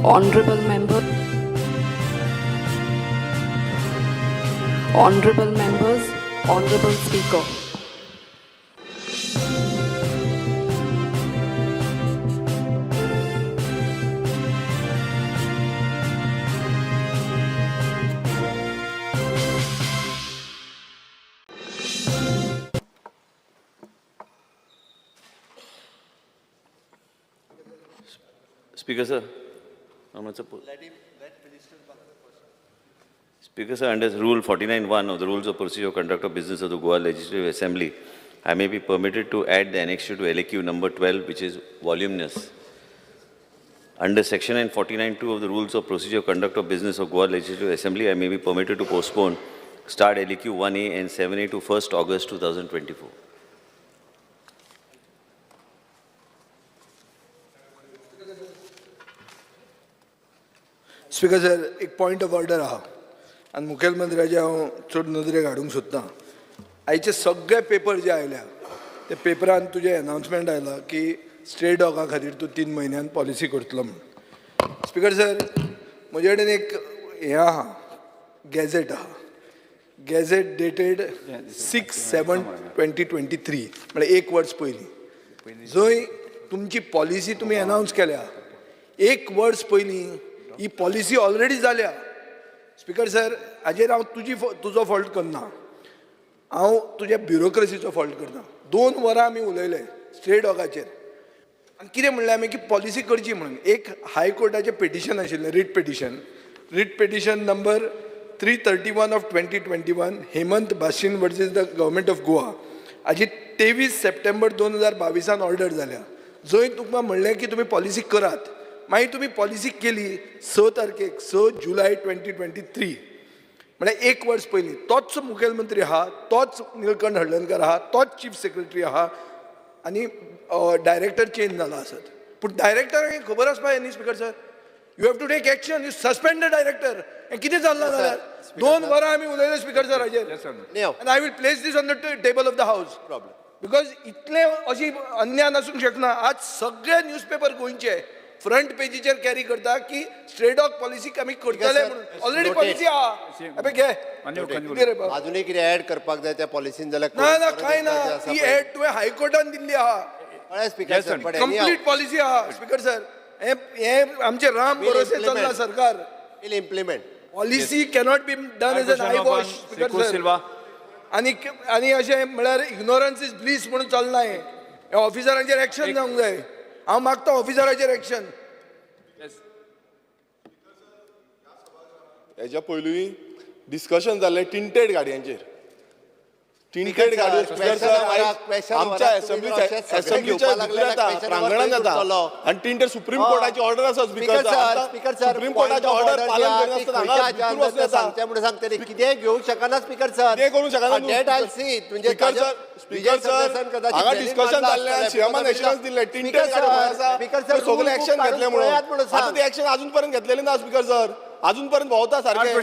Honorable member, honorable members, honorable speaker. Speaker sir, Speaker sir, under Rule 49(1) of the Rules of Procedure Conduct of Business of the Goa Legislative Assembly, I may be permitted to add the annexure to LAQ number 12, which is voluminous. Under Section 49(2) of the Rules of Procedure Conduct of Business of Goa Legislative Assembly, I may be permitted to postpone start LAQ 1A and 7A to 1st August 2024. Speaker sir, एक point of order आहा आनी मुखेलमंत्र्याचे हांव चड नदरेक हाडूंक सोदतां. आयचे सगळे पेपर जे आयल्या ते पेपरान तुजें एनावन्समेंट आयलां की स्ट्रे डॉगा खातीर तूं 3 म्हयन्यान पॉलिसी करतलो म्हूण. स्पीकर सर, म्हजे कडेन एक हें आहा, गॅझेट आहा, गॅझेट डेटेड 6/7/2023, म्हळ्यार एक वर्स पयलीं, जंय तुमची पॉलिसी तुमी एनावन्स केल्या. एक वर्स पयलीं ही पॉलिसी ऑलरेडी जाल्या. स्पीकर सर, हाजेर हांव तुजो फॉल्ट करना, हांव तुज्या ब्युरोक्रेसीचो फॉल्ट करता. 2 वरां आमी उलयले स्ट्रे डॉगाचेर आनी कितें म्हणलें आमी की पॉलिसी करची म्हणून. एक हायकोर्टाचें पिटिशन आशिल्लें, writ petition, writ petition number 331 of 2021, Hemant Bhasin versus the government of Goa. हाजी 23 सप्टेंबर 2022 ऑर्डर जाल्या, जंय तुमकां म्हणलें की तुमी पॉलिसी करात. मागीर तुमी पॉलिसी केली 6 तारखेक, 6 जुलय 2023, म्हळ्यार एक वर्स पयलीं. तोच मुखेलमंत्री आहा, तोच निळकंठ हळदणकर आहा, तोच चीफ सेक्रेटरी आहा आनी डायरेक्टर चेंज जाला आसत, पूण डायरेक्टराक खबर आसपा जाय न्ही. Speaker sir, you have to take action, you suspend the director. हें कितें चल्लां जाल्यार 2 वरां आमी उलयले स्पीकर सर हाजेर. आनी I will place this on the table of the house, because इतलें अशी अन्याय आसूंक शकना. आज सगळे न्यूजपेपर गोंयचे फ्रंट पेजीचेर कॅरी करता की स्ट्रे डॉग पॉलिसी आमी करतले म्हणून. ऑलरेडी पॉलिसी आहा. अबे घे. अजूनय कितें ऍड करपाक जाय त्या पॉलिसीन जाल्यार ना ना, कांय ना. ती ऍड तुवें हायकोर्टान दिल्ली आहा. स्पीकर सर, कंप्लीट पॉलिसी आहा. स्पीकर सर, हें आमचें राम भरोसे चल्लां सरकार. Implement policy cannot be done as an eye wash. Speaker sir, आनी आनी अशें म्हळ्यार इग्नोरन्स is bliss म्हणून चलना. हें ऑफिसरांचेर एक्शन जावंक जाय. हांव मागता ऑफिसराचेर एक्शन. हेज्या पयलूय डिस्कशन जाल्लें टिंटेड गाडयांचेर. टिंटेड गाडयो आमच्या एसेंब्लीच्या प्रांगणांत जाता आनी टिंटेड सुप्रीम कोर्टाची ऑर्डर आसा. स्पीकर सर, सुप्रीम कोर्टाची ऑर्डर पालन करिनासतना हांगा भितूर वचूं येता. सांगचें म्हणून सांगतले, कितेंय घेवंक शकना स्पीकर सर, कितें करूंक शकना. That I C. Speaker sir, speaker sir, हांगा डिस्कशन जाल्लें, सीएमान एश्युरन्स दिल्लें टिंटेड गाडयो आसा, सगळे एक्शन घेतले म्हणून. आतां ते एक्शन अजून पर्यंत घेतलेले ना स्पीकर सर, अजून पर्यंत भोंवता सारकें. स्पीकर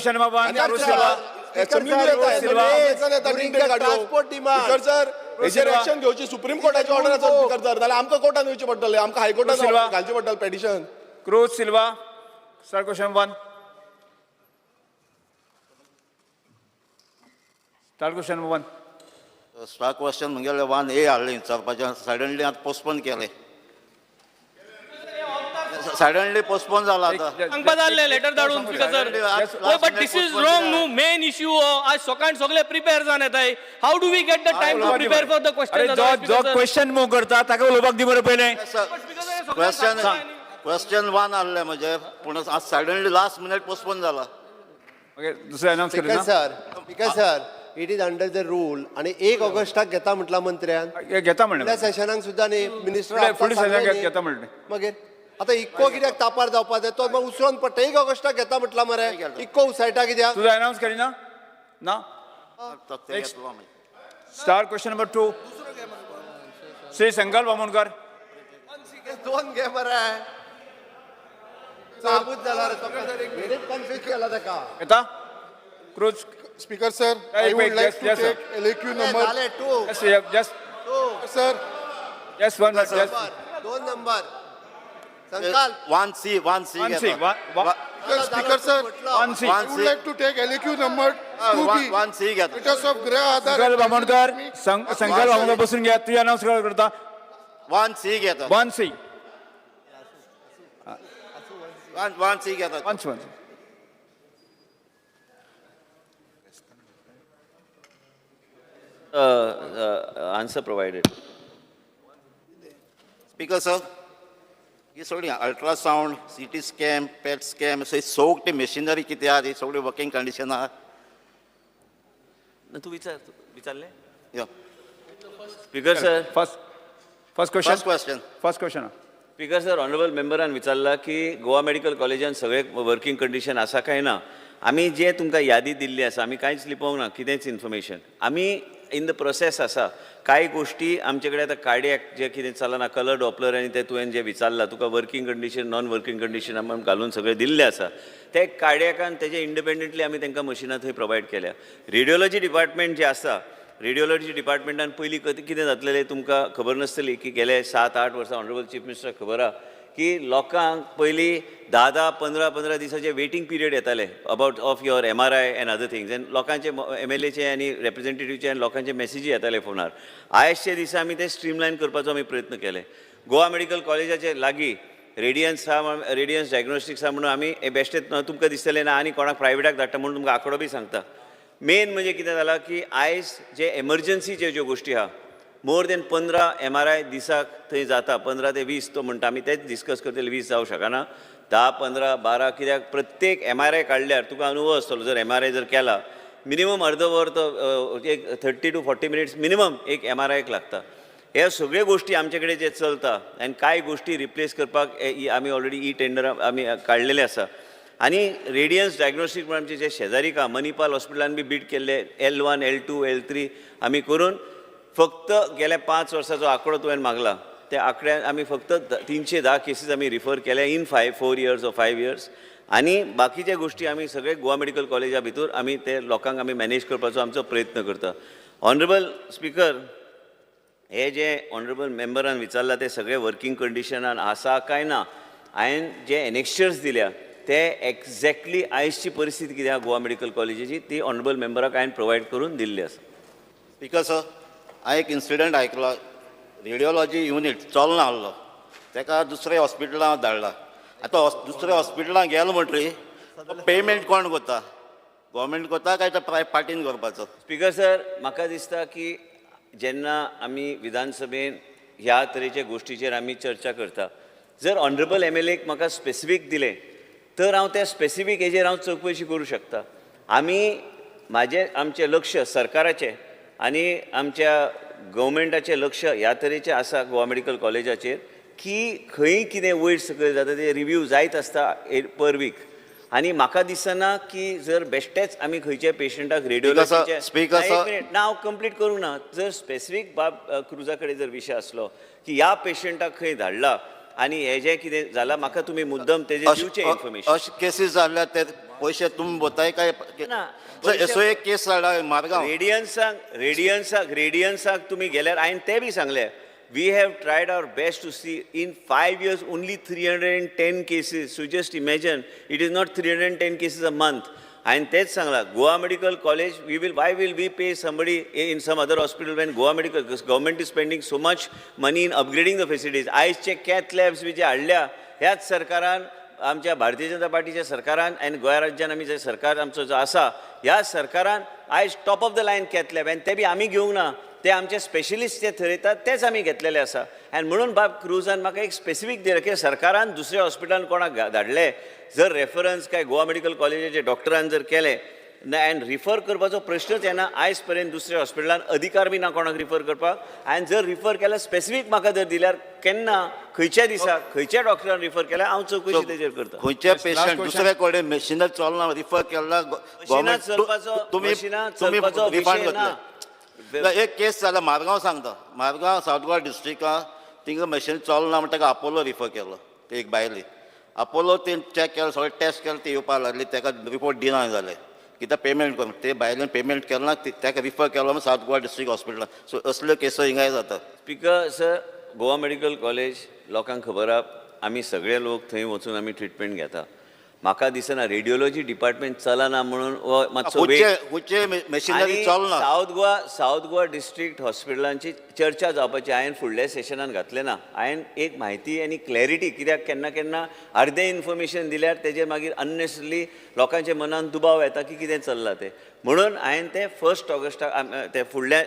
सर, हेचेर एक्शन घेवची सुप्रीम कोर्टाची ऑर्डर आसा स्पीकर सर, जाल्यार आमकां कोर्टान वयचें पडटलें, आमकां हायकोर्टान घालचें पडटलें petition. Cruz Silva, sir, question 1. Start question 1. Star question म्हगेलें 1A हाडलें विचारपाचें, सडनली आतां पोस्टपोन केलें, सडनली पोस्टपोन जाला आतां. सांगपा जाल्लें लेटर धाडून speaker sir. But this is wrong न्हू, मेन इश्यू हो. आज सकाळ सगळे प्रिपेर जावन येताय. How do we get the time to prepare for the question? जो क्वेश्चन मूव करता ताका उलोवपाक दी मरे पयलें. क्वेश्चन 1 आहलें म्हजें, पूण आज सडनली लास्ट मिनीट पोस्टपोन जाला. दुसरें announce speaker sir, speaker sir, it is under the rule आनी 1 ऑगस्टाक घेता म्हटलां मंत्र्यान, घेता म्हणलें फुडल्या सेशनाक सुद्दां न्ही मिनिस्टर फुडल्या सेशनाक घेता म्हणलें. मागीर आतां इक्को कित्याक तापार जावपा जाय, तो मागीर उसरोन पडटा. 1 ऑगस्टाक घेता म्हटलां मरे, इक्को उसयटा कित्याक? तुजो अनाउन्स करिना ना. Star question number 2, Shri Sankalp Amonkar. 2 घे मरे, साबूत जाला रे, कन्फ्यूज केला ताका. येता Cruz. Speaker sir, I would like to take LAQ number 2. Just 2 sir. Just 1, just 2 number. Sankalp. 1C, 1C. One C, Speaker sir, one C. I would like to take LAQ number 2B. 1C घेता. Status of Grah Aadhaar. Sankalp Bamonkar, Sankalp Bamonkar बसून घ्या. तुझे announce करता. 1C घेता. 1C. 1C घेता. 1C, 1C. Answer provided. Speaker sir, ही सगळी ultrasound, CT scan, PET scan, ही सगळी machinery कितें आहा ती सगळी वर्किंग कंडिशन आहा. तूं विचार, विचारलें? यो. Speaker sir. First question. First question. First question. Speaker sir, honourable मेंबरान विचारला की गोवा मेडिकल कॉलेजान सगळे वर्किंग कंडिशन आसा काय ना. आमी जे तुमकां यादी दिल्ली आसा, आमी कांयच लिपोवंक ना कितेंच इन्फॉर्मेशन. आमी इन the process आसा. कांय गोश्टी आमचे कडेन आतां कार्डियक जें कितें चलना ना, कलर डॉपलर आनी तें तुवें जें विचारलां, तुका working condition, non working condition आमी घालून सगळें दिल्लें आसा. ते कार्डियकान तेजे इंडिपेंडंटली आमी तांकां मशिनां थंय प्रोवायड केल्या. रेडियोलॉजी डिपार्टमेंट जें आसा, रेडियोलॉजी डिपार्टमेंटान पयलीं कितें जातलें तुमकां खबर नासतली की गेले 7-8 वर्सां ऑनरेबल चीफ मिनिस्टर खबर आहा की लोकांक पयलीं 10-10, 15-15 दिसाचे वेटींग पिरियड येताले about of your MRI and other things. And लोकांचे MLAचे आनी रेप्रेझेंटेटिव्हचे आनी लोकांचे मॅसेजी येताले फोनार. आयजच्या दिसा आमी ते स्ट्रीमलायन करपाचो आमी प्रयत्न केले. गोवा मेडिकल कॉलेजाचे लागीं रेडियन्स आहा, रेडियन्स डायग्नोस्टिक्स आहा म्हणून आमी बेश्टेच तुमकां दिसतलें ना आनी कोणाक प्रायवेटाक धाडटा म्हणून तुमकां आंकडो बी सांगता. मेन म्हणजे कितें जालां की आयज जे एमर्जन्सीचे ज्यो गोश्टी आहा, मोर देन 15 MRI दिसाक थंय जाता, 15 ते 20 तो म्हणटा. आमी तेच डिस्कस करतले, 20 जावं शकना, 10, 15, 12, कित्याक प्रत्येक MRI काडल्यार तुका अनुभव आसतलो. जर MRI जर केला मिनिमम अर्द वर तो एक 30 to 40 minutes minimum एक MRIक लागता. ह्या सगळ्यो गोश्टी आमचे कडेन जे चलता आनी कांय गोश्टी रिप्लेस करपाक आमी ऑलरेडी ई टेंडर आमी काडलेले आसा. आनी रेडियन्स डायग्नोस्टीक म्हणून आमचे जे शेजारी का मणिपाल हॉस्पिटलान बी बीट केल्ले L1, L2, L3 आमी करून फक्त गेल्या 5 वर्साचो आंकडो तुवें मागला त्या आंकड्यान आमी फक्त 310 केसीस आमी रिफर केल्या इन 4 years or 5 years. आनी बाकीच्या गोश्टी आमी सगळे गोवा मेडिकल कॉलेजा भितर आमी ते लोकांक आमी मॅनेज करपाचो आमचो प्रयत्न करता. ऑनरेबल स्पिकर, हे जे ऑनरेबल मेंबरान विचारला ते सगळे वर्किंग कंडिशनान आसा काय ना, हांवें जे एनेक्शर्स दिल्या ते एक्झॅक्टली आयजची परिस्थिती कितें आहा गोवा मेडिकल कॉलेजीची ती ऑनरेबल मेंबराक हांवें प्रोवायड करून दिल्ली आसा. स्पिकर सर, हांवें एक इन्सिडंट आयकलो. रेडियोलॉजी युनीट चलना आहलो, ताका दुसऱ्या हॉस्पिटलां धाडला. आतां दुसऱ्या हॉस्पिटलां गेलो म्हणटरी पेमेंट कोण करता? गव्हर्मेंट करता काय तो पार्टीन करपाचो? स्पिकर सर, म्हाका दिसता की जेन्ना आमी विधानसभेन ह्या तरेच्या गोश्टीचेर आमी चर्चा करता, जर ऑनरेबल MLAक म्हाका स्पेसिफीक दिलें तर हांव त्या स्पेसिफीक हेजेर हांव चवकशी करूं शकता. आमी म्हाजें आमचें लक्ष सरकाराचें आनी आमच्या गव्हर्मेंटाचें लक्ष ह्या तरेचें आसा गोवा मेडिकल कॉलेजाचेर की खंय कितें वयर सकयल जाता ते रिव्यू जायत आसता पर वीक. आनी म्हाका दिसना की जर बेश्टेच आमी खंयच्या पेशंटाक रेडियोलॉजीचे ना हांव कंप्लीट करूंक ना, जर स्पेसिफीक बाब क्रुजा कडेन जर विशय आसलो की ह्या पेशंटाक खंय धाडला आनी हें जें कितें जालां म्हाका तुमी मुद्दम तेजें दिवचें इन्फॉर्मेशन. अशे केसीस जाल्ल्या ते पयशे तुमी भरताय काय ना? असो एक केस जाला मारगांव. रेडियन्साक तुमी गेल्यार हांवें तें बी सांगलें, we have tried our best to see in 5 years only 310 cases. So just imagine, it is not 310 cases a month. हांवें तेंच सांगलां, Goa medical college, we will, why will we pay somebody in some other hospital when Goa medical government is spending so much money in upgrading the facilities. आयजचे cath labs बी जे हाडल्या ह्याच सरकारान, आमच्या भारतीय जनता पार्टीच्या सरकारान आनी गोंया राज्यान आमी जे सरकार आमचो जो आसा ह्या सरकारान आयज top of the line cath lab, आनी ते बी आमी घेवंक ना, ते आमचे स्पेशलिस्ट जे थरयतात तेच आमी घेतलेले आसा. आनी म्हणून बाब क्रुजान म्हाका एक स्पेसिफीक दिलें की सरकारान दुसऱ्या हॉस्पिटलान कोणाक धाडले जर रेफरन्स काय गोवा मेडिकल कॉलेजाचे डॉक्टरान जर केलें ना आनी रिफर करपाचो प्रश्नच येना. आयज पर्यंत दुसऱ्या हॉस्पिटलान अधिकार बी ना कोणाक रिफर करपाक, आनी जर रिफर केल्यार स्पेसिफीक म्हाका जर दिल्यार केन्ना खंयच्या दिसा खंयच्या डॉक्टरान रिफर केल्यार हांव चवकशी तेजेर करता. खंयचे पेशंट दुसरे कडेन मशिनां चलना रिफर केला मशिनां चलपाचो रिफंड विशय ना. करतले. एक केस जाला मारगांव सांगता, मारगांव सावथ गोवा डिस्ट्रिक्टान थिंगा मशीन चलना म्हण ताका आपोलो रिफर केलो. ते एक बायले आपोलो ते चॅक केलो, सगळें टेस्ट केलें, ती येवपाक लागली, ताका रिपोर्ट दिना जाले कित्याक पेमेंट करून ते बायलेन पेमेंट केलें ना, ताका रिफर केलो सावथ गोवा डिस्ट्रिक्ट हॉस्पिटलान. सो असल्यो केसो हिंगाय जाता. Speaker sir, Goa medical college लोकांक खबर आहा आमी सगळे लोक थंय वचून आमी ट्रिटमेंट घेता. म्हाका दिसना रेडियोलॉजी डिपार्टमेंट चलना म्हणून हो मातसो खंयचे खंयचे मशिनरी चलना. सावथ गोवा डिस्ट्रिक्ट हॉस्पिटलांची चर्चा जावपाची हांवें फुडल्या सेशनान घातलें ना. हांवें एक म्हायती आनी क्लॅरिटी, कित्याक केन्ना केन्ना अर्दें इन्फॉर्मेशन दिल्यार तेजेर मागीर अननेसरी लोकांच्या मनान दुबाव येता की कितें चल्लां तें. म्हणून हांवें तें फर्स्ट ऑगस्टाक ते फुडल्या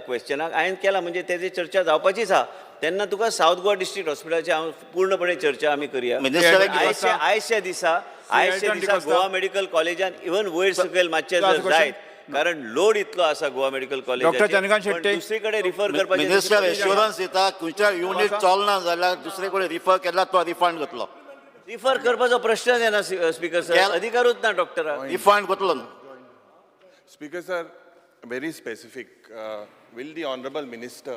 क्वेश्चनाक हांवें केलां, म्हणजे तेजी चर्चा जावपाचीच आहा. तेन्ना तुका सावथ गोवा डिस्ट्रिक्ट हॉस्पिटलाची हांव पूर्णपणे चर्चा आमी करया. मिनिस्टराक आयच्या दिसा गोवा मेडिकल कॉलेजान इवन वयर सकयल मातशें जर जायत, कारण लोड इतलो आसा Goa medical college, doctor Chandrakant Shetty. दुसरी कडेन रिफर करपाचें. मिनिस्टर एश्योरन्स दिता, खंयच्या युनीट चलना जाल्यार दुसरे कडेन रिफर केल्यार तो रिफंड करतलो. रिफर करपाचो प्रश्नच येना स्पीकर सर, अधिकारूच ना डॉक्टराक. रिफंड करतलो न्हू. Speaker sir, very specific. Will the Honorable Minister,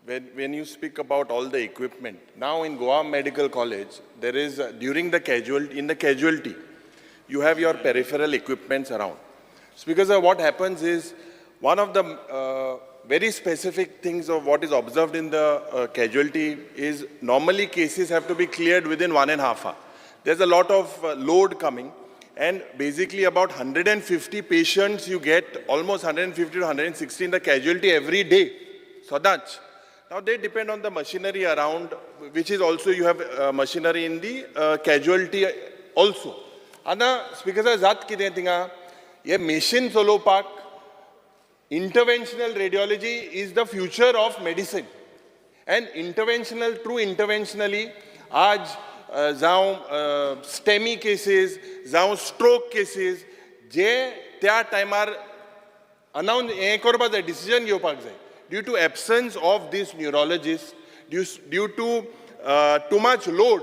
when you speak about all the equipment, now in Goa Medical College, there is, during the casualty, in the casualty, you have your peripheral equipments around. Speaker sir, what happens is, one of the very specific things of what is observed in the casualty is normally cases have to be cleared within 1.5 hour. There's a lot of load coming, and basically about 150 patients you get, almost 150 to 160 in the casualty every day. So that's now they depend on the machinery around, which is also you have machinery in the casualty also. आतां speaker sir, जात कितें थिंगा हे machine चलोवपाक, interventional radiology is the future of medicine and interventional, true interventionally आज जावं STEMI cases, जावं stroke cases, जे त्या टायमार अनाउन्स हें करपाक जाय, डिसिजन घेवपाक जाय, due to absence of this neurologist, due to too much load,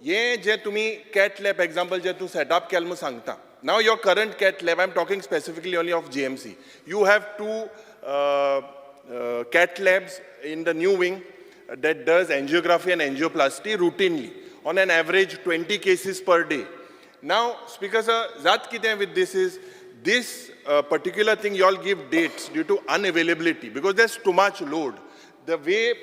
हें जे तुमी कॅट लॅब एग्जाम्पल जे तूं सेटअप केलें म्हूण सांगता. Now your current cath lab, I am talking specifically only of GMC, you have two cath labs in the new wing that does angiography and angioplasty routinely on an average 20 cases per day. Now, Speaker sir, जात कितें with this is this particular thing, you all give dates due to unavailability because there's too much load. The way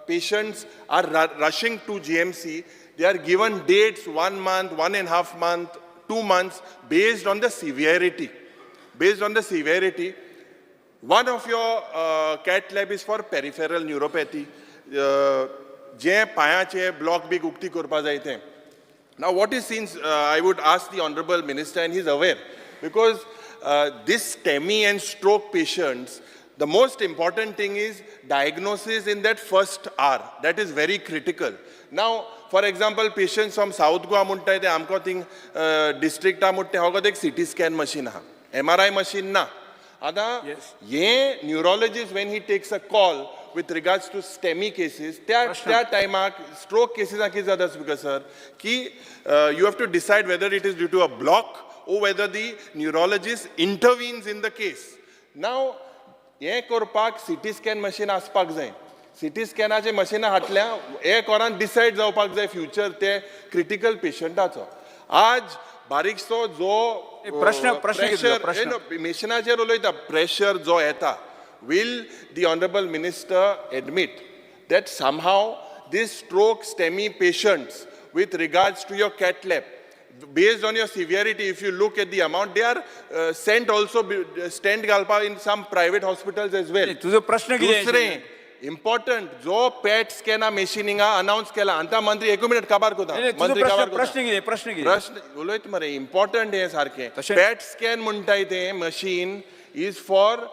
patients are rushing to GMC, they are given dates one month, 1.5 month, 2 months based on the severity. Based on the severity, one of your cath lab is for peripheral neuropathy. जे पांयाचे block बी उक्ती करपा जाय ते. Now, what is seen, I would ask the Honorable Minister, and he's aware, because this STEMI and stroke patients, the most important thing is diagnosis in that first hour. That is very critical. Now, for example, patients from South Goa म्हणटाय ते आमकां thing डिस्ट्रिक्टा म्हणटा ते एक CT scan machine आहा, MRI machine ना. आतां हे neurologist, when he takes a call with regards to STEMI cases, त्या त्या टायमाक स्ट्रोक केसीसाक कितें जाता स्पीकर सर, की you have to decide whether it is due to a block or whether the neurologist intervenes in the case. Now, हें करपाक CT scan machine आसपाक जाय. सिटी स्कॅनाचे मशिनां हाडल्या, एक वरान डिसायड जावपाक जाय फ्युचर ते क्रिटिकल पेशंटाचो. आज बारीकसो जो प्रश्न कितलो? प्रश्न. मिशनाचेर उलयता, प्रेशर जो येता, will the Honorable Minister admit that somehow this stroke STEMI patients, with regards to your cath lab, based on your severity, if you look at the amount, they are sent also stent घालपाक in some private hospitals as well. तुजो प्रश्न कितें? दुसरें important, जो pet स्कॅना machine हिंगा announce केला आतां मंत्री, एकू मिनट, काबार कोता. नाही, तुजो मंत्री प्रश्न काबार कोता. प्रश्न कितें? प्रश्न कितें? प्रश्न उलयत मरे, इम्पॉर्टंट हें सारकें. पॅट स्कॅन म्हणटाय तें machine is for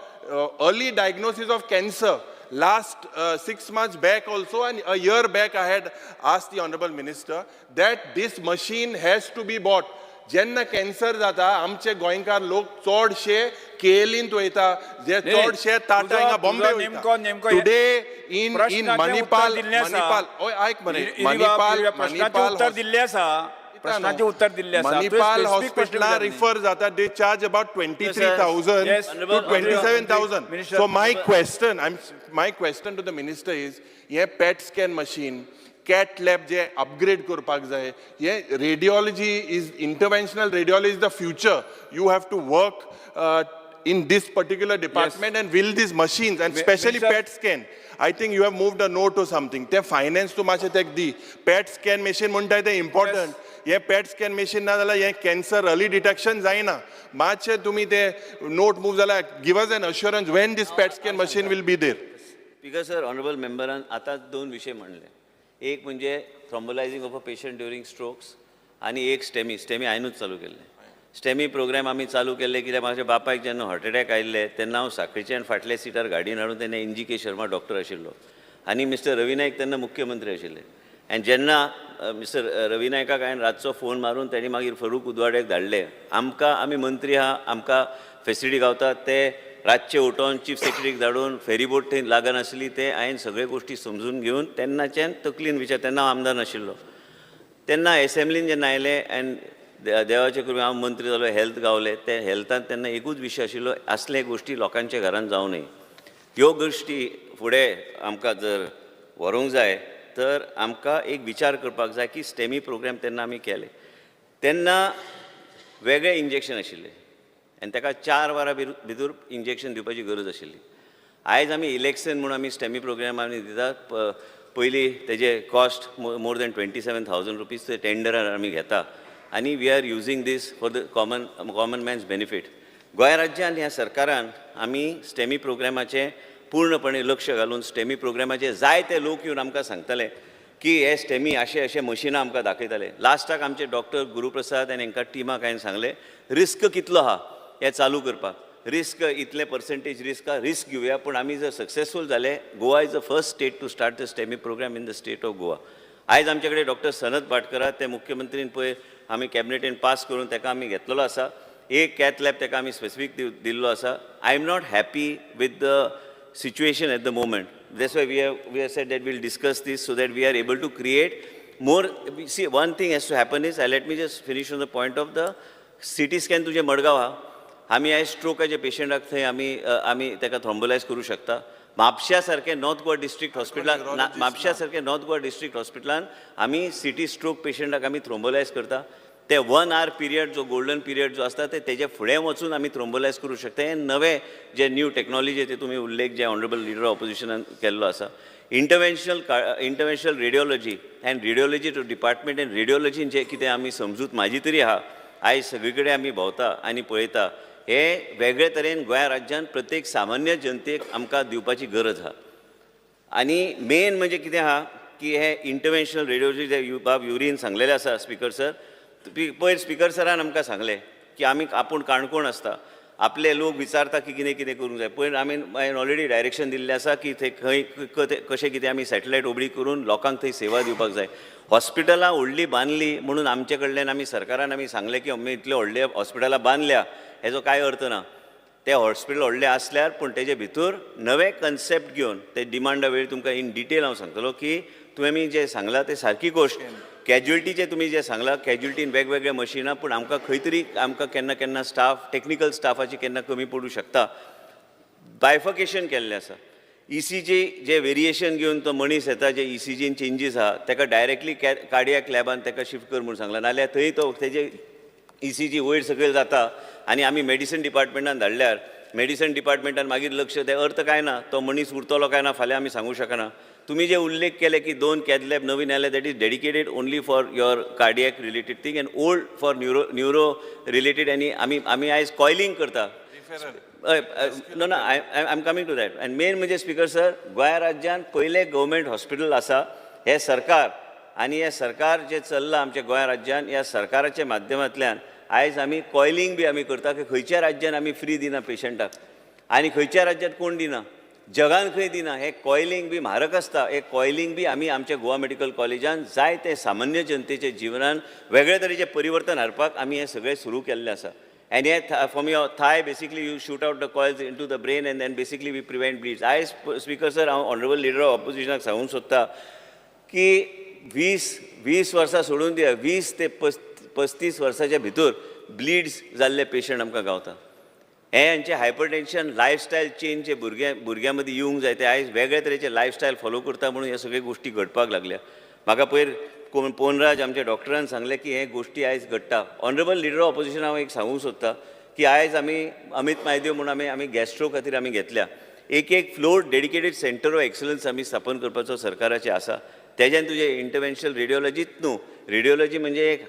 early diagnosis of cancer. Last 6 months back also and a year back, I had asked the Honorable Minister that this machine has to be bought. जेन्ना cancer जाता, आमचे गोंयकार लोक चडशे केएलईंत वयता, जे नाही, चडशे टाटा हिंगा बॉम्बे नेमको वयता. टुडे इन इन प्रश्नाचें मणिपाल उत्तर दिल्लें आसा. मणिपाल, ओय आयक मरे. मणिपाल मणिपाल प्रश्नाचें मणिपाल उत्तर दिल्लें आसा. प्रश्नाचें उत्तर दिल्लें आसा. तुवें मणिपाल specific प्रश्न हॉस्पिटला विचारले. रिफर जाता, they charge about 23,000 to 27,000. Minister. So my question to the minister is, hey PET scan machine, cath lab J upgrade करपाक जाय, हे radiology is, interventional radiology is the future. You have to work in this particular department and will these machines and specially Minister- PET scan, I think you have moved a note or something. ते finance तूं मातशें तेका दी. Pet scan machine म्हणटाय तें important. हें pet scan machine ना जाल्यार हें कॅन्सर अर्ली डिटेक्शन जायना. मातशें तुमी ते नोट मूव जाल्यार give us an assurance when this PET scan machine will be there. Speaker sir, honourable मेंबरान आतांच दोन विशय म्हणले. एक म्हणजे thrombolysing of a patient during strokes आनी एक स्टेमी. स्टेमी हांवेनूच चालू केल्लें. स्टेमी प्रोग्राम आमी चालू केल्ले कित्याक म्हाज्या बापायक जेन्ना हार्ट अटॅक आयिल्ले तेन्ना हांव साखळीच्यान फाटल्या सिटार गाडयेन हाडून तेन्ना N G K Sharma doctor आशिल्लो आनी मिस्टर रवी नायक तेन्ना मुख्यमंत्री आशिल्ले. आनी जेन्ना मिस्टर रवी नायकाक हांवें रातचो फोन मारून तेणी मागीर फरूक उदवाड्याक धाडले. आमकां आमी मंत्री आहा, आमकां फेसिलिटी गावता. ते रातचे उठोन चीफ सेक्रेटरीक धाडून फेरीबोट थंय लागनासली ते हांवें सगळे गोश्टी समजून घेवन तेन्नाच्यान तकलीन विचार. तेन्ना हांव आमदार नाशिल्लो. तेन्ना एसेंब्लीन जेन्ना आयले आनी देवाचे कृपेन हांव मंत्री जालो, हेल्थ गावले. ते हेल्थान तेन्ना एकूच विशय आशिल्लो, असले गोश्टी लोकांच्या घरान जावं नये. ह्यो गोश्टी फुडें आमकां जर व्हरूंक जाय तर आमकां एक विचार करपाक जाय की स्टेमी प्रोग्राम तेन्ना आमी केले तेन्ना वेगळे इंजेक्शन आशिल्ले आनी ताका 4 वरां भितर इंजेक्शन दिवपाची गरज आशिल्ली. आयज आमी इलेक्शन म्हूण आमी स्टेमी प्रोग्राम आमी दितात. पयलीं तेजे cost more than 27,000 rupees ते टेंडरार आमी घेता आनी we are using this for the common man's benefit. Goa राज्यान ह्या सरकारान आमी स्टेमी प्रोग्रामाचें पूर्णपणे लक्ष घालून स्टेमी प्रोग्रामाचे जायते लोक येवन आमकां सांगताले की हे स्टेमी अशे अशे मशिनां आमकां दाखयताले. लास्टाक आमचे डॉक्टर गुरुप्रसाद आनी हांकां टिमाक हांवें सांगलें रिस्क कितलो आहा हें चालू करपाक. रिस्क इतले पर्संटेज रिस्क आहा, रिस्क घेवया, पूण आमी जर सक्सेसफूल जाले, Goa is the first state to start the STEMI program in the state of Goa. आयज आमचे कडेन डॉक्टर सनत भाटकर आहा, ते मुख्यमंत्रीन पळय आमी कॅबिनेटीन पास करून ताका आमी घेतलेलो आसा. एक कॅथ लॅब ताका आमी स्पेसिफीक दिल्लो आसा. I am not happy with the situation at the moment. That's why we have said that we'll discuss this so that we are able to create more. See, one thing has to happen is, let me just finish on the point of the CT scan. तुजें मडगांव आहा, आमी आयज स्ट्रोकाचे पेशंटाक थंय आमी ताका थ्रोम्बोलायज करूं शकता. म्हापश्या सारकें नॉर्थ गोवा डिस्ट्रिक्ट हॉस्पिटलान, म्हापश्या सारकें नॉर्थ गोवा डिस्ट्रिक्ट हॉस्पिटलान आमी सिटी स्ट्रोक पेशंटाक आमी थ्रोम्बोलायज करता. ते 1 our period जो गोल्डन पिरियड जो आसता ते तेजे फुडें वचून आमी थ्रोम्बोलायज करूं शकता. हे नवे जे न्यू टॅक्नॉलॉजी ते तुमी उल्लेख जे ऑनरेबल लिडर ऑपोजिशनान केल्लो आसा. Interventional radiology and radiology to department and रेडियोलॉजीन जे कितें आमी समजूत म्हाजी तरी आहा. आयज सगळी कडेन आमी भोंवता आनी पळयता, हे वेगळे तरेन गोंया राज्यान प्रत्येक सामान्य जनतेक आमकां दिवपाची गरज आहा. आनी मेन म्हणजे कितें आहा की हे इंटरवेन्शनल रेडियोलॉजी जे बाब युरीन सांगलेलें आसा स्पिकर सर. पयर स्पिकर सरान आमकां सांगलें की आमी आपूण काणकोण आसता, आपले लोक विचारता की कितें कितें करूंक जाय. पयर आमी हांवें ऑलरेडी डायरेक्शन दिल्लें आसा की थंय खंय कशें कितें आमी सॅटलायट उबी करून लोकांक थंय सेवा दिवपाक जाय. हॉस्पिटलां व्हडलीं बांदलीं म्हणून आमचे कडल्यान आमी सरकारान आमी सांगलें की आमी इतले व्हडले हॉस्पिटलां बांदल्या हेजो कांय अर्थ ना. ते हॉस्पिटल व्हडलें आसल्यार पूण तेजे भितर नवे कन्सेप्ट घेवन ते डिमांडा वेळी तुमकां इन डिटेल हांव सांगतलो की तुवें जें सांगलां तें सारकी गोश्ट. कॅज्युअलिटीचें तुमी जें सांगलां, कॅज्युअलिटीन वेगवेगळे मशिनां, पूण आमकां खंय तरी आमकां केन्ना केन्ना स्टाफ टॅक्निकल स्टाफाची केन्ना कमी पडूं शकता. बायफकेशन केल्लें आसा. ईसीजी जे वेरिएशन घेवन तो मनीस येता, जे ईसीजीन चेंजीस आहा ताका डायरेक्टली कार्डियक लॅबान ताका शिफ्ट कर म्हूण सांगलां. नाल्यार थंय तो तेजे ईसीजी वयर सकयल जाता आनी आमी मेडिसन डिपार्टमेंटान धाडल्यार मेडिसन डिपार्टमेंटान मागीर लक्ष ते अर्थ काय ना, तो मनीस उरतलो काय ना फाल्यां आमी सांगूं शकना. तुमी जे उल्लेख केले की 2 कॅथ लॅब नवीन आयले, that is dedicated only for your cardiac related thing and old for neuro related. आनी आमी आयज कॉयलिंग करता. No no, I am coming to that. आनी मेन म्हणजे स्पिकर सर, गोंया राज्यान पयलें गव्हर्मेंट हॉस्पिटल आसा हें सरकार आनी हें सरकार जें चल्लां आमच्या गोंया राज्यान, ह्या सरकाराच्या माध्यमांतल्यान आयज आमी कॉयलिंग बी आमी करता की खंयच्या राज्यान आमी फ्री दिना पेशंटाक आनी खंयच्या राज्यात कोण दिना, जगान खंय दिना. हें कॉयलिंग बी म्हारग आसता. हें कॉयलिंग बी आमी आमच्या गोवा मेडिकल कॉलेजान जायते सामान्य जनतेच्या जिवनान वेगळे तरेचें परिवर्तन हाडपाक आमी हें सगळें सुरू केल्लें आसा. And yet, from your thigh, basically you shoot out the coils into the brain and then basically we prevent bleeds. I, Speaker sir, हांव honorable leader of opposition सांगूंक सोदता की 20 वर्सां सोडून दिया, 20 ते 35 वर्साच्या भितर ब्लिड्स जाल्ले पेशंट आमकां गावता. हे हांचे हायपरटेन्शन लायफस्टायल चेंज जे भुरग्यां मदीं येवंक जाय, ते आयज वेगळे तरेचे लायफस्टायल फॉलो करता म्हणून ह्या सगळ्यो गोश्टी घडपाक लागल्या. म्हाका पयर पोनराज आमच्या डॉक्टरान सांगलें की हे गोश्टी आयज घडटा. ऑनरेबल लिडर ऑफ ऑपोजिशन हांव एक सांगूंक सोदता की आयज आमी अमित मायदेव म्हणून आमी आमी गॅस्ट्रो खातीर आमी घेतल्या. एक एक floor dedicated centre of excellence आमी स्थापन करपाचो सरकाराचें आसा. तेज्यान तुजें इंटरवेन्शनल रेडियोलॉजीच न्हू, रेडियोलॉजी म्हणजे एक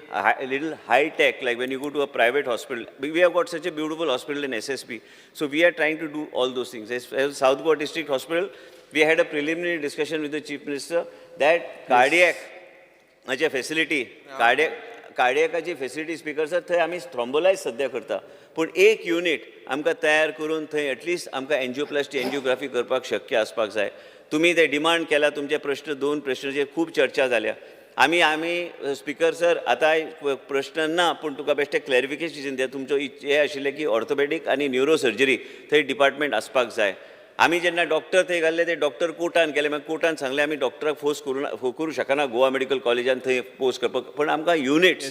little high tech, like when you go to a private hospital. We have got such a beautiful hospital in SSP, so we are trying to do all those things. As South Goa District Hospital, we had a preliminary discussion with the Chief Minister that cardiac हाचे facility, कार्डियकाची facility, speaker sir, थंय आमी थ्रोम्बोलायज सद्या करता, पूण एक unit आमकां तयार करून थंय एटलिस्ट आमकां एन्जियोप्लास्टी, एन्जियोग्राफी करपाक शक्य आसपाक जाय. तुमी ते डिमांड केला. तुमचे प्रश्न, दोन प्रश्नाचेर खूब चर्चा जाल्या. आमी आमी स्पीकर सर, आतां प्रश्न ना, पूण तुका बेश्टें क्लॅरिफिकेशन दिता. तुमचो हें आशिल्लें की ऑर्थोपेडीक आनी न्युरो सर्जरी थंय डिपार्टमेंट आसपाक जाय. आमी जेन्ना डॉक्टर थंय घाल्ले, ते डॉक्टर कोर्टान गेले. मागीर कोर्टान सांगलें, आमी डॉक्टराक फोर्स करूं करूं शकना गोवा मेडिकल कॉलेजान थंय पोस्ट करपाक, पूण आमकां युनिट्स,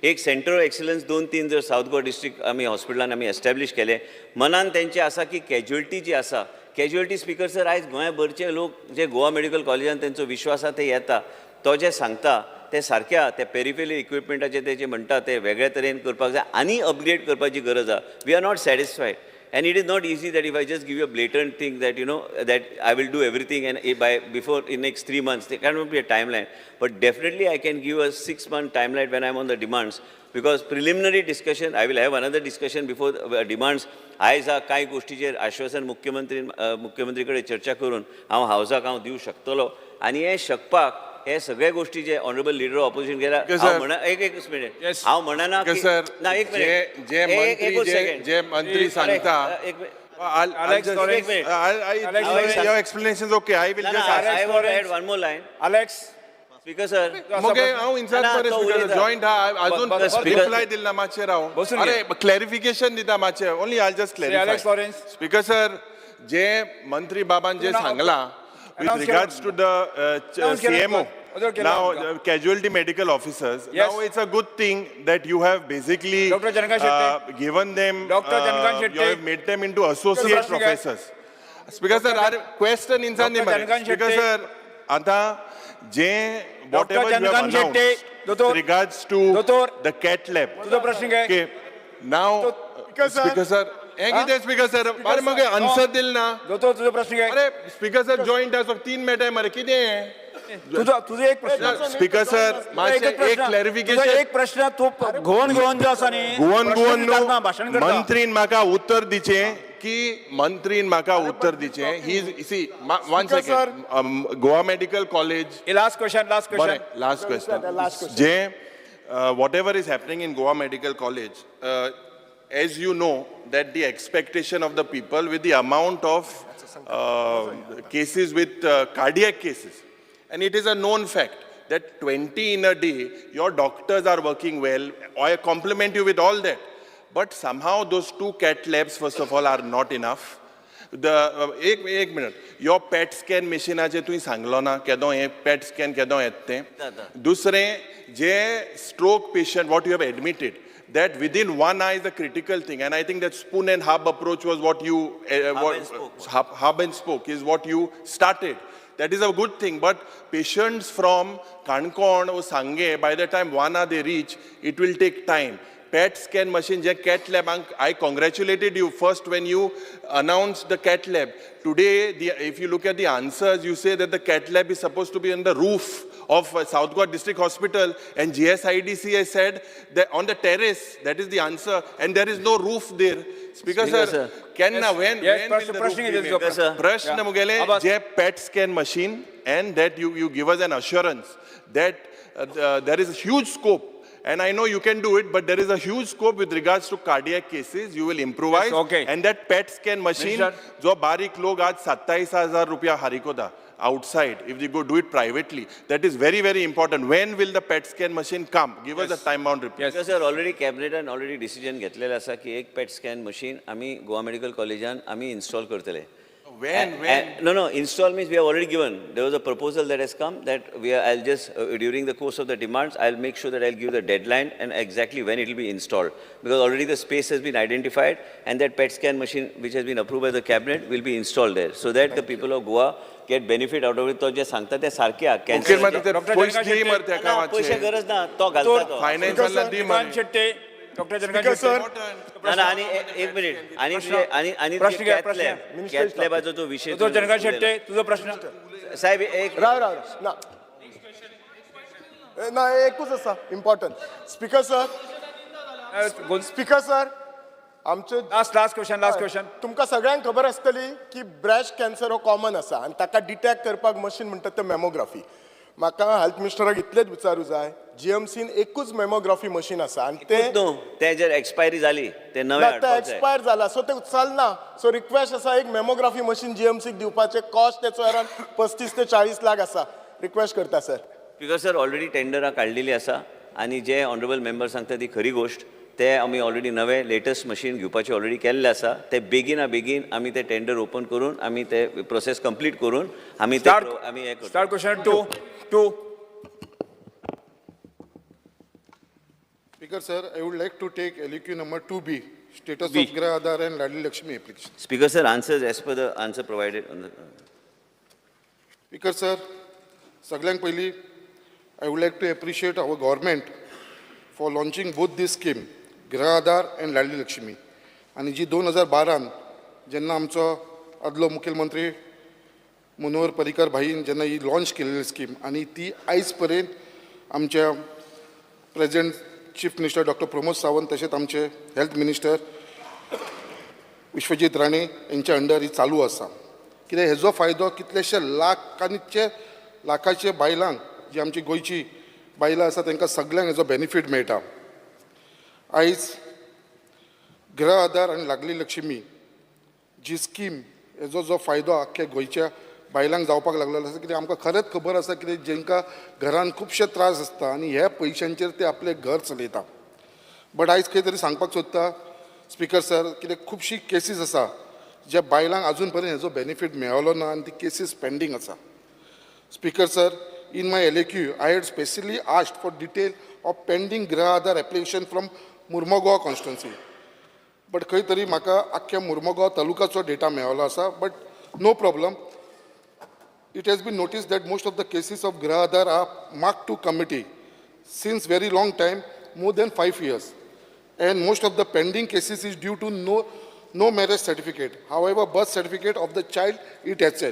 एक सेंटर ऑफ एक्सलन्स दोन तीन जर सावथ गोवा डिस्ट्रिक्ट आमी हॉस्पिटलान आमी एस्टॅब्लीश केले, मनान तेंचे आसा की कॅज्युअल्टी जी आसा, कॅज्युअल्टी, स्पीकर सर, आयज गोंयभरचे लोक जे गोवा मेडिकल कॉलेजान तेंचो विश्वास आसा, ते येता. तो जे सांगता ते सारक्या ते पेरिफेरल इक्विपमेंटाचे ते जे म्हणटा ते वेगळे तरेन करपाक जाय आनी अपग्रेड करपाची गरज आसा. We are not satisfied and it is not easy that if I just give you a blatant thing that you know that I will do everything and by before in next 3 months. There cannot be a timeline, but definitely I can give a 6-month timeline when I'm on the demands, because preliminary discussion, I will have another discussion before the demands. आयज हा कांय गोष्टीचेर आश्वासन मुख्यमंत्री कडेन चर्चा करून हांव हावजाक हांव दिवं शकतलो. आनी हे शकपाक हे सगळे गोष्टी जे ऑनरेबल लिडर ऑपोजिशन गेला, हांव म्हणा, एक एकच मिनिट, हांव म्हणना की ना, एक मिनिट. जे मंत्री, जे मंत्री सांगता, Alex. एक minute. Your explanation is okay. I will just ask. I want to add one more line. Alex. Speaker sir. मगे हांव इन्सार्ट मरे स्पीकर, जॉईंट हा अजून रिप्लाय दिल ना मातशें राव. अरे, क्लॅरिफिकेशन दिता मातशें. Only I just Alex clarify. Speaker sir, जे मंत्री बाबान जे सांगला with regards to the CMO, now casualty medical officers, Yes. Now it's a good thing that you have basically Dr. Janaka Shetty. given them, Dr. Janaka you Shetty. have made them into associate प्रश्न काय? professors. Speaker sir, our question इन्सान Dr. Janaka Speaker Shetty. sir, आता जे whatever you have Janaka Shetty. announced दोतोर. Regards to दोतोर. The cat lab. तुझो प्रश्न काय? Okay, now Speaker sir, हें कितें स्पीकर सर? अरे, मगे आन्सर दिल ना. दोतोर, तुझो प्रश्न काय? अरे स्पीकर सर, जॉईंट आसा, तीन मेळटाय मरे, कितें हें? तुझो तुझो एक प्रश्न. स्पीकर सर, मातशें एक क्लॅरिफिकेशन. एक प्रश्न. तूं घुवन घुवन जो आसा न्ही, गुवन प्रश्न गुवन विचारना, भाशण करता. मंत्रीन म्हाका उत्तर दिचें की, मंत्रीन म्हाका उत्तर दिचें, he, see, one second, Goa Medical College. Last question, last बरें. Question. Last question. J whatever is happening in Goa Medical College, as you know that the expectation of the people with the amount of cases with cardiac cases, and it is a known fact that 20 in a day, your doctors are working well. I compliment you with all that. But somehow those two cat labs, first of all, are not enough. The एक एक minute, your PET scan मशिनाचें तुवें सांगलो ना, केदो हें pet scan केदो येता तें. दुसरें, जे stroke patient what you have admitted, that within 1 hour is a critical thing, and I think that spoon and hub approach was what you Hub and spoke. Hub and spoke is what you started. That is a good thing, but patients from Kankon or Sange, by the time 1 hour they reach, it will take time. PET scan machine, J cat lab, I congratulated you first when you announced the cat lab. Today, if you look at the answers, you say that the cat lab is supposed to be on the roof of South Goa District Hospital, and GSIDC has said that on the terrace, that is the answer, and there is no roof there. Speaker, Speaker, sir, sir. केन्ना, when, Yes, when will the प्रश्न roof be कितें made? तुजो? Sir. प्रश्न मुगेले, Abbas. J PET scan machine, and that you give us an assurance that there is a huge scope, and I know you can do it, but there is a huge scope with regards to cardiac cases. You will improvise. Yes, okay. And that PET scan machine, Minister. जो बारीक लोक आज 27,000 रुपया हारिकोता outside, if they go do it privately, that is very, very important. When will the PET scan machine come? Give us a time bound reply. Yes. Sir, already कॅबिनेटान already decision घेतलेलें आसा की एक pet scan machine आमी Goa medical कॉलेजान आमी install करतले. When? No, install means we have already given. There was a proposal that has come that we are, I'll just, during the course of the demands, I'll make sure that I'll give the deadline and exactly when it will be installed. Because already the space has been identified and that PET scan machine, which has been approved by the cabinet, will be installed there. So that the people of Goa get benefit out of it. तो जे सांगता ते सारखे. मुखेल मंत्री cancer ते Dr. पयशे Janaka दी मरे तेका पयशे मातशे. गरज ना, तो घालता तो. फायनान्साला दी निवान मरे. Shetty. Doctor Chandrakant Speaker, Shetty. ना ना आणि एक मिनिट आणि प्रश्न. तुझे- आणि आणि प्रश्न घ्या, प्रश्न. कॅथलॅबाचो तो विशय दोतोर चंद्रकांत शेट्टे तुझो प्रश्न. साहेब एक राव राव ना ना एकूच आसा important. Speaker sir, speaker sir, आमचे last last question, last question. तुमकां सगळ्यांक खबर आसतली की ब्रेस्ट कॅन्सर हो कॉमन आसा आनी ताका डिटॅक्ट करपाक मशीन म्हणटात तें मॅमोग्राफी. म्हाका हेल्थ मिनिस्टराक इतलेंच विचारूं जाय, जीएमसीन एकूच मॅमोग्राफी मशीन आसा आनी तें न्हू ते जर एक्सपायरी जाली ते नवे ना, तें हाडपाक जाय. एक्सपायर जाला, सो तें चलना. सो रिक्वेस्ट आसा, एक मॅमोग्राफी मशीन जीएमसीक दिवपाचें. कॉस्ट तेचो अरावंड 35 ते 40 लाख आसा. रिक्वेस्ट करता सर. स्पीकर सर, ऑलरेडी टेंडरां काडलेली आसा आनी जे ऑनरेबल मेंबर सांगता ती खरी गोश्ट. ते आमी ऑलरेडी नवे लेटस्ट मशीन घेवपाचे ऑलरेडी केल्ले आसा. ते बेगिना बेगीन आमी ते टेंडर ओपन करून आमी ते प्रोसेस कंप्लीट करून आमी ते आमी हें करता. Start question two two. Speaker sir, I would like to take LAQ number 2B, status B. of Grah Aadhaar and Ladli Lakshmi application. Speaker sir, answers as per the answer provided. Speaker sir, सगळ्यांक पयलीं I would like to appreciate our government for launching both this scheme, Grih Aadhaar and Ladli Lakshmi. आनी जी 2012 जेन्ना आमचो आदलो मुखेलमंत्री मनोहर पर्रीकर भाईन जेन्ना ही launch केलेली स्कीम आनी ती आयज पर्यंत आमच्या present chief minister doctor Pramod Sawant तशेंच आमचे हेल्थ मिनिस्टर विश्वजीत राणे यांच्या अंडर ही चालू आसा. कित्याक हेजो फायदो कितलेशे लाखांचे लाखाचे बायलांक, जी आमची गोंयची बायलां आसा, तांकां सगल्यांक हेजो बेनिफीट मेळटा. आयज गृह आधार आनी लाडली लक्ष्मी जी स्कीम हेजो जो फायदो आख्ख्या गोंयच्या बायलांक जावपाक लागलेलो आसा. कित्याक आमकां खरेंच खबर आसा कितें जेंकां घरान खुबशे त्रास आसता आनी ह्या पयशांचेर ते आपलें घर चलयता. बट आयज खंय तरी सांगपाक सोदता स्पीकर सर, कित्याक खुबशी केसीस आसा ज्या बायलांक आजून पर्यंत हेजो बेनिफीट मेळलो ना आनी ती केसीस पेंडींग आसा. Speaker sir, in my LAQ I had specially asked for detail of pending Grih Aadhaar application from Mormugao constituency, but खंय तरी म्हाका आख्ख्या मुर्मुगांव तालुकाचो डेटा मेळ्ळो आसा. But no problem. It has been noticed that most of the cases of Grah Aadhaar are marked to committee since very long time, more than 5 years. And most of the pending cases is due to no marriage certificate. However, birth certificate of the child it has.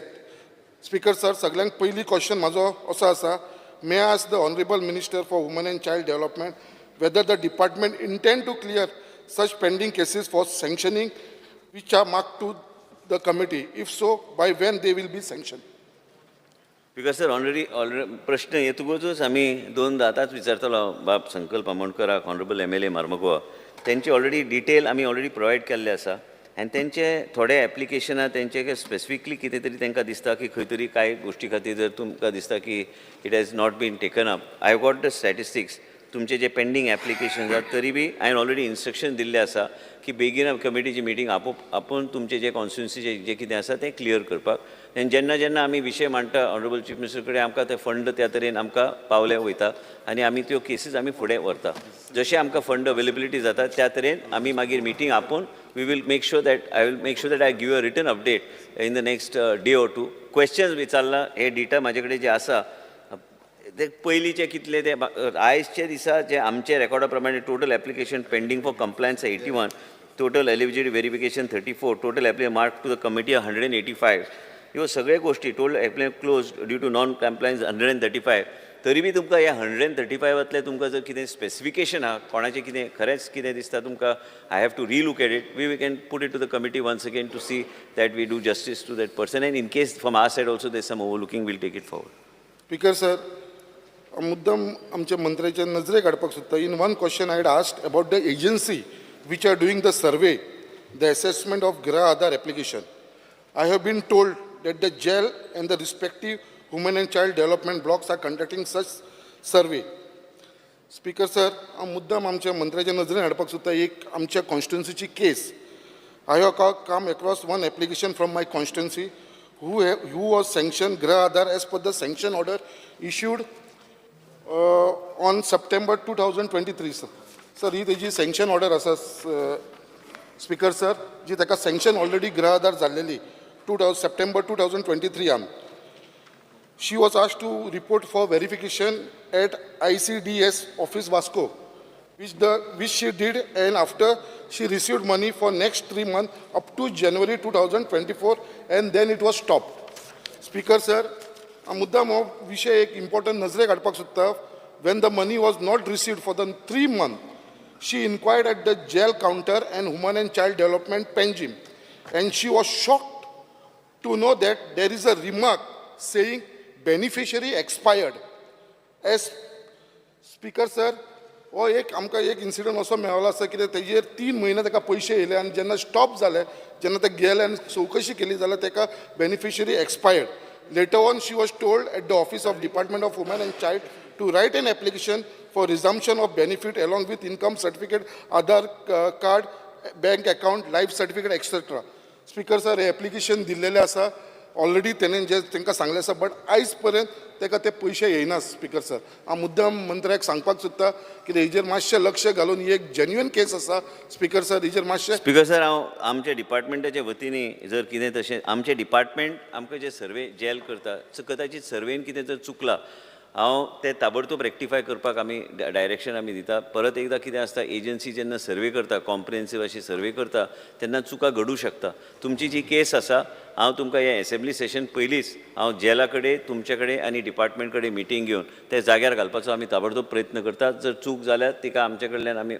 Speaker sir, सगळ्यांक पयली question म्हाजो असो आसा, may I ask the honourable minister for women and child development whether the department intend to clear such pending cases for sanctioning which are marked to the committee? If so, by when they will be sanctioned? Because sir, already प्रश्न येतकूच आमी दोनदा आतांच विचारतलो बाब संकल्प आमोणकराक, honourable MLA Marmagoa. तेंचे already detail आमी already provide केल्ले आसा आनी तेंचे थोडे एप्लिकेशनां तेंचे स्पेसिफिकली कितें तरी तांकां दिसता की खंय तरी कांय गोश्टी खातीर जर तुमकां दिसता की it has not been taken up. I have got the statistics. तुमचे जे पेंडींग एप्लिकेशन आसा तरी बी हांवें ऑलरेडी इन्स्ट्रक्शन दिल्लें आसा की बेगीन कमिटीची मिटींग आपोवन तुमचे जे कॉन्स्टिट्युन्सीचे जे कितें आसा तें क्लियर करपाक. आनी जेन्ना जेन्ना आमी विशय मांडटा ऑनरेबल चीफ मिनिस्टर कडेन, आमकां ते फंड त्या तरेन आमकां पावले वयता आनी आमी त्यो केसीस आमी फुडें व्हरता. जशें आमकां फंड अवेलेबिलिटी जाता त्या तरेन आमी मागीर मिटींग आपोवन we will make sure that I will make sure that I give a written update in the next day or two. Questions विचारला, हे डेटा म्हाजे कडेन जे आसा ते पयलींचे कितले ते आयजच्या दिसा जे आमचे रेकॉर्डा प्रमाणे total application pending for compliance 81, total eligibility verification 34, total apply mark to the committee 185. ह्यो सगळे गोश्टी, total apply close due to non compliance 135. तरी बी तुमकां ह्या 135तांतले तुमकां जर कितें स्पेसिफिकेशन आहा, कोणाचें कितें खरेंच कितें दिसता तुमकां, I have to relook at it. We can put it to the committee once again to see that we do justice to that person, and in case from our side also there some overlooking, we'll take it forward. Speaker sir, मुद्दम आमच्या मंत्र्याच्या नजरेक हाडपाक सोदता. In one question I had asked about the agency which are doing the survey, the assessment of Grih Aadhaar application. I have been told that the jail and the respective women and child development blocks are conducting such survey. Speaker sir, हांव मुद्दम आमच्या मंत्र्याच्या नजरेन हाडपाक सोदता एक आमच्या कॉन्स्टिट्युन्सीची case. I have come across one application from my constituency who was sanctioned Grah Aadhaar as per the sanction order issued on September 2023, sir. Sir, ही तेजी sanction order आसा, स्पीकर सर, जी ताका sanction already Grah Aadhaar जाल्लेली 2 September 2023 an. She was asked to report for verification at ICDS office, Vasco. Which she did, and after she received money for next 3 months up to January 2024, and then it was stopped. Speaker sir, हांव मुद्दाम हो विशय एक important नजरेक हाडपाक सोदता. When the money was not received for the 3 month, she inquired at the jail counter and Women and Child Development Panjim, and she was shocked to know that there is a remark saying beneficiary expired. As Speaker sir, हो एक आमकां एक incident असो मेळ्ळो आसा, कित्याक तेजेर 3 म्हयने ताका पयशे येयले आनी जेन्ना स्टॉप जाले, जेन्ना ते गेले आनी चवकशी केली जाल्यार ताका beneficiary expired. Later on she was told at the office of Department of Women and Child to write an application for resumption of benefit along with income certificate, Aadhaar card, bank account, life certificate, etcetera. Speaker sir, हे application दिल्लेलें आसा already, तेणें जे तांकां सांगलें आसा, but आयज पर्यंत ताका ते पयशे येयना. स्पीकर सर, हांव मुद्दाम मंत्र्याक सांगपाक सोदता की हेजेर मातशें लक्ष घालून, ही एक जेन्युइन केस आसा. स्पीकर सर, हेजेर मातशें स्पीकर सर, हांव आमच्या डिपार्टमेंटाच्या वतीने जर कितें तशें आमचें डिपार्टमेंट आमकां जे सर्वे जेल करता, सो कदाचीत सर्वेन कितें जर चुकलां, हांव तें ताबडतोब रेक्टिफाय करपाक आमी डायरेक्शन आमी दिता. परत एकदां कितें आसता, एजन्सी जेन्ना सर्वे करता, कॉम्प्रिहेन्सीव अशी सर्वे करता, तेन्ना चुका घडूं शकता. तुमची जी केस आसा, हांव तुमकां हें एसेंब्ली सेशन पयलींच हांव जेला कडेन, तुमचे कडेन आनी डिपार्टमेंट कडेन मिटींग घेवन ते जाग्यार घालपाचो आमी ताबडतोब प्रयत्न करतात. जर चूक जाल्यार तिका आमचे कडल्यान आमी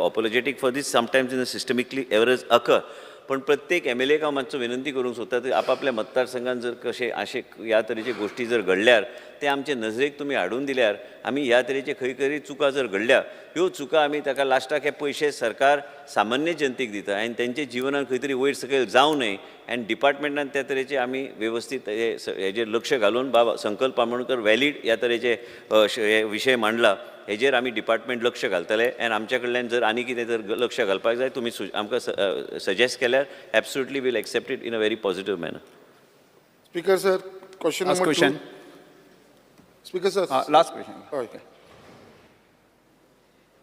apologetic for this. Sometimes in systemically errors occur, पण प्रत्येक एमएलएक हांव मातसो विनंती करूंक सोदता, की आपापल्या मतदारसंघात जर कशें अशें ह्या तरेचे गोश्टी जर घडल्यार, ते आमचे नजरेक तुमी हाडून दिल्यार, आमी ह्या तरेचे खंय खंय चुका जर घडल्या, ह्यो चुका आमी ताका लास्टाक हे पयशे सरकार सामान्य जनतेक दिता आनी तेंच्या जिवनान खंय तरी वयर सकयल जावं न्हय, आनी डिपार्टमेंटान त्या तरेचे आमी वेवस्थीत हेजेर लक्ष घालून, बाबा संकल्प आमोणकर वॅलीड ह्या तरेचे हे विशय मांडला, हेजेर आमी डिपार्टमेंट लक्ष घालतले. आनी आमच्या कडल्यान जर आनी कितें जर लक्ष घालपाक जाय, तुमी आमकां सजेस्ट केल्यार, absolutely we'll accept it in a very positive manner. Speaker sir, question Last number question. Two. Speaker sir. Last question. हय.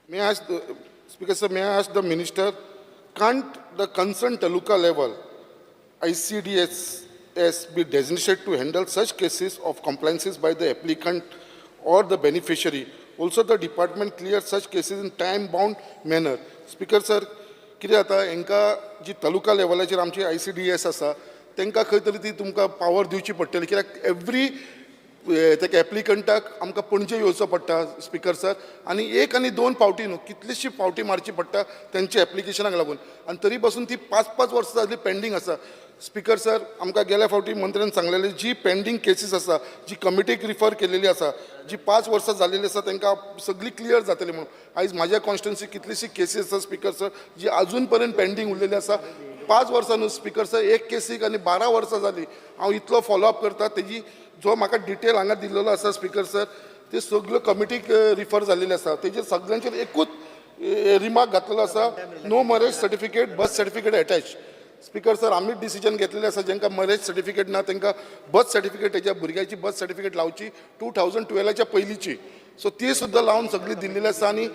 May I ask the, Speaker sir, may I ask the minister, can't the concerned taluka level ICDSS be designated to handle such cases of compliances by the applicant or the beneficiary? Also, the department clear such cases in time-bound manner. Speaker sir, कितें जाता, हांकां जी तालुका लेवलाचेर आमची ICDS आसा, तांकां खंय तरी ती तुमकां पावर दिवची पडटली, कित्याक एवरी तेका एप्लिकंटाक आमकां पणजे येवचो पडटा, स्पीकर सर, आनी एक आनी दोन फावटी न्हू, कितलीशी फावटी मारची पडटा तेंच्या एप्लिकेशनाक लागून, आनी तरी पासून ती 5-5 वर्सां जाली पेंडींग आसा. स्पीकर सर, आमकां गेल्या फावटी मंत्र्यान सांगलेलें, जी पेंडींग केसीस आसा, जी कमिटीक रिफर केलेली आसा, जी 5 वर्सां जालेली आसा, तांकां सगळी क्लियर जातली म्हणून. आयज म्हाज्या कॉन्स्टिट्युन्सी कितलीशी केसीस आसा, स्पीकर सर, जी अजून पर्यंत पेंडींग उरलेली आसा. 5 वर्सां न्हू, स्पीकर सर, एक केसीक आनी 12 वर्सां जाली. हांव इतलो फॉलो अप करता, तेजी जो म्हाका डिटेल हांगा दिल्लेलो आसा, स्पीकर सर, ते सगळ्यो कमिटीक रिफर जाल्लेले आसा. तेजेर सगळ्यांचेर एकूच रिमार्क घातलेलो आसा, no marriage certificate, birth certificate attach. Speaker sir, आमीच डिसिजन घेतलेलें आसा, जांकां मॅरेज सर्टिफिकेट ना तांकां बर्थ सर्टिफिकेट, तेच्या भुरग्याची बर्थ सर्टिफिकेट लावची 2012च्या पयलींची. सो ती सुद्दां लावन सगळी दिल्लेली आसा. आनी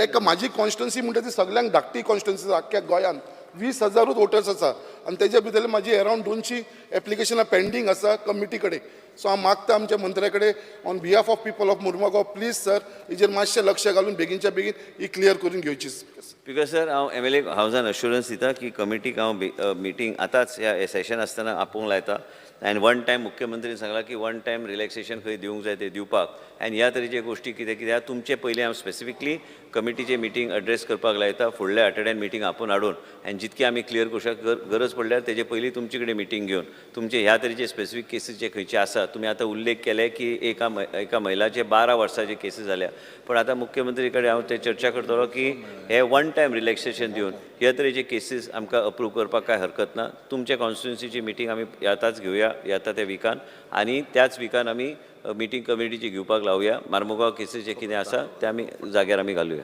एक म्हाजी कॉन्स्टिट्युन्सी म्हणटा ती सगळ्यांक धाकटी कॉन्स्टिट्युन्सी. आख्ख्या गोंयांत 20 हजारूच वोटर्स आसा आनी तेज्या भितरले म्हाजी अरावंड 200 एप्लिकेशनां पेंडींग आसा कमिटी कडेन. सो हांव मागता आमच्या मंत्र्या कडेन, on behalf of people of Mormugao, please sir, हेजेर मातशें लक्ष घालून बेगीनच्या बेगीन ही क्लियर करून घेवची. स्पीकर सर, हांव एमएलए हावसान अश्युरन्स दिता की कमिटीक हांव मिटींग आतांच ह्या सेशन आसतना आपोवंक लायता. आनी वन टायम मुख्यमंत्रीन सांगलां की वन टायम रिलॅक्सेशन खंय दिवंक जाय ते दिवपाक, आनी ह्या तरेचे गोश्टी कितें कितें आहा तुमचे, पयलीं हांव स्पेसिफिकली कमिटीचे मिटींग एड्रेस करपाक लायता. फुडल्या आठवड्यान मिटींग आपोवन हाडून आनी जितकी आमी क्लियर करूं शकता, गरज पडल्यार तेजे पयलीं तुमचे कडेन मिटींग घेवन तुमचे ह्या तरेचे स्पेसिफीक केसीस जे खंयचे आसा, तुमी आतां उल्लेख केले की एका महिलाचे 12 वर्साचे केसीस जाल्या, पण आतां मुख्यमंत्री कडेन हांव ते चर्चा करतलो की हे वन टायम रिलॅक्सेशन दिवन ह्या तरेचे केसीस आमकां अप्रूव करपाक कांय हरकत ना. तुमच्या कॉन्स्टिट्युन्सीची मिटींग आमी आतांच घेवया येता त्या विकान, आनी त्याच विकान आमी मिटींग कमिटीची घेवपाक लावया. मार्मुगांव केसीस जे कितें आसा ते आमी जाग्यार आमी घालुया.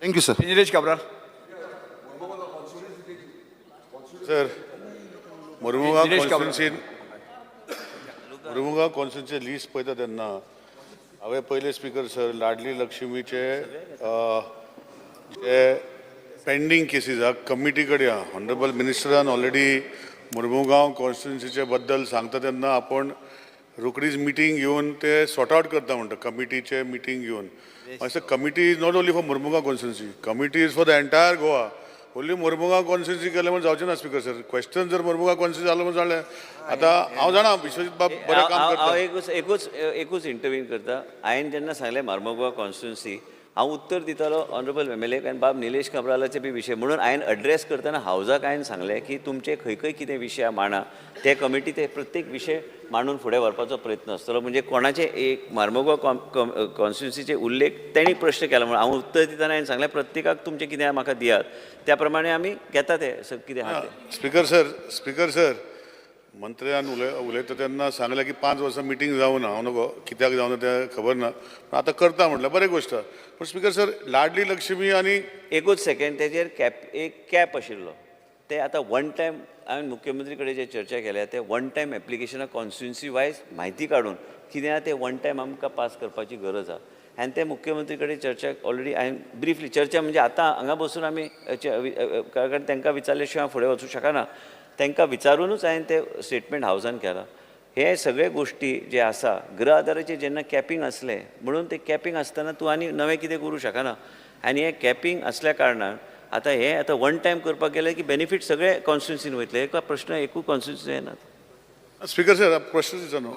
Thank you sir. Nilesh Cabral. Sir, Mormugao Nilesh Cabral. कॉन्स्टिट्युन्सीन, मोरमुगांव कॉन्स्टिट्युन्सी लिस्ट पळयता तेन्ना हांवें पयले, स्पीकर सर, लाडली लक्ष्मीचे जे पेंडींग केसीस आहा, कमिटी कडेन आहा. ऑनरेबल मिनिस्टरान ऑलरेडी मुर्मुगांव कॉन्स्टिट्युन्सीचे बद्दल सांगता तेन्ना आपूण रोखडीच मिटींग घेवन ते सॉर्ट आवट करता म्हणटा, कमिटीचे मिटींग घेवन. मातसो committee is not only for Mormugao constituency, committee is for the entire Goa. Only Mormugao constituency केलें म्हूण जावचें ना स्पीकर सर. क्वेश्चन जर मुरमुगांव कॉन्स्टिट्युन्सी जालो म्हूण जालें. आतां हांव जाणा विश्वजीत बाब बरें काम हांव करता. एकूच एकूच एकूच इंटरवीन करता. हांवें जेन्ना सांगलें मार्मगोवा कॉन्स्टिट्युन्सी, हांव उत्तर दितालो ऑनरेबल एमएलए आनी बाब निलेश काब्रालाचे बी विशय म्हणून हांवें अड्रेस करतना हावजाक हांवें सांगलें की तुमचे खंय खंय कितें विशय मांडा, ते कमिटी ते प्रत्येक विशय मांडून फुडें व्हरपाचो प्रयत्न आसतलो. म्हणजे कोणाचे एक मार्मगोवा कॉन्स्टिट्युन्सीचे उल्लेख तेणी प्रश्न केला म्हणून हांव उत्तर दितना हांवें सांगलें प्रत्येकाक तुमचें कितें आहा म्हाका दियात, त्या प्रमाणे आमी घेता ते कितें आहा तें. स्पीकर सर, स्पीकर सर, मंत्र्यान उलयता तेन्ना सांगलें की 5 वर्सां मिटींग जावना, हांव नको कित्याक जावना तें खबर ना, पूण आतां करता म्हटल्यार बरें गोश्ट. पूण स्पीकर सर, लाडली लक्ष्मी आनी एकूच सेकेंड, तेजेर कॅप एक कॅप आशिल्लो, ते आतां वन टायम हांवें मुख्यमंत्री कडेन जे चर्चा केल्या ते वन टायम एप्लिकेशनां कॉन्स्टिट्युन्सी वायज म्हायती काडून कितें आहा ते वन टायम आमकां पास करपाची गरज आहा. आनी ते मुख्यमंत्री कडेन चर्चा ऑलरेडी हांवें ब्रिफली चर्चा म्हणजे आतां हांगा बसून आमी कारण तांकां विचारले शिवाय हांव फुडें वचूं शकना, तांकां विचारुनूच हांवें ते स्टेटमेंट हावजान केलां. हे सगळे गोश्टी जे आसा गृह आधाराचेर जेन्ना कॅपिंग आसलें म्हणून ते कॅपिंग आसतना तूं आनी नवें कितें करूं शकना, आनी हें कॅपिंग आसल्या कारणान आतां हें आतां वन टायम करपाक गेलें की बेनिफीट सगळे कॉन्स्टिट्युन्सीन वयतले, एका प्रश्न एकूय कॉन्स्टिट्युन्सी येना. स्पीकर सर, प्रश्न दिसता न्हू,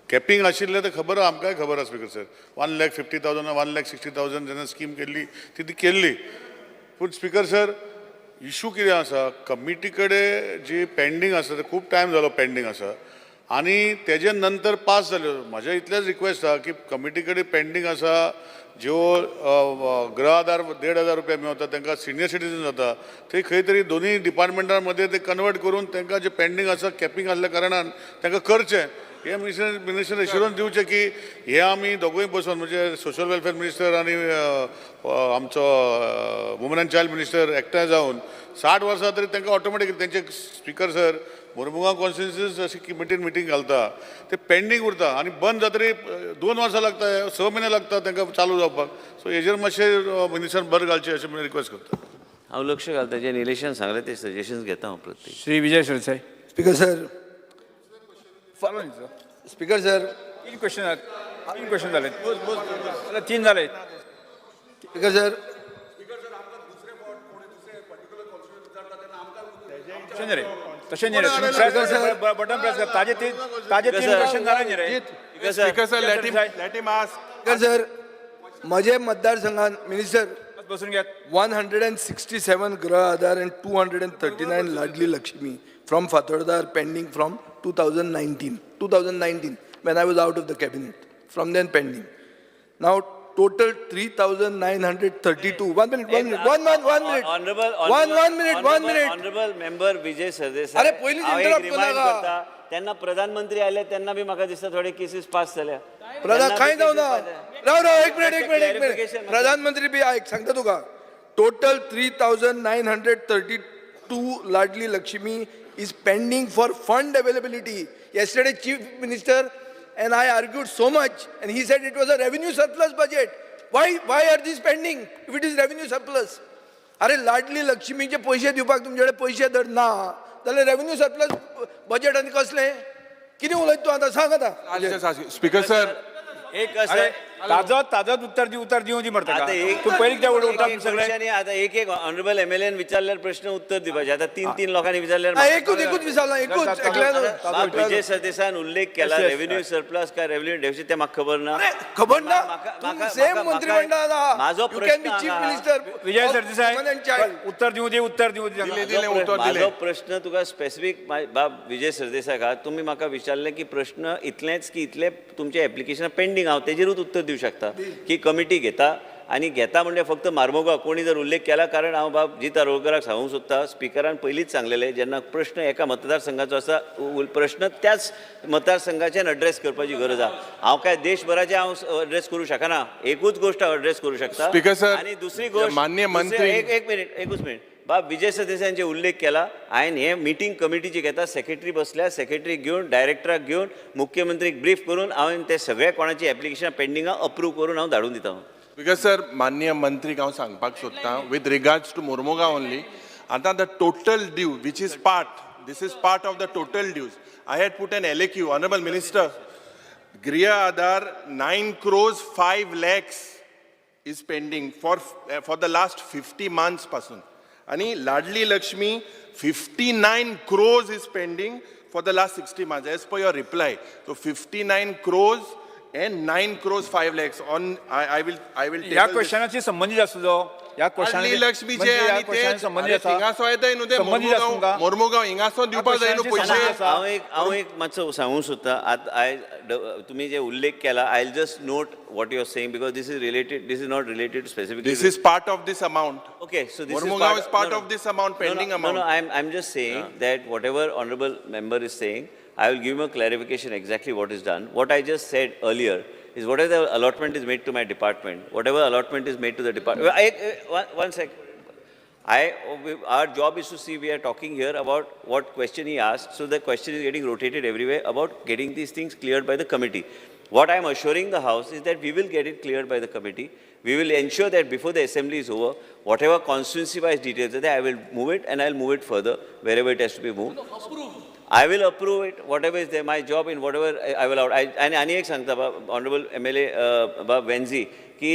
कॅपिंग आशिल्लें तें खबर आहा, आमकांय खबर आहा स्पीकर सर. 1,50,000 1,60,000 जेन्ना स्कीम केल्ली ती ती केल्ली. पूण स्पीकर सर, इशू कितें आसा, कमिटी कडेन जी पेंडींग आसा ते खूब टायम जालो पेंडींग आसा आनी तेजे नंतर पास जाल्यो. म्हाजें इतलेंच रिक्वेस्ट आहा की कमिटी कडेन पेंडींग आसा ज्यो गृह आधार 1,500 रुपया मेवता तांकां सिनियर सिटीजन जाता, ते खंय तरी दोनूय डिपार्टमेंटां मदें ते कन्वर्ट करून तांकां जे पेंडींग आसा कॅपिंग आसल्या कारणान तांकां करचें. हे मिनिस्टर एश्युरन्स दिवचें की हे आमी दोगूय बसून म्हणजे सोशल वेलफेअर मिनिस्टर आनी आमचो वुमन एंड चायल्ड मिनिस्टर एकठांय जावन 60 वर्सां तरी तांकां ऑटोमॅटिकली तेंचे स्पीकर सर मुरमुगांव कॉन्स्टिट्युन्सी अशी मिटींग मिटींग घालता ते पेंडींग उरता आनी बंद जातरी 2 वर्सां लागता, 6 म्हयने लागता तांकां चालू जावपाक. सो हेजेर मातशें मिनिस्टर भर घालचें अशें मी रिक्वेस्ट करता. हांव लक्ष घालता, जे निलेशान सांगलें ते सजेशन्स घेता हांव प्रत्येक. Shri Vijay Sardesai. Speaker sir, speaker sir, 3 question, 3 question जाले, 3 जाले. स्पीकर सर, तशें न्ही रे, तशें न्ही रे, बटन प्रेस कर. ताजे 3 क्वेश्चन जाले न्ही रे. Speaker sir, let him ask. Speaker sir, म्हजे मतदारसंघात मिनिस्टर बसून घेत. 167 Gruha Aadhaar and 239 Ladli Lakshmi from Fatorda are pending from 2019. 2019, when I was out of the cabinet. From then pending. Now total 3,932. 1 minute, 1 minute, 1 minute. Honorable, 1 minute, 1 minute. Honorable member Vijay Sardesai. अरे पयलींच हांव एक interrupt remind करनाका. करता, तेन्ना प्रधानमंत्री आयले तेन्ना बी म्हाका दिसता थोडे केसीस पास जाल्या. प्रधान कांय जावना. राव राव, एक मिनिट, एक मिनिट, एक मिनिट. प्रधानमंत्री बी आयक सांगता तुका. Total 3,932 Ladli Lakshmi is pending for fund availability. Yesterday chief minister and I argued so much and he said it was a revenue surplus budget. Why are these pending if it is revenue surplus? अरे लाडली लक्ष्मीचे पैसे दिवपाक तुमचे कडेन पैसे जर ना जाल्यार revenue surplus budget आनी कसलें कितें उलयता तूं आतां सांग आतां. स्पीकर सर, एक अरे ताजोच उत्तर दी, उत्तर दिवं दी मरता तूं पयलीं कित्याक उठता सगळें. आतां एक एक ऑनरेबल एमएलएन विचारल्यार प्रश्न उत्तर दिवपाचें. आतां 3 लोकांनी विचारल्यार एकूच एकूच विचारलां, एकूच एकल्यान. विजय सरदेसायान उल्लेख केला रेव्हेन्यू सरप्लस काय रेव्हेन्यू डेफिसिट तें म्हाका खबर ना. खबर ना, सेम मंत्रिमंडळ. म्हाजो प्रश्न चीफ मिनिस्टर विजय सरदेसाय उत्तर दिवं दी, उत्तर दिवं दी. म्हाजो प्रश्न तुका स्पेसिफीक बाब विजय सरदेसाय का तुमी म्हाका विचारलें की प्रश्न इतलेंच की इतले तुमचें एप्लिकेशन पेंडींग, हांव तेजेरूच उत्तर दिवं शकता की कमिटी घेता आनी घेता म्हणजे फक्त मार्मोगांव कोणी जर उल्लेख केला, कारण हांव बाब जीत आरोलकराक सांगूंक सोदता, स्पिकरान पयलींच सांगलेलें जेन्ना प्रश्न एका मतदारसंघाचो आसा प्रश्न त्याच मतदारसंघाच्यान एड्रेस करपाची गरज आसा. हांव काय देशभराचे हांव एड्रेस करूं शकना, एकूच गोश्ट हांव एड्रेस करूं शकता. स्पीकर सर, आनी दुसरी गोश्ट मान्य मंत्री, एक मिनिट, एकूच मिनिट बाब विजय सरदेसायांचे उल्लेख केला, हांवें हे मिटींग कमिटीची घेता, सेक्रेटरी बसल्या, सेक्रेटरी घेवन डायरेक्टराक घेवन मुख्यमंत्रीक ब्रीफ करून हांवें ते सगळे कोणाची एप्लिकेशन पेंडिंगां अप्रूव करून हांव धाडून दिता. Because sir, माननीय मंत्रीक हांव सांगपाक सोदतां with regards to Mormugao only, आतां the total due which is part, this is part of the total dues. I had put an LAQ, honourable minister, Griha Aadhaar 9 crores 5 lakhs is pending for the last 50 months पासून आणि Ladli Lakshmi 59 crores is pending for the last 60 months as per your reply. So 59 crores and 9 crores 5 lakhs on I will ह्या क्वेश्चनाची संबंदीत आसलो जो ह्या लाडली लक्ष्मीचे ह्या आणि क्वेश्चनाची संबंदीत आसा हिंगासो येताय न्हू ते संबंदीत आसा तुमकां? मोर्मुगांव हिंगासो दिवपाक जाय न्हू क्वेश्चनाची पयशे. संबंदीत आसा. हांव एक मातसो सांगूंक सोदता. आतां आयज तुमी जे उल्लेख केला, I just note what you are saying because this is related, this is not related specifically. This is part of this amount. Okay, so this Mormugao is is part of this amount, pending no, amount. No, I'm just saying that whatever honorable member is saying, I will give him a clarification exactly what is done. What I just said earlier is whatever the allotment is made to my department, whatever allotment is made to the department. One sec. Our job is to see, we are talking here about what question he asked, so the question is getting rotated everywhere about getting these things cleared by the committee. What I am assuring the House is that we will get it cleared by the committee. We will ensure that before the assembly is over, whatever constituency-wise details are there, I will move it and I will move it further wherever it has to be moved. I will approve it, whatever is there, my job in whatever I will out. आनी आनी एक सांगता honourable MLA बाब वेन्झी की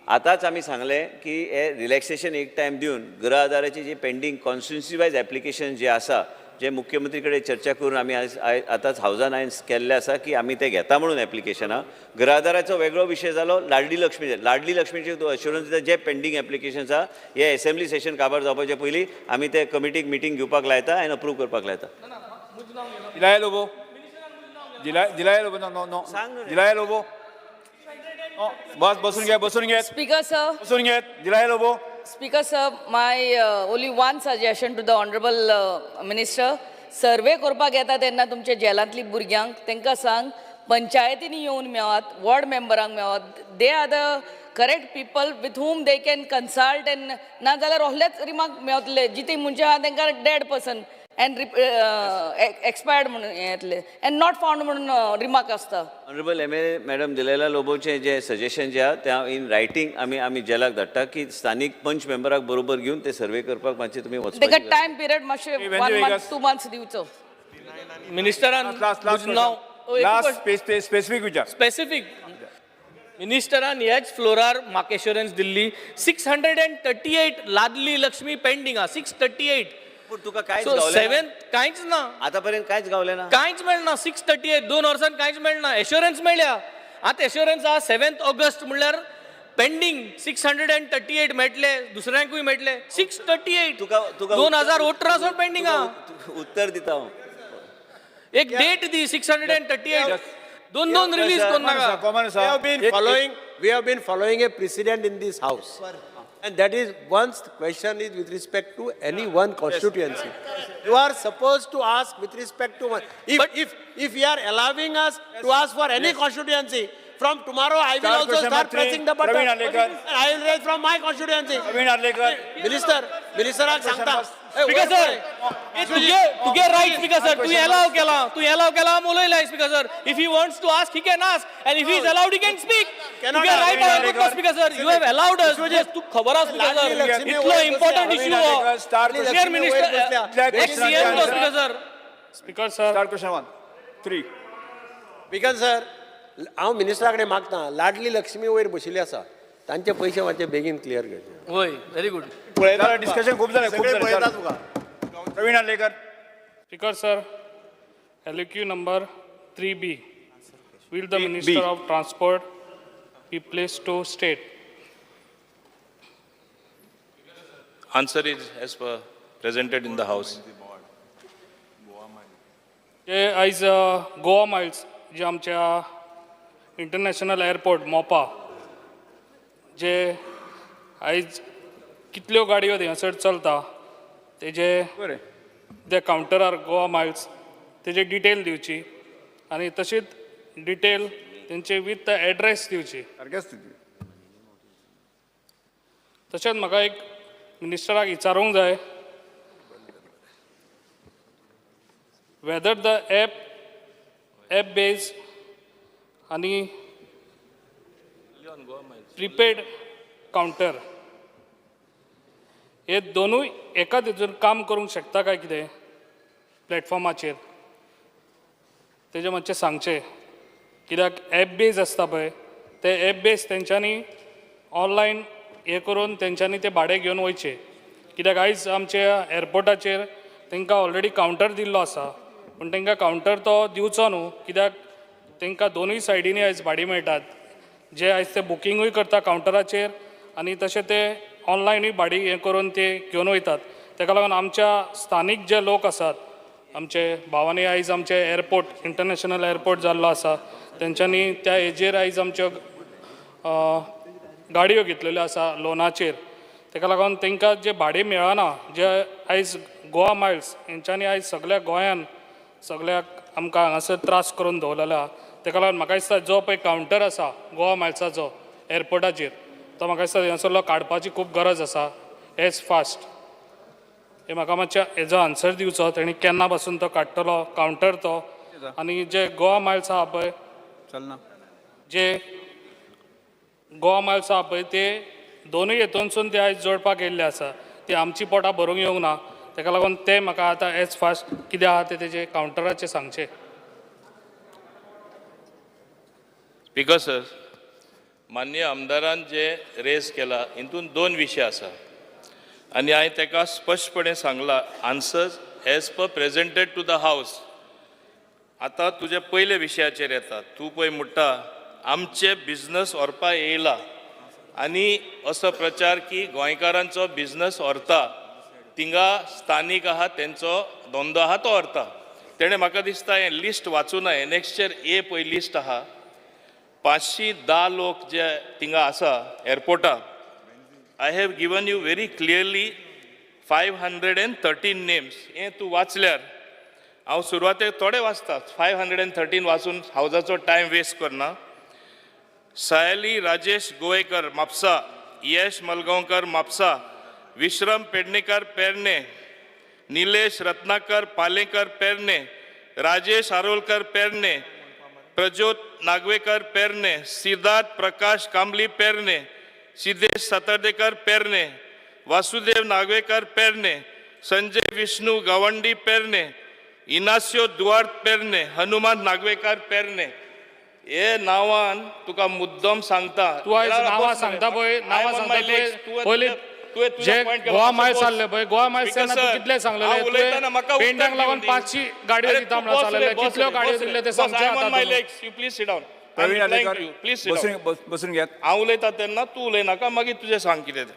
आतांच आमी सांगलें की हे रिलॅक्सेशन एक टायम दिवन गृह आधाराची जी पेंडींग कॉन्स्टिट्युन्सी वायज एप्लिकेशन जे आसा, जे मुख्यमंत्री कडेन चर्चा करून आमी आयज आतांच हावजान हांवें केल्लें आसा की आमी ते घेता म्हणून एप्लिकेशनां. गृह आधाराचो वेगळो विशय जालो. लाडली लक्ष्मीचे तूं अश्युरन्स दिता, जे पेंडींग एप्लिकेशन्स आहा, हे एसेंब्ली सेशन काबार जावपाचे पयलीं आमी ते कमिटीक मिटींग घेवपाक लायता आनी अप्रूव करपाक लायता. दिलाया लोबो, दिलाया लोबो, नो नो. सांग न्हू रे. दिलाया लोबो, नो, बस, बसून घे, बसून घे. Speaker, sir. बसून घे दिलाया Lobo. Speaker, sir, my only one suggestion to the honorable minister. Survey करपाक येता तेन्ना तुमच्या जेलांतली भुरग्यांक तांकां सांग, पंचायतींनी येवन मेवात, वॉर्ड मेंबरांक मेवात. They are the correct people with whom they can consult and नाजाल्यार रोखडेच रिमार्क मेवतले. जिती मनशां आहा तांकां डेड पर्सन अँड एक्सपायर्ड म्हणून हें येतलें अँड not found म्हणून रिमार्क आसता. ऑनरेबल एमएलए मॅडम दिलेला लोबोचें जे सजेशन जे आहा, तें हांव इन रायटींग आमी जेलाक धाडटा की स्थानीक पंच मेंबराक बरोबर घेवन ते सर्वे करपाक मातशें तुमी ताका वचपाची. टायम पिरियड मातशें 1 month, 2 months दिवचो. मिनिस्टरान लास्ट लास्ट. म्हजें नांव लास्ट, स्पेसिफीक विचार. स्पेसिफीक. मिनिस्टरान ह्याच फ्लोरार म्हाका एश्योरन्स दिल्ली, 638 लाडली लक्ष्मी पेंडींग आहा, 638. पूण तुका कांयच सो गावलें ना? सेवन कांयच ना. आतां पर्यंत कांयच गावलें ना? कांयच मेळना. 638, 2 वर्सान कांयच मेळना. एश्योरन्स मेळ्ळ्या. आतां एश्योरन्स आहा 7 ऑगस्ट, म्हणल्यार पेंडींग 638 मेळटले, दुसऱ्यांकूय मेळटले. 638 तुका 2018 सावन पेंडींग आहा. तुका उत्तर दिता हांव. एक डेट दी. 638, दोन दोन रिलीज करून नाका. कॉमन आसा. We have been following, we have been following a precedent in this house. And that is, once the question is with respect to any one constituency, you are supposed to ask with respect to one. If, if you are allowing us to ask for any constituency, from tomorrow I will Start also question start number three, pressing the button. Praveen Arlekar. And I will raise from my constituency. Praveen Arlekar. Minister, minister आक सांगता. Speaker sir, तुगे right. Speaker sir, तू allow केला, तू allow केला, आमी उलयलाय. Speaker sir, if he wants to ask, he can ask, and if he is allowed, he can speak. Cannot तुगे ask. Right आहे speaker sir. You have allowed us. तू खबर आसा स्पीकर लाडली सर, लक्ष्मी इतलो वयर इम्पॉर्टंट बसल्या. इश्यू हो. Star. Clear minister, ex CM तो speaker sir. Speaker sir. Start question one three. Speaker sir, हांव मिनिस्टरा कडेन मागता, लाडली लक्ष्मी वयर बशिल्ली आसा, तांचे पयशे मातशे बेगीन क्लियर करचे. वय, व्हेरी गुड. डिस्कशन खूप झालं, खूप सगळे पळयता झालं. तुका. प्रवीण Arlekar. Speaker sir, LAQ number 3B. Will the 3B. Minister of Transport be pleased to state? Answer is as per presented in the house. जे आयज गोवा मायल्स जे आमच्या इंटरनॅशनल एअरपोर्ट मोपा जे आयज कितल्यो गाडयो थंयसर चलता, तेजे बरें ते कावंटरार गोवा मायल्स तेजे डिटेल दिवची आनी तशीच डिटेल तेंचे विथ एड्रेस दिवची. सारकेच स्थिती. तशेंच म्हाका एक मिनिस्टराक विचारूंक जाय, whether the app base आनी प्रिपेड कावंटर हे दोनूय एकाच हितून काम करूंक शकता काय कितें प्लॅटफॉर्माचेर, तेजें मातशें सांगचें. कित्याक एप बेज आसता पळय, ते एप बेज तेंच्यांनी ऑनलायन हें करून तेंच्यांनी ते भाडें घेवन वयचें. कित्याक आयज आमच्या एअरपोर्टाचेर तांकां ऑलरेडी कावंटर दिल्लो आसा, पूण तांकां कावंटर तो दिवचो न्हू, कित्याक तांकां दोनूय सायडींनी आयज भाडीं मेळटात. जे आयज ते बुकिंगूय करता कावंटराचेर आनी तशें ते ऑनलायनूय भाडीं हें करून ते घेवन वयतात. ताका लागून आमच्या स्थानीक जे लोक आसात, आमचे भावांनी आयज आमचे एअरपोर्ट इंटरनॅशनल एअरपोर्ट जाल्लो आसा, तेंच्यांनी त्या हेजेर आयज आमच्यो गाडयो घेतलेल्यो आसा लोनाचेर. ताका लागून तांकां जे भाडें मेळना, जे आयज गोवा मायल्स हेंच्यांनी आयज सगळ्या गोंयान सगळ्याक आमकां हांगासर त्रास करून दवरलेलो आसा. ताका लागून म्हाका दिसता जो पळय कावंटर आसा गोवा मायल्साचो एअरपोर्टाचेर, तो म्हाका दिसता हेंसरलो काडपाची खूब गरज आसा एज फास्ट. हे म्हाका मातशें हेजो आन्सर दिवचो, तेणी केन्ना पासून तो काडटलो कावंटर तो, आनी जे गोवा मायल्स आसा पळय, जे गोवा मायल्स आसा पळय ते दोनूय हेतूनसून ते आयज जोडपाक येयल्ले आसा, ती आमची पोटां भरूंक येवंक ना. ताका लागून ते म्हाका आतां एज फास्ट कितें आहा तें तेजें कावंटराचें सांगचें. स्पीकर सर, माननीय आमदारान जे रेज केला हितून दोन विशय आसा आनी हांवें ताका स्पश्टपणे सांगला, answers as per presented to the house. आतां तुज्या पयल्या विशयाचेर येता. तूं पळय म्हणटा आमचे बिजनस व्हरपा येयला आनी असो प्रचार की गोंयकारांचो बिजनस व्हरता, थिंगा स्थानीक आहा तेंचो धंदो आहा तो व्हरता. तेणें म्हाका दिसता हें लिस्ट वाचूना, एनेक्सचेर ए पळय लिस्ट आहा, 510 लोक जे थिंगा आसा एअरपोर्टार. I have given you very clearly 513 names. हें तूं वाचल्यार, हांव सुरवातेक थोडे वाचता, 513 वाचून हावजाचो टायम वेस्ट करना. सायली राजेश गोवेकर म्हापसा, यश मलगांवकर म्हापसा, विश्रम पेडणेकर पेरणे, निलेश रत्नाकर पालेकर पेरणे, राजेश आरोलकर पेरणे, प्रज्योत नागवेकर पेरणे, सिद्धार्थ प्रकाश कांबली पेरणे, सिद्धेश सातार्डेकर पेरणे, वासुदेव नागवेकर पेरणे, संजय विष्णू गावंडी पेरणे, इनास्यो दुआर्त पेरणे, हनुमान नागवेकर पेरणे. हे नांवान तुका मुद्दम सांगता. तूं आयज नांवां सांगता पळय, नांवां सांगता पयलीं जे गोवा मायल्स आसले पळय, गोवा मायल्स तेन्ना तूं कितले सांगलेले, तुवें पेंडांक लागून 500 गाडयो दिता म्हणून सांगलेले, कितल्यो गाडयो दिल्ले ते सांगचे आतां. Please sit down. Praveen Alekar, बसून घेयात. हांव उलयता तेन्ना तूं उलयनाका, मागीर तुजें सांग कितें तें.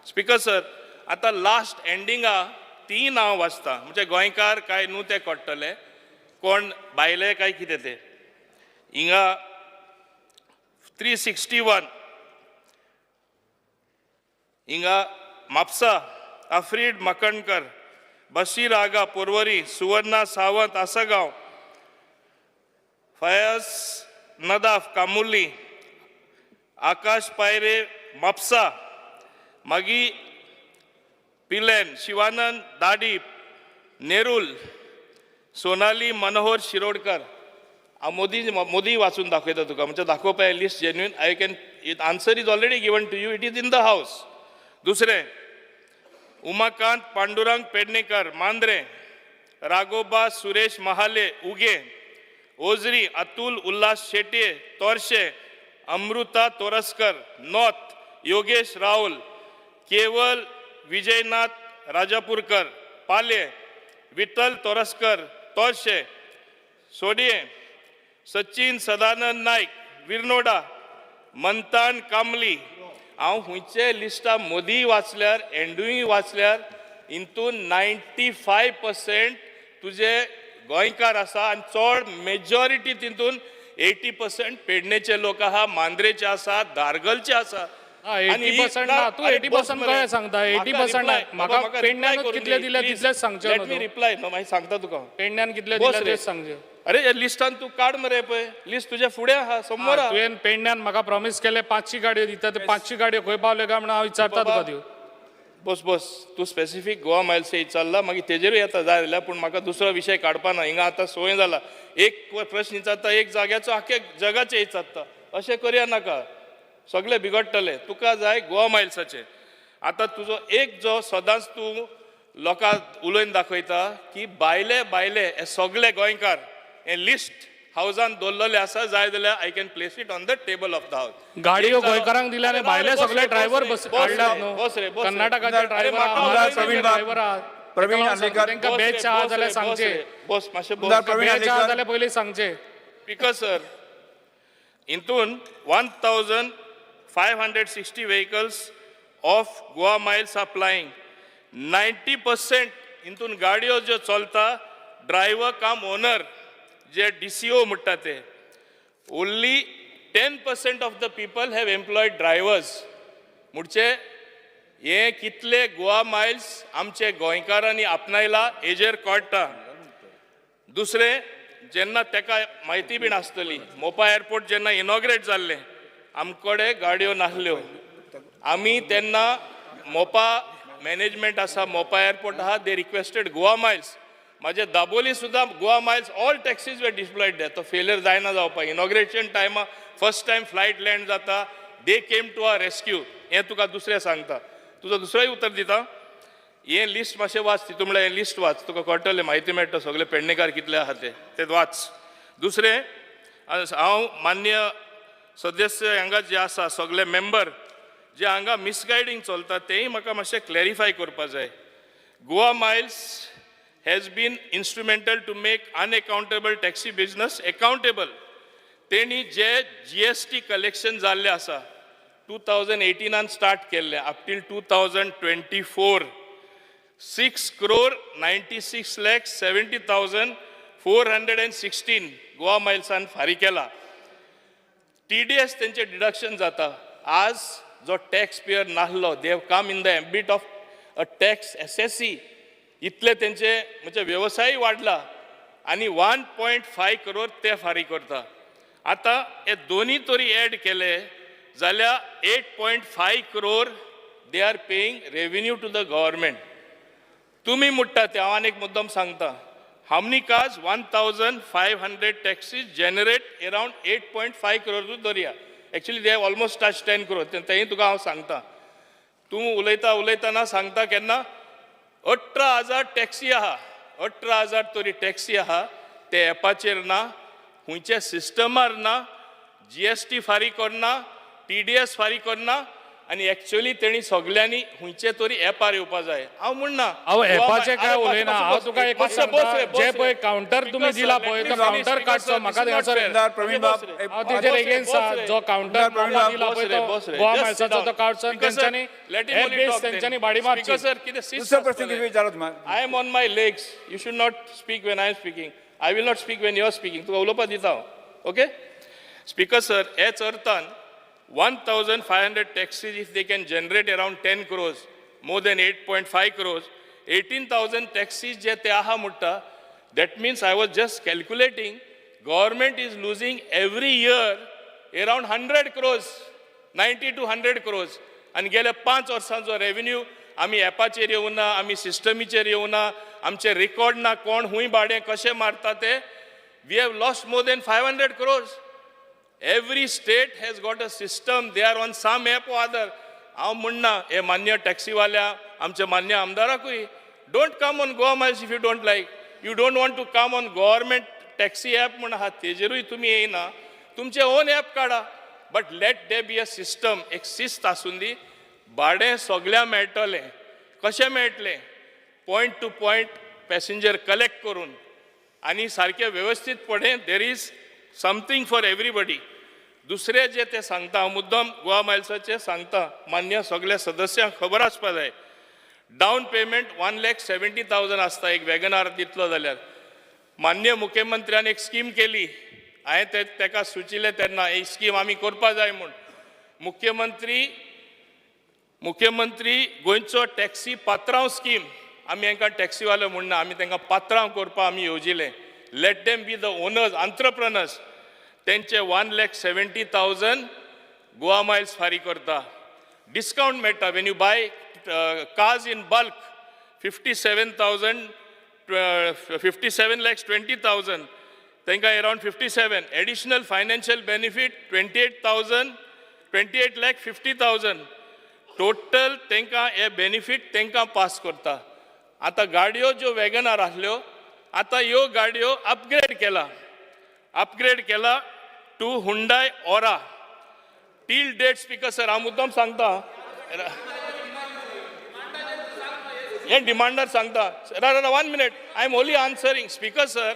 स्पीकर सर, आतां लास्ट एंडिंगा ती नांव वाचता, म्हणजे गोंयकार काय न्हू ते कळटले, कोण भायले काय कितें ते. हिंगा 361 हिंगा म्हापसा आफ्रीड मकणकर, बशीर आगा पोरवरी, सुवर्णा सावंत आसगांव, फयाज नदाफ कामुर्ली, आकाश पायरे म्हापसा, मागीर पिलेन शिवानंद दाडी नेरुल, सोनाली मनोहर शिरोडकर. हांव मोदी मोदी वाचून दाखयता तुका, म्हणजे दाखोवपा list genuine. I can answer is already given to you, it is in the house. दुसरें उमाकांत पांडुरंग पेडणेकर मांद्रे, राघोबा सुरेश महाले उगे, ओजरी अतुल उल्हास शेट्ये तोरशे, अमृता तोरस्कर नॉर्थ, योगेश राहुल, केवल विजयनाथ राजापूरकर पाले, विठ्ठल तोरस्कर तोरशे, सोडये सचिन सदानंद नायक विरनोडा, मंतान कामली. हांव खुंयचे लिस्टा मदीं वाचल्यार एंडूय वाचल्यार हितून 95% तुजे गोंयकार आसा आनी चड मेजॉरिटी तितून 80% पेडणेचे लोक आहा, मांद्रेचे आसा, दारगलचे आसा. 80% ना, तूं 80% कशें सांगता? 80% ना, म्हाका पेडण्यानूच कितले दिले तितलेच सांगचे. Let me reply, मागीर सांगता तुका. पेडण्यान कितले दिले तेच सांगचे. अरे ह्या लिस्टान तूं काड मरे, पळय लिस्ट तुज्या फुडें आहा, समोर आहा. तुवें पेडण्यान म्हाका प्रॉमीस केलें 500 गाडयो दिता, ते 500 गाडयो खंय पावल्यो काय म्हणून हांव विचारता तुका त्यो. बस बस, तूं स्पेसिफीक गोवा मायल्स विचारला, मागीर तेजेरूय येता जाय जाल्यार, पूण म्हाका दुसरो विशय काडपा ना. हिंगा आतां संवय जाला, एक प्रश्न विचारता एक जाग्याचो आख्खे जगाचें विचारता, अशें करया नाका, सगळे बिगडटले. तुका जाय गोवा मायल्साचें. आतां तुजो एक जो सदांच तूं लोकांक उलोवन दाखयता की भायले भायले हे सगळे गोंयकार, हें लिस्ट हावजान दवरलेले आसा. जाय जाल्यार I can place it on the table of the house. गाडयो गोंयकारांक दिल्या आनी भायले सगळे ड्रायव्हर बस हाडल्यात न्हू. बस रे, बस रे. कर्नाटकाचे अरे, ड्रायव्हर, म्हाका महाराष्ट्राचे ड्रायव्हर आहात. प्रवीण ताका लागून सांगता, आर्लेकर. तांकां बस रे, बॅच आहा बस जाल्यार रे, सांगचे. बस रे, बस मातशें बस. आमदार प्रवीण बॅच आहा आर्लेकर. जाल्यार पयलीं सांगचे. स्पीकर सर, हितून 1560 vehicles of Goa Miles are plying. 90% हितून गाडयो ज्यो चलता, ड्रायव्हर काम ओनर जे डीसीओ म्हणटा ते. Only 10% of the people have employed drivers. म्हणजे हे कितले गोवा मायल्स आमचे गोंयकारांनी आपणायला हेजेर कळटा. दुसरें, जेन्ना तेका म्हायती बीन आसतली, मोपा एअरपोर्ट जेन्ना इनॉग्रेट जाल्लें, आमकडे गाडयो नासल्यो. आमी तेन्ना मोपा मॅनेजमेंट आसा, मोपा एअरपोर्ट आहा, they requested Goa miles. म्हाजे दाबोली सुद्दां Goa Miles all taxis were deployed there. तो फेलियर जायना जावपाक. इनॉग्रेशन टायमा फर्स्ट टायम फ्लायट लँड जाता, they came to our rescue. हें तुका दुसरें सांगता. तुजो दुसरोय उतर दिता. हें लिस्ट मातशें वाच. तितून म्हणल्यार हें लिस्ट वाच, तुका कळटलें, म्हायती मेळटा सगळे पेडणेकार कितले आहा ते ते वाच. दुसरें, हांव मान्य सदस्य हांगा जे आसा सगळे मेंबर जे हांगा मिसगायडींग चलता, तेंय म्हाका मातशें क्लॅरिफाय करपा जाय. Goa Miles has been instrumental to make unaccountable taxi business accountable. तेणी जे जीएसटी कलेक्शन जाल्लें आसा, 2018आन स्टार्ट केल्लें, up till 2024, 6 crore 96 lakh 70,416 Goa मायल्सान फारीक केला. टीडीएस तेंचे डिडक्शन जाता. आज जो टॅक्स पेयर नासलो, they have come in the ambit of a tax assessee. इतले तेंचे म्हणजे वेवसाय वाडला आनी 1.5 करोड ते फारीक करता. आतां हे दोनी तरी एड केले जाल्यार 8.5 crore they are paying revenue to the government. तुमी म्हणटा ते हांव आनी एक मुद्दम सांगता. How many cars? 1500 taxis generate around 8.5 crore धरया. Actually they have almost touch 10 crore. तेंय तुका हांव सांगता. तूं उलयता उलयतना सांगता, केन्ना 18,000 टॅक्सी आहा, 18,000 तरी टॅक्सी आहा, ते एपाचेर ना, खंयच्या सिस्टमार ना, जीएसटी फारीक करना, टीडीएस फारीक करना आनी एक्चुअली तेणी सगल्यांनी खंयचे तरी एपार येवपा जाय. हांव म्हणना. हांव एपाचें काय उलयना. हांव तुका एकूच सांगता, जे पळय कावंटर तुमी दिला पळय, तो कावंटर काडचो. म्हाका थंयसर हांव तेजेर एगेन्स्ट आहा. जो कावंटर मोपा दिला पळय, तो गोवा मायल्साचो, तो काडचो आनी तेंच्यांनी एप बेस तेंच्यांनी भाडी मारची. सर, कितें दुसरो प्रश्न कितें विचारत I am on my legs. You should not speak when I am speaking. I will not speak when you are speaking. तुका उलोवपा दिता हांव. ओके स्पीकर सर, हेच अर्थान 1500 taxis, if they can generate around 10 crores, more than 8.5 crores, 18,000 taxis जे ते आहा म्हणटा, that means I was just calculating, government is losing every year around 100 crores, 90 to 100 crores. आनी गेल्या 5 वर्सांचो रेवेन्यू आमी एपाचेर येवना, आमी सिस्टमीचेर येवना, आमचे रेकॉर्ड ना, कोण खूंय भाडें कशें मारता ते. We have lost more than 500 crores. Every state has got a system, they are on some app or other. हांव म्हणना हे मान्य टॅक्सीवाल्या, आमच्या मान्य आमदाराकूय, don't come on Goa Miles if you don't like. You don't want to come on government taxi app म्हूण आहा, तेजेरूय तुमी येयना. तुमचे ओन एप काडा, but let there be a system. एक शिस्त आसून दी. भाडें सगळ्या मेळटलें. कशें मेळटलें? Point to point passenger collect करून आनी सारकें वेवस्थीतपणे. There is something for everybody. दुसरें जे ते सांगता, हांव मुद्दम गोवा मायल्साचें सांगता, मान्य सगल्या सदस्यांक खबर आसपा जाय. Down payment 1,70,000 आसता एक वॅगनार दितलो जाल्यार. मान्य मुख्यमंत्र्यान एक स्कीम केली. हांवें ते ताका सुचिल्लें तेन्ना, ही स्कीम आमी करपा जाय म्हूण. मुख्यमंत्री गोंयचो टॅक्सी पात्रांव स्कीम. आमी हांकां टॅक्सीवाले म्हणना, आमी तांकां पात्रांव करपाक आमी येवजिलें. Let them be the owners, entrepreneurs. तेंचे 1,70,000 गोवा मायल्स फारीक करता. डिस्कावंट मेळटा when you buy cars in bulk, 57,000, 57,20,000 तांकां around 57 additional financial benefit, 28,000, 28,50,000 total तांकां हे बेनिफीट तांकां पास करता. आतां गाडयो ज्यो वॅगनार आसल्यो, आतां ह्यो गाडयो अपग्रेड केला. अपग्रेड केला to Hyundai Aura. Till date, Speaker sir, हांव मुद्दम सांगता, हे डिमांडर सांगता. One minute, I am only answering, Speaker sir.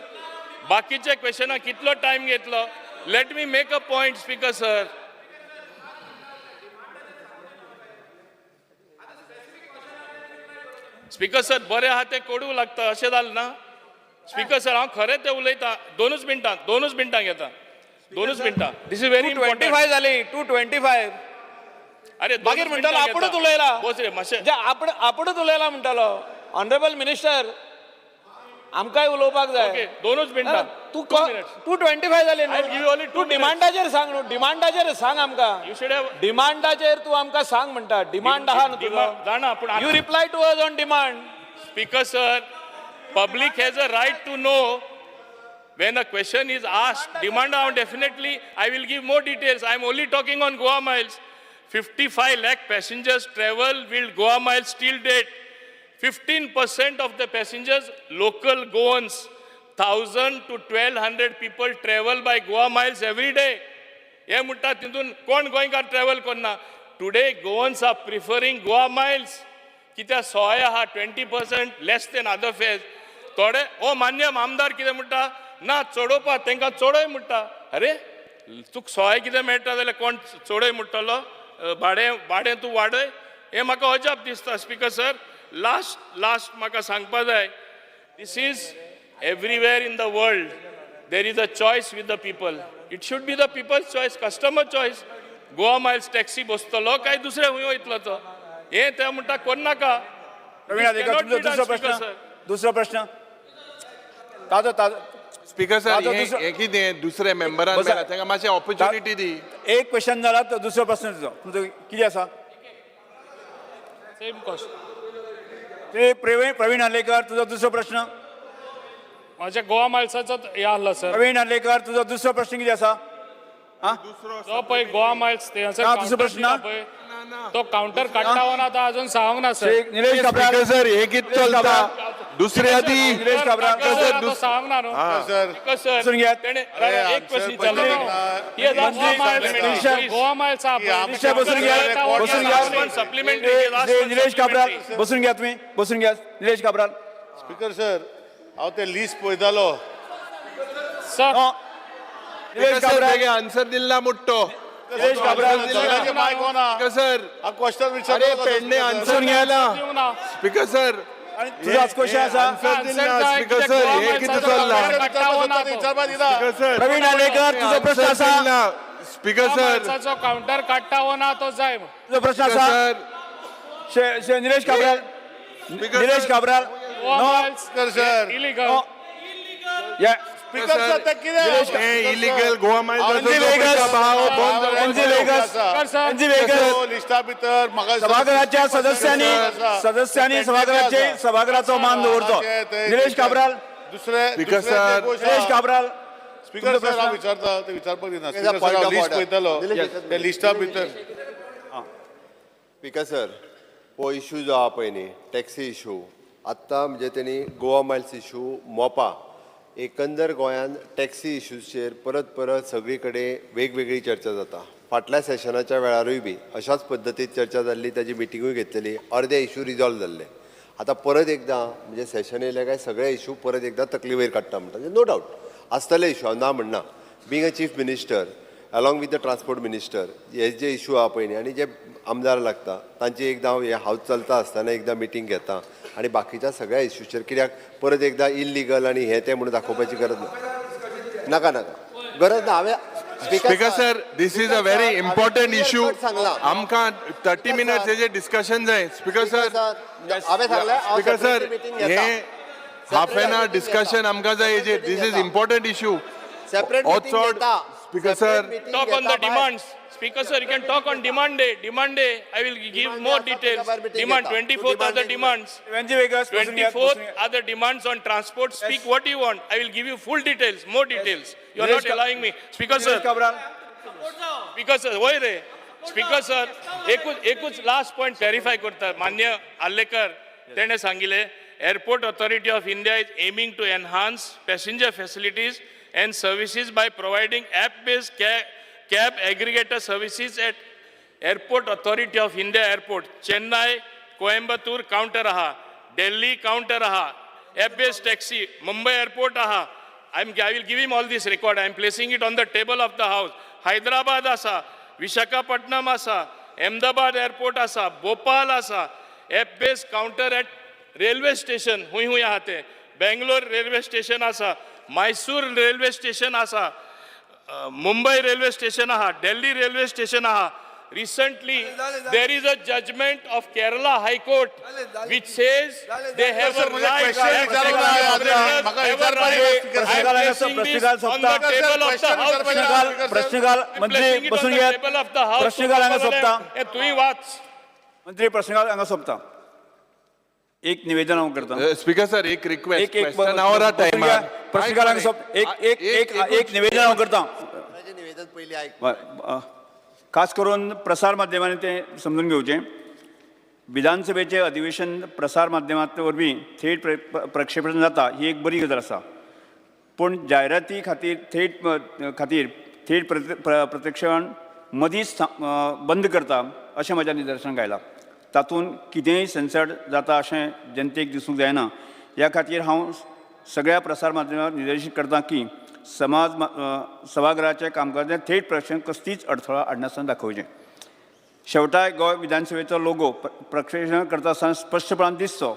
बाकीच्या क्वेश्चनाक कितलो टायम घेतलो? Let me make a point, Speaker sir. Speaker sir, बरें आहा तें कोडू लागता अशें जालें ना? स्पीकर सर, हांव खरें तें उलयतां. दोनूच मिनटां, दोनूच मिनटां घेता, दोनूच मिनटां. This is very 2:25 जाली, 2:25. अरे, मागीर म्हणटालो आपुणूच उलयला. बोस रे मातशें. जे आपण आपुणूच उलयला म्हणटालो. ऑनरेबल मिनिस्टर, आमकांय उलोवपाक जाय. ओके, दोनूच मिनटां. तूं Two minutes. 2:25 जाली. I'll give you only two तूं डिमांडाचेर सांग न्हू, डिमांडाचेर सांग आमकां. You should have डिमांडाचेर तूं आमकां सांग म्हणटा. डिमांड आहा न्हू तुजो. जाणा, पूण You reply to us on demand. Speaker sir, public has a right to know when a question is asked. Demand out, definitely I will give more details. I am only talking on Goa Miles. 55 lakh passengers travel with Goa Miles till date. 15% of the passengers local Goans. 1000 to 1200 people travel by Goa Miles every day. हे म्हणटा तितून कोण गोंयकार travel करना. Today Goans are preferring Goa Miles कित्याक सोय आहा, 20% less than other fares. थोडे ओ मान्य आमदार कितें म्हणटा, ना चडोवपा तांकां चडय म्हणटा. अरे, तुका सोय कितें मेळटा जाल्यार कोण चडय म्हणटलो? भाडें भाडें तूं वाडय, हें म्हाका अजाप दिसता. स्पीकर सर, लास्ट लास्ट म्हाका सांगपा जाय. This is everywhere in the world, there is a choice with the people. It should be the people's choice, customer choice. Goa Miles taxi बसतलो काय दुसरे खंय वयतलो तो, हें ते म्हणटा करनाका. प्रवीण आर्लेकर, तुमचो दुसरो प्रश्न, दुसरो प्रश्न ताजो ताजो. स्पीकर सर, ताजो दुसरो. हें कितें, दुसरे मेंबरान बसा. मेळ्ळा तांकां मातशें ऑपॉर्च्युनिटी दी. एक क्वेश्चन जाला तो दुसरो प्रश्न तुजो, तुमचो कितें आसा? Same question. ते प्रवीण प्रवीण आर्लेकर, तुजो दुसरो प्रश्न. म्हाज्या गोवा मायल्साचो हे आहलो सर. प्रवीण आर्लेकर, तुजो दुसरो प्रश्न कितें आसा? जो पळय गोवा मायल्स ते ना, दुसरो प्रश्न ना? पळय तो कावंटर काडटा वो ना तो अजून सांगूंक ना sir. Shri Nilesh Cabral. Speaker sir, हे कितें चलता? दुसरे आदी. निलेश काब्राल. तो सांगूंक ना न्हू. सर. स्पीकर सर, बसून घेयात. तेणे एक क्वेश्चन विचारलो. गोवा मायल्स आहा पळय. निश्चय बसून घ्या, बसून घ्या. सप्लिमेंटरी. श्री निलेश काब्राल, बसून घ्या तुम्ही, बसून घ्या निलेश काब्राल. स्पीकर सर, हांव ते लिस्ट पळयतालो. सर. निलेश काब्राल. आन्सर दिला मोठो. निलेश काब्राल. सगळ्याचे मायक ऑन आहा. Speaker sir. हांव क्वेश्चन अरे, विचारता. पेडणे आन्सर बसून घ्या. गेला. स्पीकर सर, तुझो आज क्वेश्चन आसा. आन्सर दिला. स्पीकर सर, हे कितें चल्ला? विचारपा दिता. स्पीकर सर, प्रवीण आर्लेकर, तुझो प्रश्न आसा. Speaker sir. कावंटर काडटा वो ना तो जाय. तुझो प्रश्न आसा. Sir. Shri Shri Nilesh Cabral, Nilesh Cabral. Goa no. Miles speaker sir. Illegal. या. स्पीकर सर, ते कितें? हे illegal Goa NG Vegas, NG Vegas, NG Vegas. लिस्टा भितर म्हाका सभाघराच्या सदस्यांनी सदस्यांनी सभाघराचे सभाघराचो मान दवरचो. निलेश काब्राल. दुसरे speaker sir. Nilesh Cabral. Speaker sir, हांव विचारता ते विचारपाक दिना. स्पीकर सर, हांव लिस्ट पळयतालो, त्या लिस्टा भितर. स्पीकर सर, हो इशू जो आहा पळय न्ही, टॅक्सी इशू, आत्तां म्हणजे तेणी गोवा मायल्स इशू, मोपा, एकंदर गोंयान टॅक्सी इशूचेर परत परत सगळी कडेन वेगवेगळी चर्चा जाता. फाटल्या सेशनाच्या वेळारूय बी अशाच पद्दतीन चर्चा जाल्ली, ताजी मिटिंगूय घेतलेली, अर्दे इशू रिजॉल्व जाल्ले. आतां परत एकदां म्हणजे सेशन येयले काय सगळे इशू परत एकदां तकली वयर काडटा म्हणटा. नो डावट आसतले इशू, हांव ना म्हणना. Being a chief minister along with the transport minister, हे जे इशू आहा पळय न्ही आनी जे आमदार लागता तांची एकदां हांव हे हावज चलता आसतना एकदां मिटींग घेता आनी बाकीच्या सगळ्या इशूचेर, कित्याक परत एकदां इलिगल आनी हें तें म्हणून दाखोवपाची गरज ना. नाका नाका, गरज ना. हांवें Speaker sir, this is a very important issue. सांगलां. आमकां 30 मिनट्स हेजे डिस्कशन जाय, स्पीकर सर. हांवें सांगलें, हांव स्पीकर सर, separately meeting घेता. हे हाफ एन आवर डिस्कशन आमकां जाय हेजेर. This is important issue. Separate हो meeting चड घेता. Speaker sir. Talk on the demands. Speaker sir, you can talk on demand day. Demand day, I will give more details. Demand 24th are the demands. NG Vegas, बसून घ्या, 24th बसून घ्या. are the demands on transport. Speak what you want. I will give you full details, more details. You are Nilesh not allowing me. Speaker Nilesh sir, Cabral. Speaker sir, वय रे. Speaker sir, एकूच एकूच last point clarify करता. मान्य आर्लेकर तेणे सांगिले, Airport Authority of India is aiming to enhance passenger facilities and services by providing app-based cab aggregator services at Airport Authority of India Airport, Chennai, Coimbatore counter aha, Delhi counter aha, app-based taxi, Mumbai airport aha. I will give him all this record. I am placing it on the table of the house. Hyderabad asa, Vishakhapatnam asa, Ahmedabad airport asa, Bhopal asa, app-based counter at railway station, hui hui ahate, Bangalore railway station asa, Mysore railway station asa, Mumbai railway station aha, Delhi railway station aha. Recently, there is a judgment of Kerala High Court which says they have a right. प्रश्नकाल मंत्री बसून घेयात. प्रश्नकाल हांगा सोंपता. तुवें वाच. मंत्री प्रश्नकाल हांगा सोंपता. एक निवेदन हांव करता. स्पीकर सर, एक रिक्वेस्ट. एक प्रश्नकाल हांगा सोंपता. एक एक एक एक निवेदन हांव करता. निवेदन पयलीं आयक. खास करून प्रसार माध्यमांनी तें समजून घेवचें. विधानसभेचें अधिवेशन प्रसार माध्यमांतले वरवीं थेट प्रक्षेपण जाता ही एक बरी गजाल आसा, पूण जायराती खातीर थेट खातीर थेट प्रत्यक्षण मदींच बंद करता अशें म्हज्या निदर्शनाक आयलां. तातूंत कितेंय सेन्सर्ड जाता अशें जनतेक दिसूंक जायना. ह्या खातीर हांव सगळ्या प्रसार माध्यमांक निर्देशीत करता की समाज सभाघराच्या कामकाजांत थेट प्रक्षेपण कसलीच अडथळो हाडनासतना दाखोवचें. शेवटाक गोंय विधानसभेचो लोगो प्रक्षेपण करता आसतना स्पश्टपणान दिसचो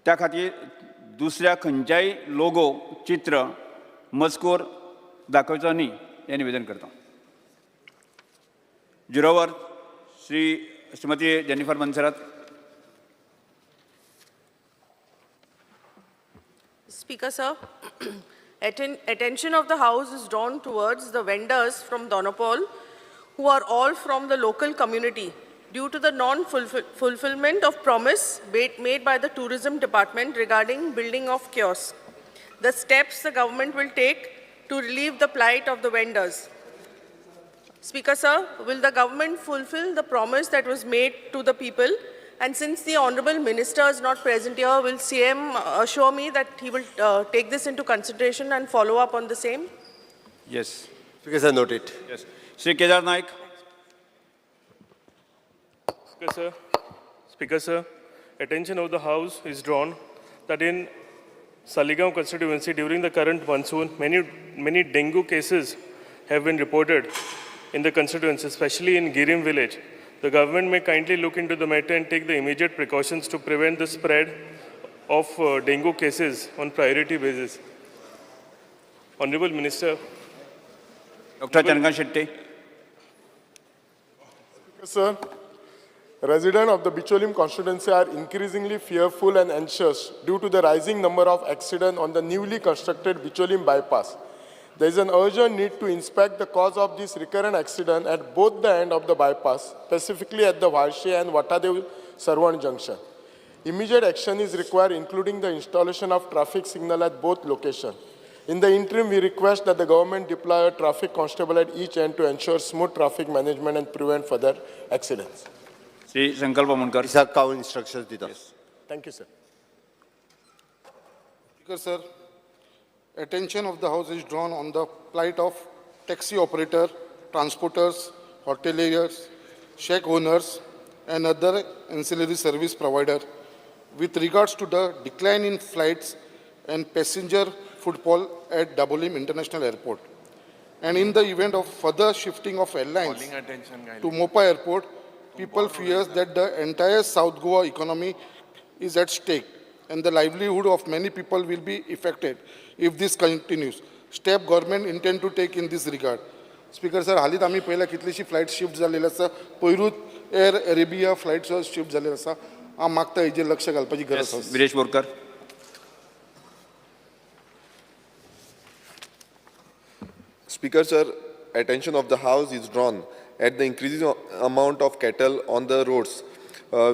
त्या खातीर दुसऱ्या खंयच्याय लोगो चित्र मजकूर दाखोवचो न्ही हें निवेदन करता. Zero hour Shrimati Jennifer Monserrate. Speaker sir, attention of the House is drawn towards the vendors from Dona Paula, who are all from the local community, due to the non-fulfillment of promise made by the tourism department regarding building of kiosks. The steps the government will take to relieve the plight of the vendors. Speaker sir, will the government fulfill the promise that was made to the people? And since the Honorable Minister is not present here, will CM assure me that he will take this into consideration and follow up on the same? Yes. Speaker sir, note it. Yes. Shri Kedar Naik. Speaker sir, attention of the House is drawn that in Saligao constituency during the current monsoon, many dengue cases have been reported in the constituency, especially in Girim village. The government may kindly look into the matter and take the immediate precautions to prevent the spread of dengue cases on priority basis. Honorable Minister. Dr. Chandrakant Shetty. Sir, residents of the Bicholim constituency are increasingly fearful and anxious due to the rising number of accidents on the newly constructed Bicholim bypass. There is an urgent need to inspect the cause of this recurrent accident at both the end of the bypass, specifically at the Varshe and Vatadev Sarvan junction. Immediate action is required, including the installation of traffic signal at both locations. In the interim, we request that the government deploy a traffic constable at each end to ensure smooth traffic management and prevent further accidents. Shri Sankalp Amonkar. Sir, how instructions dita. Yes. Thank you, sir. Speaker, sir, attention of the House is drawn on the plight of taxi operator, transporters, hoteliers, shack owners, and other ancillary service provider with regards to the decline in flights and passenger footfall at Dabolim International Airport. And in the event of further shifting of airlines to Mopa Airport, people fears that the entire South Goa economy is at stake and the livelihood of many people will be affected if this continues. Step government intend to take in this regard. Speaker sir, हालींच आमी पळयल्या कितलीशी flight shift जाल्लेली आसा. पयरूच air Arabia flight shift जाल्लेली आसा. हांव मागता हेजेर लक्ष घालपाची गरज आसा. Viresh Borkar. Speaker sir, attention of the House is drawn at the increasing amount of cattle on the roads,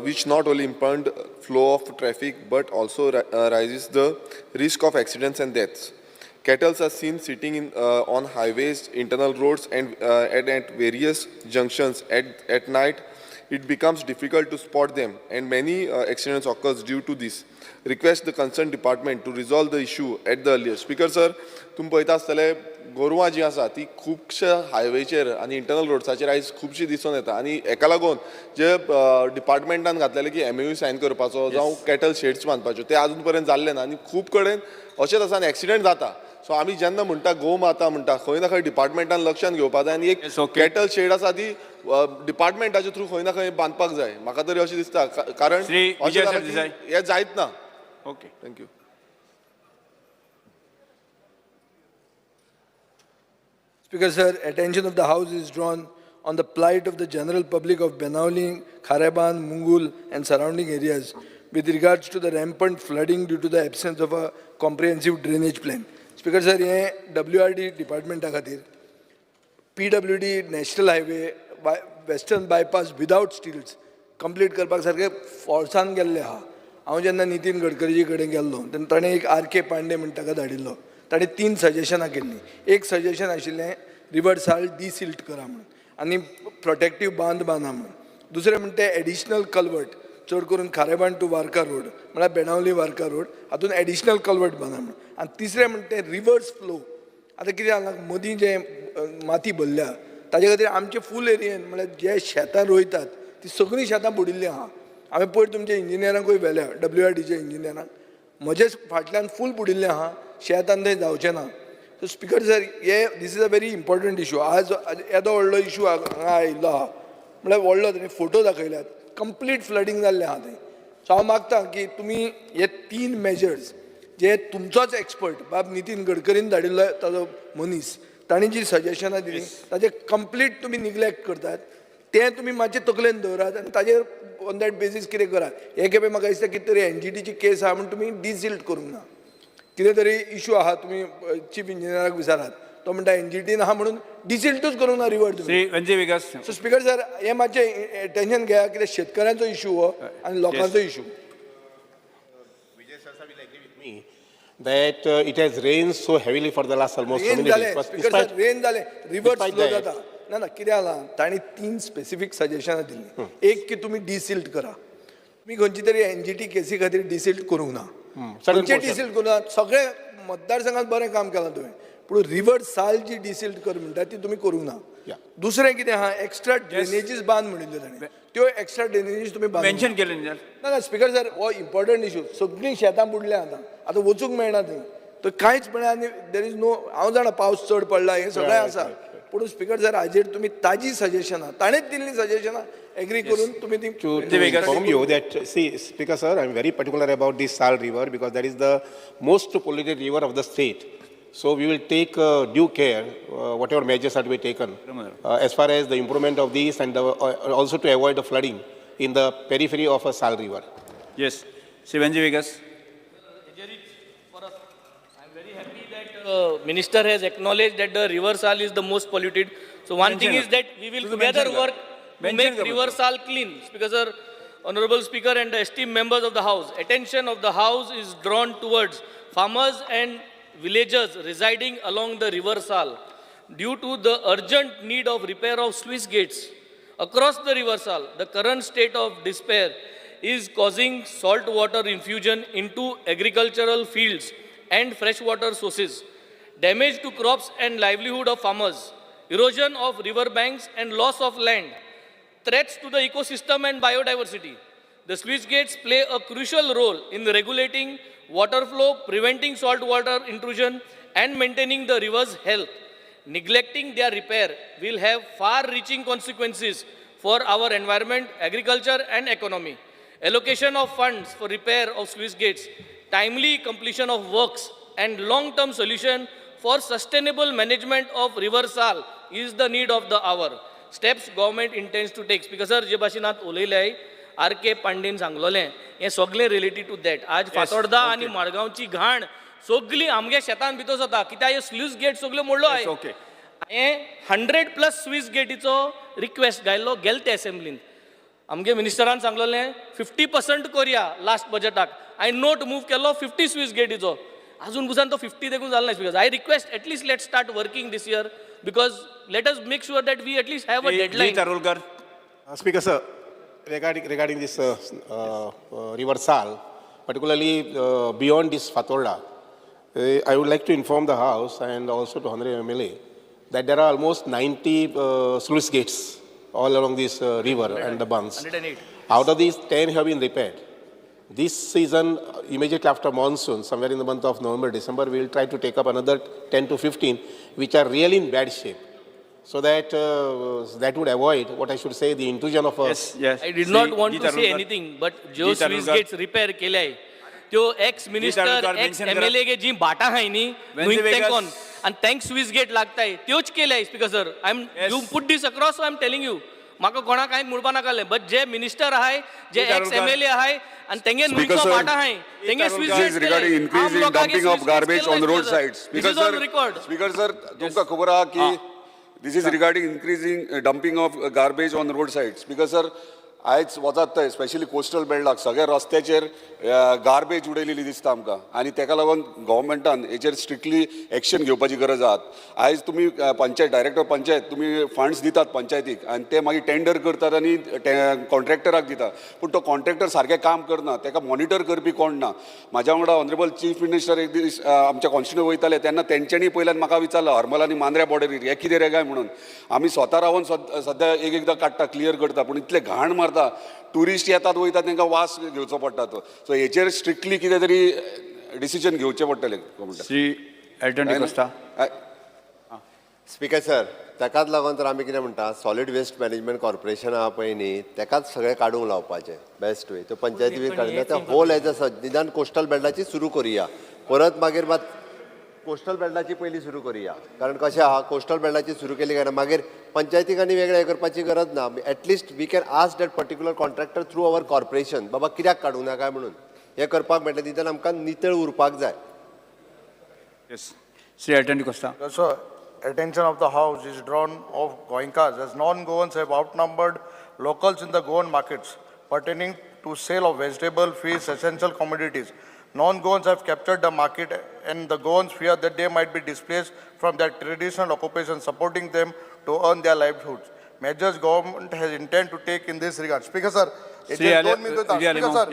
which not only impede flow of traffic but also raises the risk of accidents and deaths. Cattle are seen sitting on highways, internal roads, and at various junctions at night It becomes difficult to spot them and many accidents occurs due to this. Request the concern department to resolve the issue at the earliest. Speaker sir, तुमी पळयता आसतले गोरवां जीं आसा ती खुबश्या हायवेचेर आनी इंटरनल रोड्साचेर आयज खुबशीं दिसून येता आनी हेका लागून जे डिपार्टमेंटान घातलेले की एमओयू सायन करपाचो जावं कॅटल शेड्स बांदपाच्यो ते आजून पर्यंत जाल्ले ना आनी खूब कडेन अशेंच आसा आनी एक्सिडंट जाता. सो आमी जेन्ना म्हणटा गो माता म्हणटा खंय ना खंय डिपार्टमेंटान लक्षान घेवपा जाय आनी एक कॅटल शेड आसा ती डिपार्टमेंटाच्या थ्रू खंय ना खंय बांदपाक जाय. म्हाका तरी अशें दिसता, कारण अशें जालां की हें जायत ना. Okay, thank you. Speaker sir, attention of the House is drawn on the plight of the general public of Benaulim, Kharebandh, Mungul and surrounding areas with regards to the rampant flooding due to the absence of a comprehensive drainage plan. Speaker sir, हे WRD डिपार्टमेंटा खातीर PWD national highway western bypass without stilts complete करपाक सारकें फोर्सान गेल्लें आहा. हांव जेन्ना नितीन गडकरीजी कडेन गेल्लो तेन्ना ताणें एक आर के पांडे म्हण ताका धाडिल्लो. ताणें 3 सजेशनां केल्लीं. एक सजेशन आशिल्लें रिवर साल डिसिल्ट करा म्हणून आनी प्रोटेक्टीव बांद बांदा म्हणून. दुसरें म्हणटा तें एडिशनल कलवर्ट, चड करून खारेबांद टू वार्का रोड म्हळ्यार बेणावली वार्का रोड हातून एडिशनल कलवर्ट बांदा म्हणून. आनी तिसरें म्हणटा तें रिवर्स फ्लो. आतां कितें जालां, मदीं जें माती भरल्या ताजे खातीर आमचे फूल एरियेन म्हळ्यार जे शेतां रोयतात ती सगळीं शेतां बुडिल्लीं आहा. हांवें पयर तुमच्या इंजिनियरांकूय व्हेल्या, WRDच्या इंजिनियरांक, म्हजेच फाटल्यान फूल बुडिल्लें आहा शेत आनी थंय जावचें ना. सो स्पीकर सर, हे this is a very important issue. आज येदो व्हडलो इशू हांगा आयिल्लो आहा, म्हळ्यार व्हडलो ताणें फोटो दाखयल्यात, कंप्लीट फ्लडींग जाल्लें आहा थंय. सो हांव मागता की तुमी हे 3 मेजर्स जे तुमचोच एक्सपर्ट बाब नितीन गडकरीन धाडिल्लो ताजो मनीस, ताणें जी सजेशनां दिली ताजें कंप्लीट तुमी निग्लेक्ट करतात, तें तुमी मातशें तकलेन दवरात आनी ताजेर ऑन that basis कितें करात. हे खेपे म्हाका दिसता कितें तरी NGTची केस आहा म्हूण तुमी डिसिल्ट करूंक ना, कितें तरी इशू आहा, तुमी चीफ इंजिनियराक विचारात, तो म्हणटा NGTन आहा म्हणून डिसिल्टूच करूंक ना रिवर तुमी. Shri Venzy Viegas. So speaker sir, हें मातशें एटेन्शन घेया, कित्याक शेतकऱ्यांचो इशू हो आनी लोकांचो issue. That it has rained so heavily for the last almost so rain many जालें days. Speaker sir, rain जालें, रिवर despite slow that- जाता. ना ना, कितें जालां, तांणी 3 स्पेसिफीक सजेशनां दिल्लीं. एक की तुमी डिसिल्ट करा, तुमी खंयची तरी NGT केसी खातीर डिसिल्ट करूंक ना, खंयचे डिसिल्ट करूंक ना. सगळे मतदारसंघात बरें काम केलां तुवें, पूण रिवर साल जी डिसिल्ट कर म्हणटा ती तुमी करूंक ना. दुसरें कितें आहा, एक्स्ट्रा ड्रेनेजीस बांद म्हणिल्ल्यो ताणें, त्यो एक्स्ट्रा ड्रेनेजीस तुमी बांद मेन्शन केलें न्ही ना ना स्पीकर सर, हो इम्पॉर्टंट इशू. सगळीं शेतां बुडल्या आतां, आतां वचूंक मेळना थंय, तर कांयच म्हळ्यार आनी there is no, हांव जाणा पावस चड पडला हें सगळें आसा, पूण स्पीकर सर हाजेर तुमी ताजी सजेशनां, ताणेंच दिल्लीं सजेशनां एग्री करून तुमी ती To inform you that, see, Speaker sir, I am very particular about this Sal River because that is the most polluted river of the state. So we will take due care, whatever measures are to be taken as far as the improvement of this and also to avoid the flooding in the periphery of a Sal River. Yes, Shri Venzy Viegas. I'm very happy that Minister has acknowledged that the river Sal is the most polluted. So one thing is that we will together work to make river Sal clean. Speaker sir, Honorable Speaker and the esteemed members of the House, attention of the House is drawn towards farmers and villagers residing along the river Sal due to the urgent need of repair of sluice gates across the river Sal. The current state of despair is causing salt water infusion into agricultural fields and freshwater sources, damage to crops and livelihood of farmers, erosion of river banks and loss of land, threats to the ecosystem and biodiversity. The sluice gates play a crucial role in regulating water flow, preventing salt water intrusion, and maintaining the river's health. Neglecting their repair will have far-reaching consequences for our environment, agriculture, and economy. Allocation of funds for repair of sluice gates, timely completion of works, and long-term solution for sustainable management of river Sal is the need of the hour. Steps government intends to take. Speaker sir, जे भाशेन आत उलयले R K Pandian सांगलोलें हें सगळें related two that. आज फातोर्डा आनी मडगांवची घाण सगळी आमगे शेतान भितर जाता, कित्याक हे स्लूस गेट सगळ्यो मोडलो. ओके, हांवें 100+ स्विस गेटीचो रिक्वेस्ट घायल्लो गेल ते एसेंब्लीन. आमगे मिनिस्टरान सांगलोलें 50% करया लास्ट बजेटाक. हांवें नोट मूव केलो 50 स्विस गेटीचो, आजून पुसान तो 50 देखून जालो ना. Speaker, I request at least let start working this year because let us make sure that we at least have a deadline. Tarulkar. Speaker sir, Regarding this River Sal, particularly beyond this Fatorda, I would like to inform the House and also to Honorable MLA that there are almost 90 sluice gates all along this river and the bunds. 108. Out of these, 10 have been repaired. This season, immediately after monsoon, somewhere in the month of November, December, we will try to take up another 10 to 15, which are really in bad shape. So that that would avoid, what I should say, the intrusion of a... Yes. I did not want to say anything, but ज्यो Swiss Gates repair केल्याय त्यो ex minister, ex MLA गे जी भाटां आहाय न्ही न्हंयक तेंकोन आनी thank Swiss gate लागताय त्योच केल्याय. Speaker sir, I am, you put this across, I am telling you, म्हाका कोणाक कांय म्हणपा नाकालें, बट जे मिनिस्टर आहाय, जे एक्स एमएलए आहाय आनी तेंगे न्हंयचो भाटां आहाय तेंगे Swiss gate. Regarding increase in dumping of garbage on road sides. This is on record. Speaker sir, तुमकां खबर आहा की this is regarding increasing dumping of garbage on road sides. Speaker sir, आयज वचात थंय स्पेशली कोस्टल बेल्टाक सगळ्या रस्त्याचेर garbage उडयलेली दिसता आमकां आनी तेका लागून गव्हर्मेंटान हेचेर स्ट्रिक्टली एक्शन घेवपाची गरज आहा. आयज तुमी पंचायत डायरेक्टर पंचायत तुमी फंड्स दितात पंचायतीक आनी ते मागीर टेंडर करतात आनी कॉन्ट्रॅक्टराक दितात, पूण तो कॉन्ट्रॅक्टर सारकें काम करना, तेका मॉनिटर करपी कोण ना. म्हाज्या वांगडा ऑनरेबल चीफ मिनिस्टर एक दीस आमच्या कॉन्स्टिट्युएंट वयताले तेन्ना तेंच्यांनी पयल्यान म्हाका विचारलं हरमल आनी मांद्र्या बॉर्डरीर हें कितें रे काय म्हणून. आमी स्वता रावन सद्या एक एकदां काडटा, क्लियर करता, पूण इतले घाण मारता, ट्युरिस्ट येतात वयतात तांकां वास घेवचो पडटा तो. सो हेचेर स्ट्रिक्टली कितें तरी डिसिजन घेवचें पडटलें गव्हर्मेंटाक. श्री एल्टन डिकोस्ता. स्पीकर सर, ताकाच लागून तर आमी कितें म्हणटा, सॉलिड वेस्ट मॅनेजमेंट कॉर्पोरेशन आहा पळय न्ही, तेकाच सगळें काडूंक लावपाचें बेस्ट वे. त्यो पंचायती बी काडना त्या होल एज अ निदान कोस्टल बेल्टाची सुरू करुया, परत मागीर मात कोस्टल बेल्टाची पयलीं सुरू करुया. कारण कशें आहा, कोस्टल बेल्टाची सुरू केली काय ना मागीर पंचायतीक आनी वेगळें हें करपाची गरज ना. At least we can ask that particular contractor through our corporation, बाबा कित्याक काडूंक ना काय म्हणून. हें करपाक मेळटलें, निदान आमकां नितळ उरपाक जाय. Yes, Shri Elton D'Costa. Attention of the House is drawn of Goenkas as non-Goans have outnumbered locals in the Goan markets pertaining to sale of vegetable, fish, essential commodities. Non-Goans have captured the market and the Goans fear that they might be displaced from their traditional occupation, supporting them to earn their livelihoods. Measures government has intent to take in this regard. Speaker sir, Speaker sir,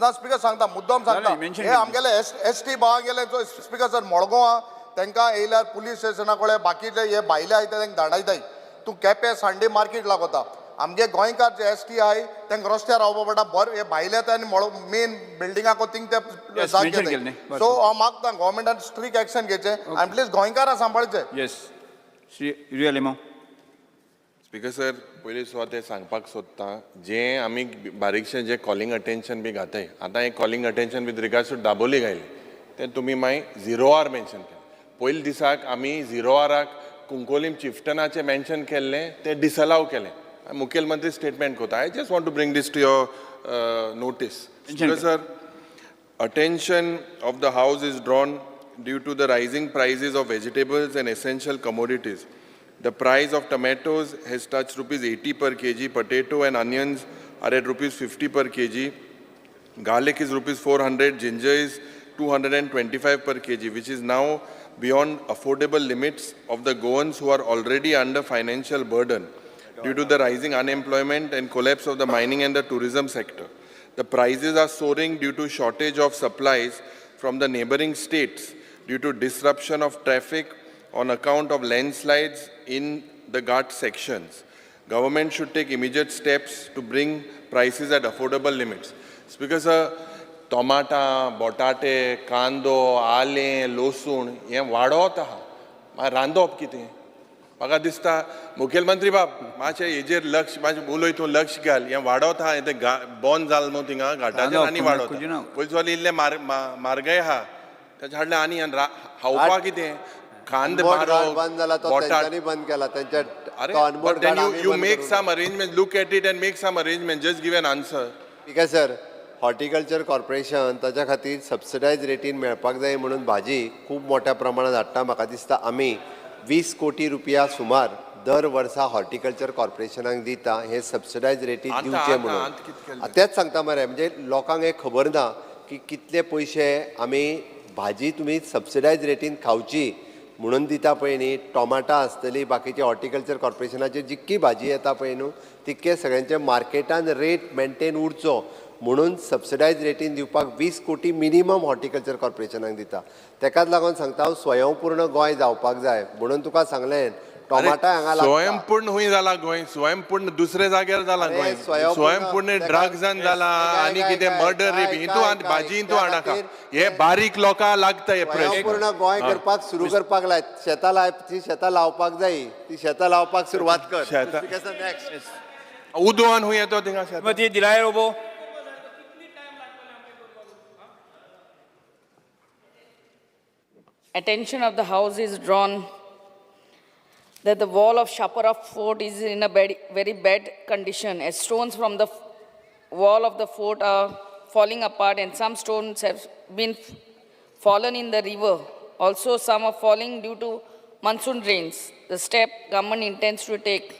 ना speaker सांगता, मुद्दाम सांगता, हे आमगेले S T भावांगेले speaker sir Madgaon तांकां येयल्यार police स्टेशना कडेन बाकीचे हे भायले आयता तांकां धाडायताय. तूं केपें सांडे मार्केट लागता, आमगे गोंयकार जे एस टी आहाय तांकां रस्त्यार रावपा पडटा. बरें हे भायले येता आनी मेन बिल्डिंगाक थिंग ते जागे. सो हांव मागता गव्हर्मेंटान स्ट्रिक्ट एक्शन घेवचें आनी प्लीज गोंयकारां सांबाळचें. Yes, Shri Yuri Alemao. Speaker sir, पयलीं सुद्दां तें सांगपाक सोदता, जें आमी बारीकशें जें कॉलिंग अटेन्शन बी घाताय, आतां हें calling attention with regards to Dabolim घायलें तें तुमी मागीर झिरो आर मेन्शन केलें. पयल्या दिसाक आमी झिरो आराक कुंकोलीम चिफ्टनाचें मेन्शन केल्लें तें डिसअलाव केलें. मुखेलमंत्री स्टेटमेंट करता. I just want to bring this to your notice. Speaker sir, attention of the House is drawn due to the rising prices of vegetables and essential commodities. The price of tomatoes has touched rupees 80 per kg, potato and onions are at rupees 50 per kg, garlic is rupees 400, ginger is 225 per kg, which is now beyond affordable limits of the Goans who are already under financial burden due to the rising unemployment and collapse of the mining and the tourism sector. The prices are soaring due to shortage of supplies from the neighboring states due to disruption of traffic on account of landslides in the Ghat sections. Government should take immediate steps to bring prices at affordable limits. Speaker sir, टोमाटां, बटाटे, कांदो, आलें, लसूण हें वाडत आहा. मागीर रांदप कितें? म्हाका दिसता मुखेलमंत्री बाब मातशें हेजेर लक्ष, मातशें उलय तूं लक्ष घाल. हें वाडत आहा, तें बंद जालें न्हू थिंगा घाटाचेर आनी वाडत. पयलीं सुवात इल्लें म्हारगाय आहा, तेच्या हाडलें आनी खावपाक कितें? कांदे बंद जाला तो तेंच्यांनी बंद केला तेंच्या. But then you make some arrangement, look at it and make some arrangement, just give an answer. ठीक आहे सर, हॉर्टिकल्चर कॉर्पोरेशन ताच्या खातीर सबसिडायज रेटीन मेळपाक जाय म्हणून भाजी खूब मोठ्या प्रमाणात हाडटा. म्हाका दिसता आमी 20 कोटी रुपया सुमार दर वर्सा हॉर्टिकल्चर कॉर्पोरेशनाक दिता, हे सबसिडायज रेटीन दिवचे म्हणून. तेंच सांगता मरे, म्हणजे लोकांक हें खबर ना की कितले पयशे आमी भाजी तुमी सबसिडायज रेटीन खावची म्हणून दिता पळय न्ही, टोमाटां आसतली, बाकीचे हॉर्टिकल्चर कॉर्पोरेशनाचेर जितकी भाजी येता पळय न्हू तितके सगळ्यांचे मार्केटान रेट मेंटेन उरचो म्हणून सबसिडायज रेटीन दिवपाक 20 कोटी मिनिमम हॉर्टिकल्चर कॉर्पोरेशनाक दिता. तेकाच लागून सांगता हांव, स्वयंपूर्ण गोंय जावपाक जाय म्हणून तुका सांगलें. टोमाटां हांगा लागता. स्वयंपूर्ण हुंय जाला गोंय, स्वयंपूर्ण दुसऱ्या जाग्यार जाला गोंय. स्वयंपूर्ण ड्रग्सान जाला आनी कितें मर्डर रेप हितू भाजी तूं हाडनाका, हे बारीक लोकांक लागता हे प्रश्न. स्वयंपूर्ण गोंय करपाक सुरू करपाक लाय, शेतां लाय, ती शेतां लावपाक जाय, ती शेतां लावपाक सुरवात कर. उदवान हुंय येतो थिंगा. श्रीमती दिलाय robo. Attention of the house is drawn that the wall of Chapora Fort is in a very bad condition, as stones from the wall of the fort are falling apart and some stones have been fallen in the river. Also, some are falling due to monsoon rains. The step government intends to take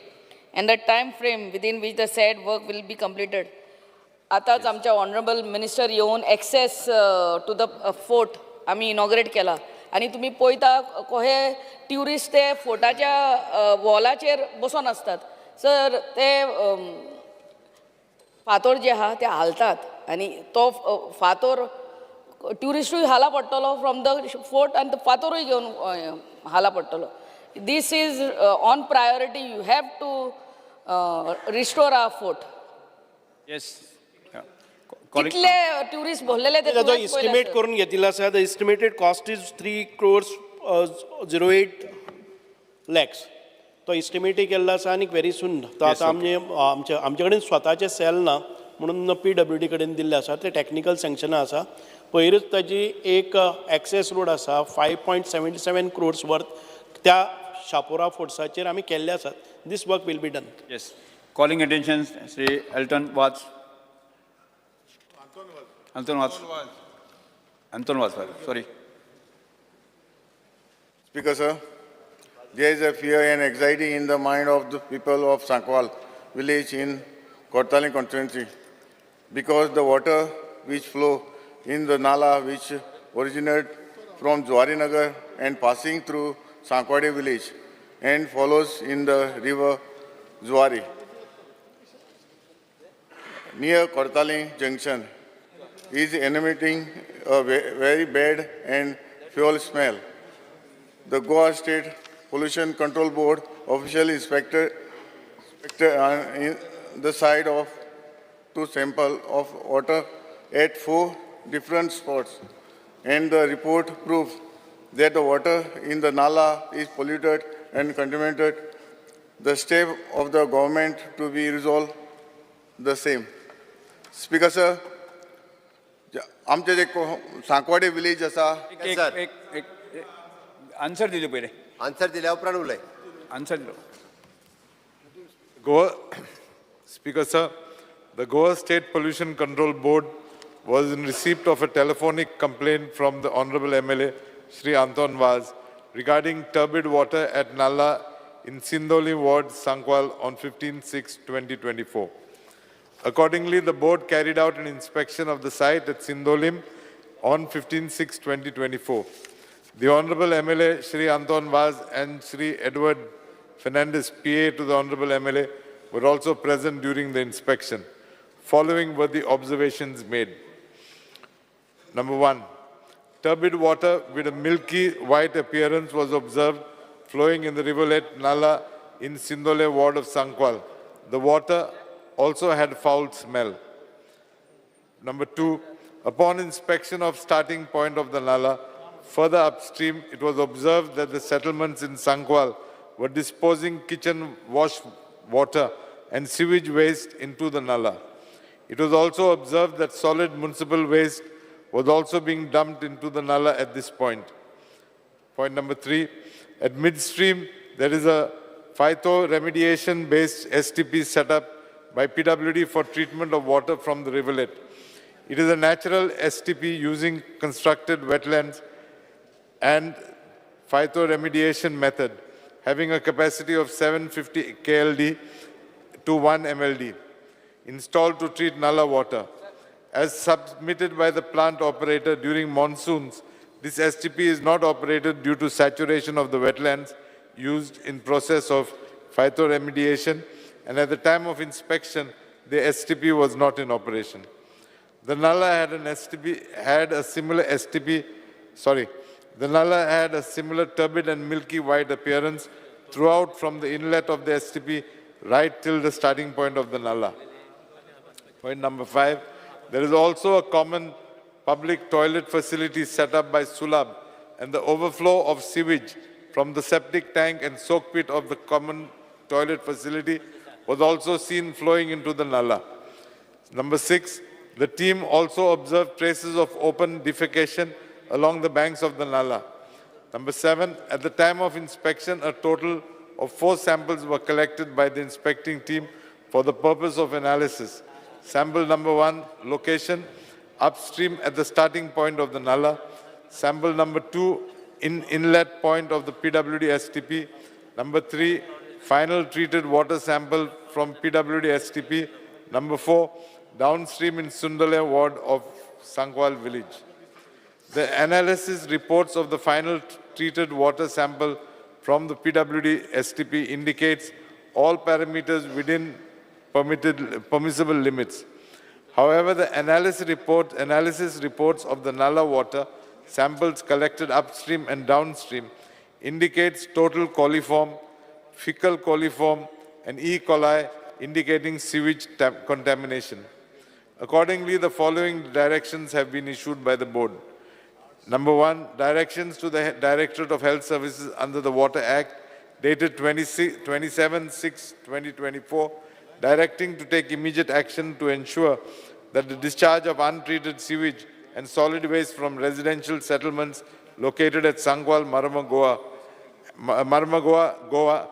and the time frame within which the said work will be completed. आताच आमच्या honourable minister येवन access two the fort आमी inaugurate केला आनी तुमी पळयता कोहे tourist ते फोर्टाच्या वॉलाचेर बसोन आसतात. सर ते फातोर जे आहा ते हालतात आनी तो फातोर ट्युरिस्टूय हाला पडटलो फ्रॉम the fort आनी तो फातोरूय घेवन हाला पडटलो. This is on priority, you have to restore our fort. Yes. कितले ट्युरिस्ट भरलेले ते ताजो एस्टिमेट करून घेतिल्लो आसा. The estimated cost is 3 crores 08 lakhs. तो एस्टिमेटय केल्लो आसा आनी व्हेरी सून तो आतां आमचे आमचे कडेन स्वताचे सेल ना म्हणून PWD कडेन दिल्ले आसा. ते टॅक्निकल सँक्शनां आसा. पयरूच ताजी एक एक्सेस रोड आसा 5.77 crores worth त्या शापोरा फोर्साचेर आमी केल्ले आसात. This work will be done. Yes. Calling attention Shri Elton Vaz. Anton Vaz. Anton Vaz, sorry. Speaker, sir, there is a fear and anxiety in the mind of the people of Sankwal village in Cortalim constituency because the water which flow in the nala which originate from Zuarinagar and passing through Sankwade village and follows in the river Zuari near Cortalim junction is emanating a very bad and foul smell. The Goa State Pollution Control Board officially inspected in the site of 2 samples of water at 4 different spots, and the report proved that the water in the nala is polluted and contaminated. The step of the government to be resolved the same. Speaker, sir, आमचे जे सांकवाडे village आसा. एक answer दिलो पयलें. Answer दिल्या उपरांत उलय. Answer दिलो. Goa Speaker, sir, the Goa State Pollution Control Board was in receipt of a telephonic complaint from the Honorable MLA Shri Anton Vaz regarding turbid water at Nala in Sindoli Ward, Sankwal on 15/6/2024. Accordingly, the board carried out an inspection of the site at Sindolim on 15/6/2024. The Honorable MLA Shri Anton Vaz and Shri Edward Fernandez, PA to the Honorable MLA, were also present during the inspection. Following were the observations made. Number 1, turbid water with a milky white appearance was observed flowing in the rivulet Nala in Sindole ward of Sankwal. The water also had foul smell. Number 2, upon inspection of starting point of the Nala, further upstream, it was observed that the settlements in Sankwal were disposing kitchen wash water and sewage waste into the Nala. It was also observed that solid municipal waste was also being dumped into the Nala at this point. Point number 3, at midstream, there is a phyto-remediation-based STP set up by PWD for treatment of water from the rivulet. It is a natural STP using constructed wetlands and phytoremediation method, having a capacity of 750 KLD to 1 MLD, installed to treat Nala water. As submitted by the plant operator during monsoons, This STP is not operated due to saturation of the wetlands used in process of phytoremediation, and at the time of inspection, the STP was not in operation. The Nala had an STP, had a similar STP, sorry, the Nala had a similar turbid and milky white appearance throughout from the inlet of the STP right till the starting point of the Nala. Point number 5, there is also a common public toilet facility set up by Sulab, and the overflow of sewage from the septic tank and soak pit of the common toilet facility was also seen flowing into the Nala. Number 6, the team also observed traces of open defecation along the banks of the Nala. Number 7, at the time of inspection, a total of 4 samples were collected by the inspecting team for the purpose of analysis. Sample number 1, location, upstream at the starting point of the Nala. Sample number 2, in inlet point of the PWD STP. Number 3, final treated water sample from PWD STP. Number 4, downstream in Sundale ward of Sankwal village. The analysis reports of the final treated water sample from the PWD STP indicates all parameters within permissible limits. However, the analysis reports of the Nala water samples collected upstream and downstream indicates total coliform, fecal coliform, and E. coli, indicating sewage contamination. Accordingly, the following directions have been issued by the board. Number 1, directions to the Directorate of Health Services under the Water Act, dated 27/6/2024, directing to take immediate action to ensure that the discharge of untreated sewage and solid waste from residential settlements located at Sankwal, Marmagoa, Goa,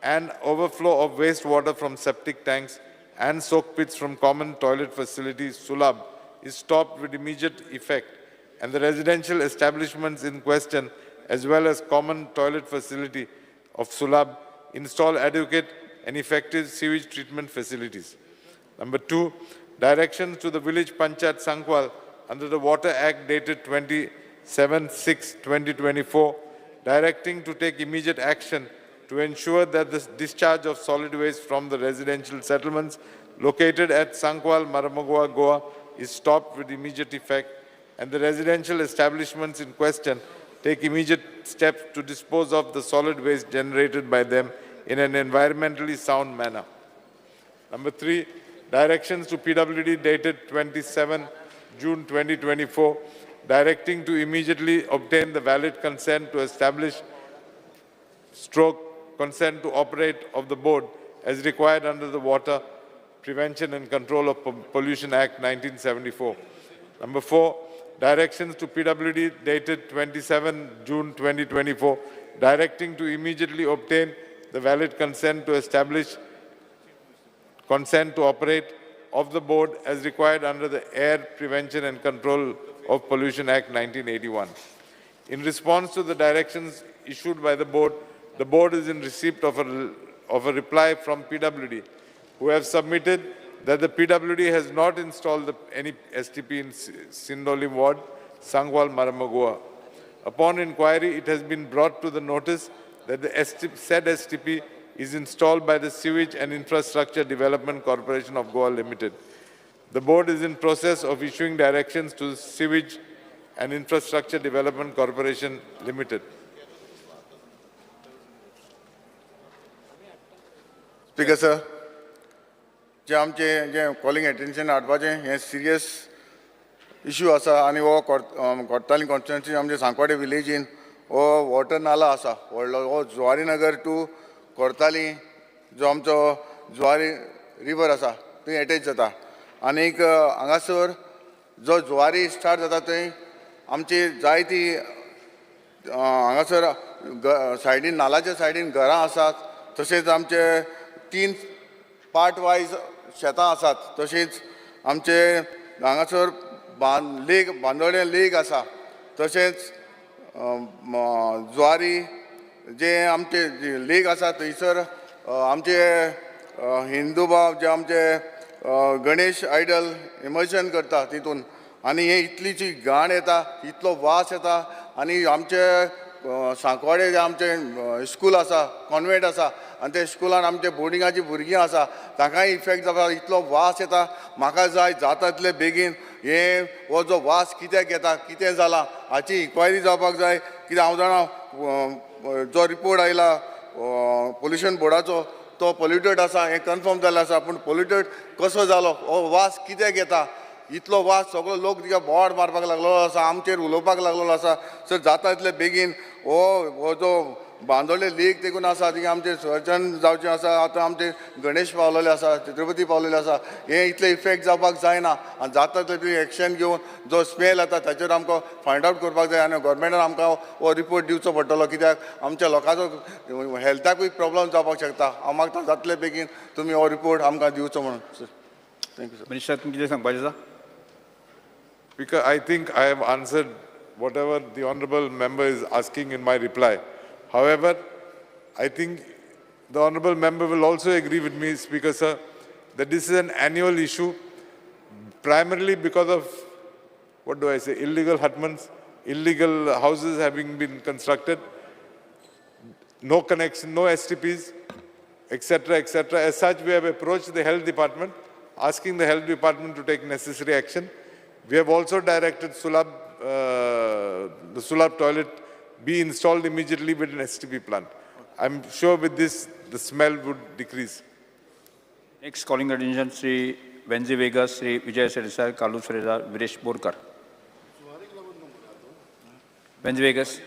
and overflow of wastewater from septic tanks and soak pits from common toilet facilities, Sulab, is stopped with immediate effect, and the residential establishments in question, as well as common toilet facility of Sulab, install adequate and effective sewage treatment facilities. Number 2, directions to the village Panchayat Sankwal under the Water Act dated 27/6/2024, directing to take immediate action to ensure that the discharge of solid waste from the residential settlements located at Sankwal, Maramagoa, Goa is stopped with immediate effect, and the residential establishments in question take immediate steps to dispose of the solid waste generated by them in an environmentally sound manner. Number 3, directions to PWD dated 27 June 2024, directing to immediately obtain the valid consent to establish stroke consent to operate of the board as required under the Water Prevention and Control of Pollution Act 1974. Number 4, directions to PWD dated 27 June 2024, directing to immediately obtain the valid consent to establish consent to operate of the board as required under the Air Prevention and Control of Pollution Act 1981. In response to the directions issued by the board is in receipt of a reply from PWD, who have submitted that the PWD has not installed any STP in Sindolim ward, Sankwal, Maramagoa. Upon inquiry, it has been brought to the notice that the said STP is installed by the Sewage and Infrastructure Development Corporation of Goa Limited. The board is in process of issuing directions to the Sewage and Infrastructure Development Corporation Limited. Speaker sir, जे आमचे जे calling attention हाडपाचें हें serious issue आसा आनी हो Cortalim constituency आमचे सांकवाडे विलेजीन हो water नाला आसा व्हडलो, हो जुवारी नगर टू कोर्ताली जो आमचो जुवारी रिवर आसा थंय एटॅच जाता आनीक हांगासर जो जुवारी स्टार्ट जाता थंय आमची जायती हांगासर सायडीन नालाच्या सायडीन घरां आसात, तशेंच आमचे 3 पार्ट वायज शेतां आसात, तशेंच आमचे हांगासर लेक बांदोडें लेक आसा, तशेंच जुवारी जे आमचे लेक आसा थंयसर आमचे हिंदू भाव जे आमचे गणेश आयडल इमर्जन करता तितून आनी हे इतली जी घाण येता, इतलो वास येता. आनी आमचे सांकवाडे जे आमचे स्कूल आसा, कॉन्वेंट आसा, आनी ते स्कुलान आमचे बोर्डिंगाची भुरगीं आसा, तांकांय इफेक्ट जाता, इतलो वास येता. म्हाका जाय जाता तितले बेगीन हे हो जो वास कित्याक येता, कितें जाला हाची इन्क्वायरी जावपाक जाय. कित्याक हांव जाणा जो रिपोर्ट आयला पोल्युशन बोर्डाचो तो पोल्युटेड आसा हें कन्फर्म जाल्लें आसा, पूण पोल्युटेड कसो जालो, हो वास कित्याक येता, इतलो वास सगळो लोक तिका बोवाळ मारपाक लागलेलो आसा, आमचेर उलोवपाक लागलेलो आसा. सर जाता तितले बेगीन हो हो जो बांदोडे लेक तेकून आसा थिंगा आमचें सर्जन जावचें आसा. आतां आमचे गणेश पावलेले आसा, छत्रपती पावलेले आसा, हे इतले इफेक्ट जावपाक जायना. आनी जाता तितले एक्शन घेवन जो स्मेल येता ताचेर आमकां फायंड आवट करपाक जाय आनी गव्हर्मेंटान आमकां हो रिपोर्ट दिवचो पडटलो, कित्याक आमच्या लोकांचो हेल्थाकूय प्रॉब्लम जावपाक शकता. हांव मागता जातले बेगीन तुमी हो रिपोर्ट आमकां दिवचो म्हणून. Sir thank you sir. Minister, तुमकां कितें सांगपाचें आसा? Because I think I have answered whatever the honorable member is asking in my reply. However, I think the honorable member will also agree with me, Speaker sir, that this is an annual issue, primarily because of, what do I say, illegal hutments, illegal houses having been constructed, no connection, no STPs, etc., etc. As such, we have approached the health department, asking the health department to take necessary action. We have also directed Sulabh, the Sulabh toilet be installed immediately with an STP plant. I'm sure with this, the smell would decrease. Next calling attention, Sri Venzi Vegas, Sri Vijay Sardesai, Carlos Ferreira, Viresh Borkar. Venzi Vegas.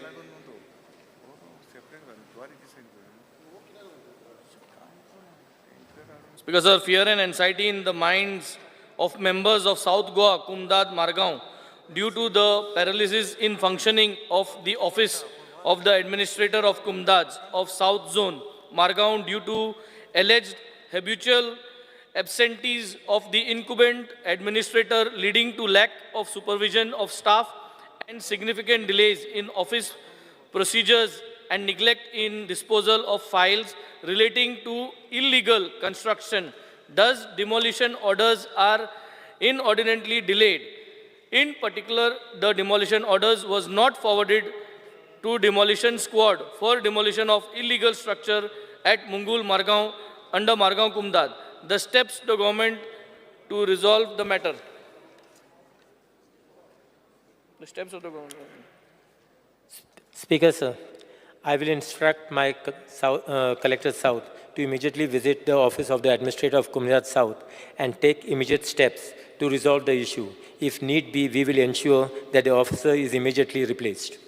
Speaker sir, fear and anxiety in the minds of members of South Goa, Comunidade, Margao, due to the paralysis in functioning of the office of the administrator of Comunidades of South Zone, Margao, due to alleged habitual absentees of the incumbent administrator, leading to lack of supervision of staff and significant delays in office procedures and neglect in disposal of files relating to illegal construction. Thus, demolition orders are inordinately delayed. In particular, the demolition orders was not forwarded to demolition squad for demolition of illegal structure at Mungul Margao under Margao Comunidade. The steps the government to resolve the matter. The steps of the government. Speaker, sir, I will instruct my Collector South to immediately visit the office of the administrator of Comunidade South and take immediate steps to resolve the issue. If need be, we will ensure that the officer is immediately replaced.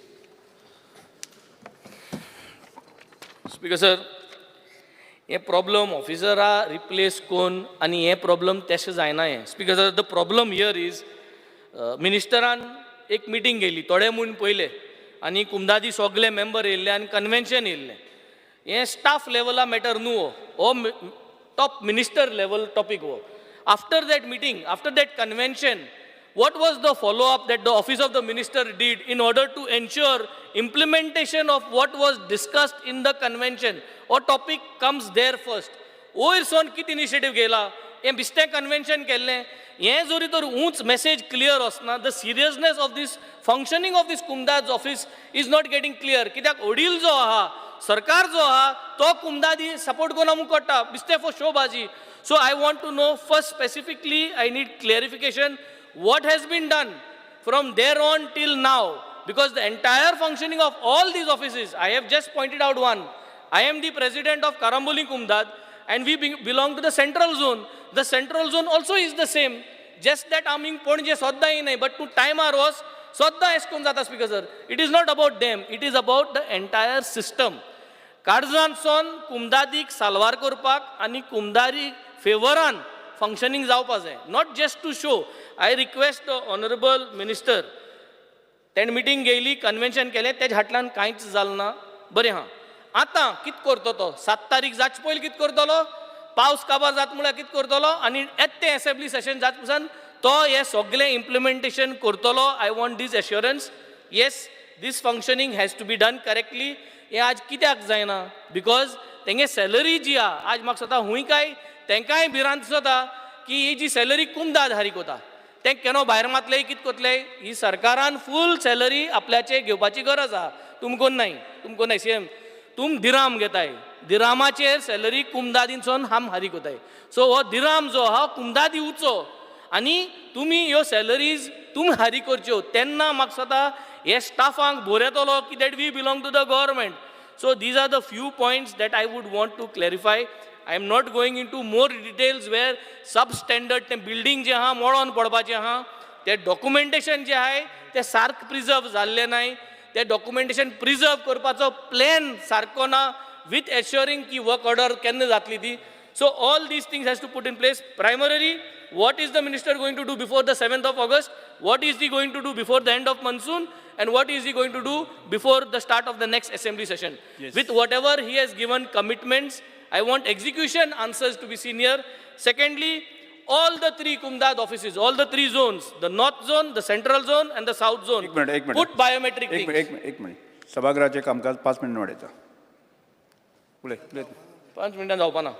Speaker sir, हे problem ऑफिसरा replace कोन्न आनी हे problem तशें जायना हें. Speaker sir, the problem here is मिनिस्टरान एक meeting घेयली थोडे म्हूण पयले आनी कुमदादी सगळे मेंबर येयल्ले आनी कन्वेन्शन येयल्लें. हें स्टाफ लेवला मॅटर न्हू, हो टॉप मिनिस्टर लेवल टॉपीक हो. After that meeting, after that convention, what was the follow-up that the office of the minister did in order to ensure implementation of what was discussed in the convention? Or topic comes there first. वयर सोन कितें initiative घेयला, हें बेश्टें convention केल्लें, हें जरी तर ऊंच message clear वचना, the seriousness of this functioning of this Comunidade office is not getting clear. कित्याक वडील जो आहा, सरकार जो आहा, तो कुमदादी सपोर्ट करून आमकां कळटा बेश्टें for शोबाजी. So I want to know first specifically, I need clarification what has been done from there on till now, because the entire functioning of all these offices, I have just pointed out one. I am the president of Carambolim Comunidade and we belong to the central zone. The central zone also is the same, just that आमी पणजे सद्दां येयनाय, but तूं टायमार वच सद्दां एश कोन्न जाता. Speaker sir, it is not about them, it is about the entire system. काळजांतसून कुमदादीक साल्वार करपाक आनी कुमदारी फेवरान फंक्शनींग जावपा जाय, not just to show. I request the honourable minister, तेणें मिटींग घेयली, कन्वेन्शन केलें, तेज्या फाटल्यान कांयच जालें ना. बरें आहा, आतां कितें करतो तो 7 तारीख जावचे पयलीं कितें करतलो, पावस काबार जाता म्हळ्यार कितें करतलो, आनी येता तें एसेंब्ली सेशन जाता पसून तो हें सगळें इम्प्लिमेंटेशन करतलो. I want this assurance. Yes, this functioning has to be done correctly. हें आज कित्याक जायना, because तेंगे सॅलरी जी आहा, आज म्हाका दिसता हूंय काय तेंकांय भिरांत दिसता की ही जी सॅलरी कुमदाद हारीक वता, तें केन्ना भायर मातले कित कोतले ही सरकारान फूल सॅलरी आपल्याचे घेवपाची गरज आहा. तुमकोन नाही, तुमकोन नाही सेम तुम दिराम घेताय, दिरामाचेर सॅलरी कुमदादीनसून हाम हारीक वताय. सो हो दिराम जो आहा कुमदाद दिवचो आनी तुमी ह्यो सॅलरीज तुमी हारी करच्यो तेन्ना म्हाका दिसता हे स्टाफांक बोर येतलो की that we belong to the government. So these are the few points that I would want to clarify. I am not going into more details where substandard तें बिल्डींग जें आहा मोडोन पडपाचें आहा, तें डॉक्युमेंटेशन जें आहाय तें सारकें प्रिजर्व जाल्लें नाय, तें डॉक्युमेंटेशन प्रिजर्व करपाचो प्लॅन सारको ना विथ एश्योरींग की वर्क ऑर्डर केन्ना जातली ती. So all these things has to put in place. Primarily what is the minister going to do before the 7th of August, what is he going to do before the end of monsoon, and what is he going to do before the start of the next assembly session. Yes. With whatever he has given commitments, I want execution answers to be seen here. Secondly, all the three Kumdad offices, all the three zones, the north zone, the central zone and the south zone, एक minute, एक minute. Put biometric एक things. Minute, एक minute. सभागृहाचें कामकाज 5 मिनटां वाडयता. उलय उलय. 5 मिनटां जावपा ना.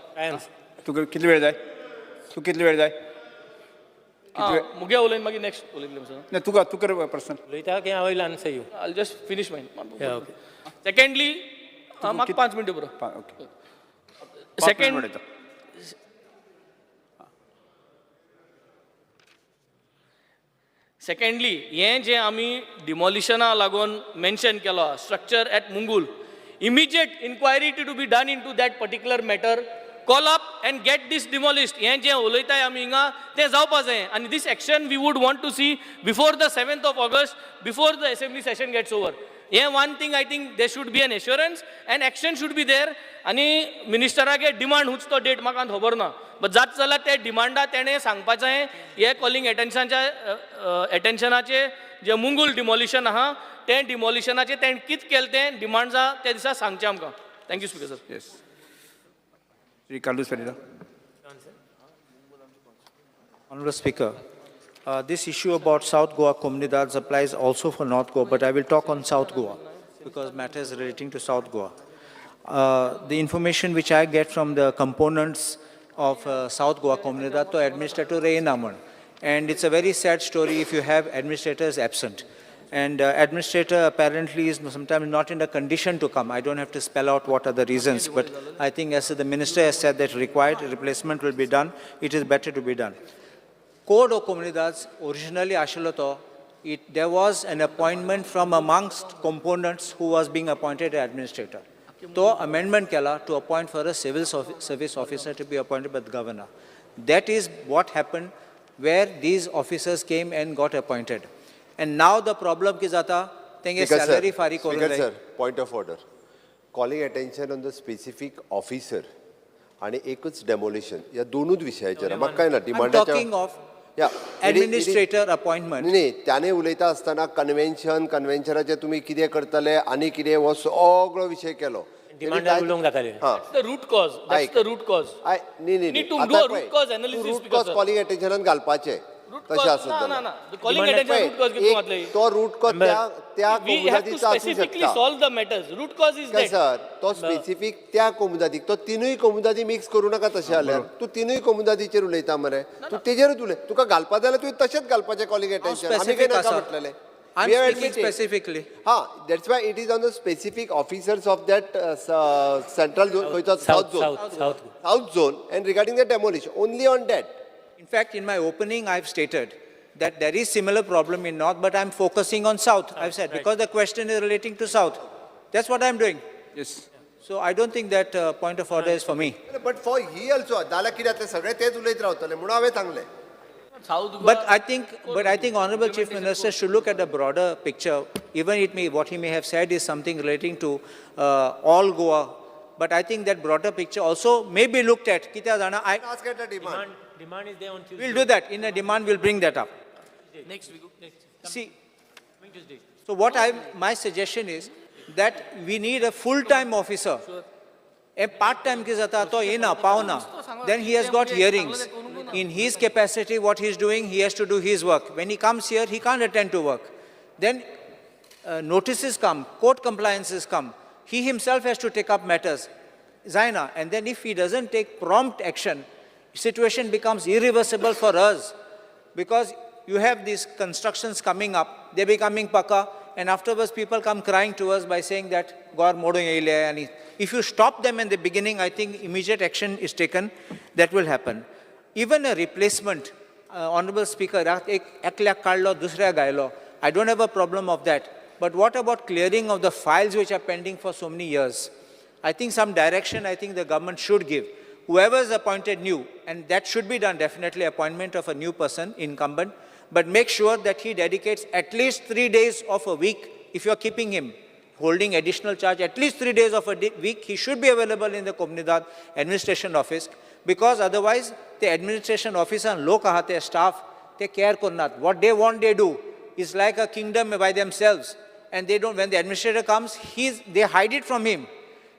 तुका कितलो वेळ जाय? तूं कितलो वेळ जाय? मुगे उलयन मागीर नेक्स्ट उलयतले सर. ना तुका तूं कर प्रश्न. उलयता की हांव will answer you. I just finish mine. Secondly म्हाका 5 मिनटां पुरो. ओके. सेकंड सेकंडली हें जें आमी डिमॉलिशना लागून मेन्शन केलो structure at Mungul, immediate inquiry to be done into that particular matter, call up and get this demolished. हें जें उलयताय आमी हिंगा तें जावपा जाय आनी this action we would want to see before the 7th of August, before the assembly session gets over. हें one thing I think there should be an assurance and action should be there. आनी मिनिस्टरागे demand हुच तो date म्हाका खबर ना, but जात जाल्यार ते डिमांडा तेणें सांगपाचें हे कॉलिंग एटेन्शनाच्या एटेन्शनाचे जे मुंगूल डिमॉलिशन आहा तें डिमॉलिशनाचें तेणें कितें केलें तें डिमांड्सा त्या दिसा सांगचें आमकां. Thank you speaker sir. Yes. Shri Carlos Ferreira. Honorable Speaker, this issue about South Goa Comunidades applies also for North Goa, but I will talk on South Goa because matters relating to South Goa. The information which I get from the components of South Goa Comunidad to administrator Reyna, and it's a very sad story if you have administrators absent. And administrator apparently is sometimes not in a condition to come. I don't have to spell out what are the reasons, but I think as the minister has said that required replacement will be done, it is better to be done. Code of Comunidades originally ashilo to, there was an appointment from amongst components who was being appointed administrator. So amendment kela to appoint for a civil service officer to be appointed by the governor. That is what happened where these officers came and got appointed. And now the problem is that tenge salary fari korun Speaker sir, point of order. Calling attention on the specific officer आणि एकच demolition या दोनूच विषयाचेर म्हाका काय ना I'm talking of administrator appointment. न्ही त्याने उलयता आसतना कन्व्हेन्शन कन्व्हेन्शनाचे तुमी कितें करतले आनी कितें हो सगळो विशय केलो. डिमांडार उलोवंक जाताले. The root cause. That's the root cause. न्ही न्ही Need to do a root cause analysis. Root cause calling एटेन्शनान घालपाचें. तशें आसत जाल्यार तो रूट कॉज त्या कोमुनिदादीचो आसूं शकता. Solve the matters. Root cause is that sir तो स्पेसिफीक त्या कोमुनिदादीक तो तिनूय कोमुनिदादी मिक्स करूं नाका. तशें जाल्यार तूं तिनूय कोमुनिदादीचेर उलयता मरे, तूं तेजेरूच उलय. तुका घालपा जाल्यार तुवें तशेंच घालपाचें कॉलिंग एटेन्शन. आमी कांय नाका म्हटलेलें. I'm speaking specifically. Ha, that's why it is on the specific officers of that central zone, south zone, south zone, and regarding the demolition, only on that. In fact, in my opening, I've stated that there is similar problem in North, but I'm focusing on South. I've said, right, because the question is relating to South. That's what I'm doing. Yes. So I don't think that point of order is for me. But for he also, But I think Honorable Chief Minister should look at the broader picture. Even it may, what he may have said is something relating to all Goa. But I think that broader picture also may be looked at. Ask at the demand. Demand is there on Tuesday. We'll do that. In a demand, we'll bring that up. Next week. See, so what my suggestion is that we need a full-time officer. A part-time ki jata to ena pauna. Then he has got hearings. In his capacity, what he is doing, he has to do his work. When he comes here, he can't attend to work. Then notices come, court compliances come. He himself has to take up matters. Zaina, and then if he doesn't take prompt action, situation becomes irreversible for us, because you have these constructions coming up, they're becoming paka, and afterwards people come crying to us by saying that Gor modung eile, and if you stop them in the beginning, I think immediate action is taken, that will happen. Even a replacement, Honorable Speaker, ekल्याक काडलो दुसऱ्या गायलो, I don't have a problem of that. But what about clearing of the files which are pending for so many years? I think some direction I think the government should give. Whoever is appointed new, and that should be done definitely, appointment of a new person, incumbent, but make sure that he dedicates at least 3 days of a week, if you are keeping him, holding additional charge, at least 3 days of a week, he should be available in the Comunidade administration office, because otherwise the administration officer and lok ahate staff, they care karnat. What they want, they do. It's like a kingdom by themselves. And they don't, when the administrator comes, they hide it from him.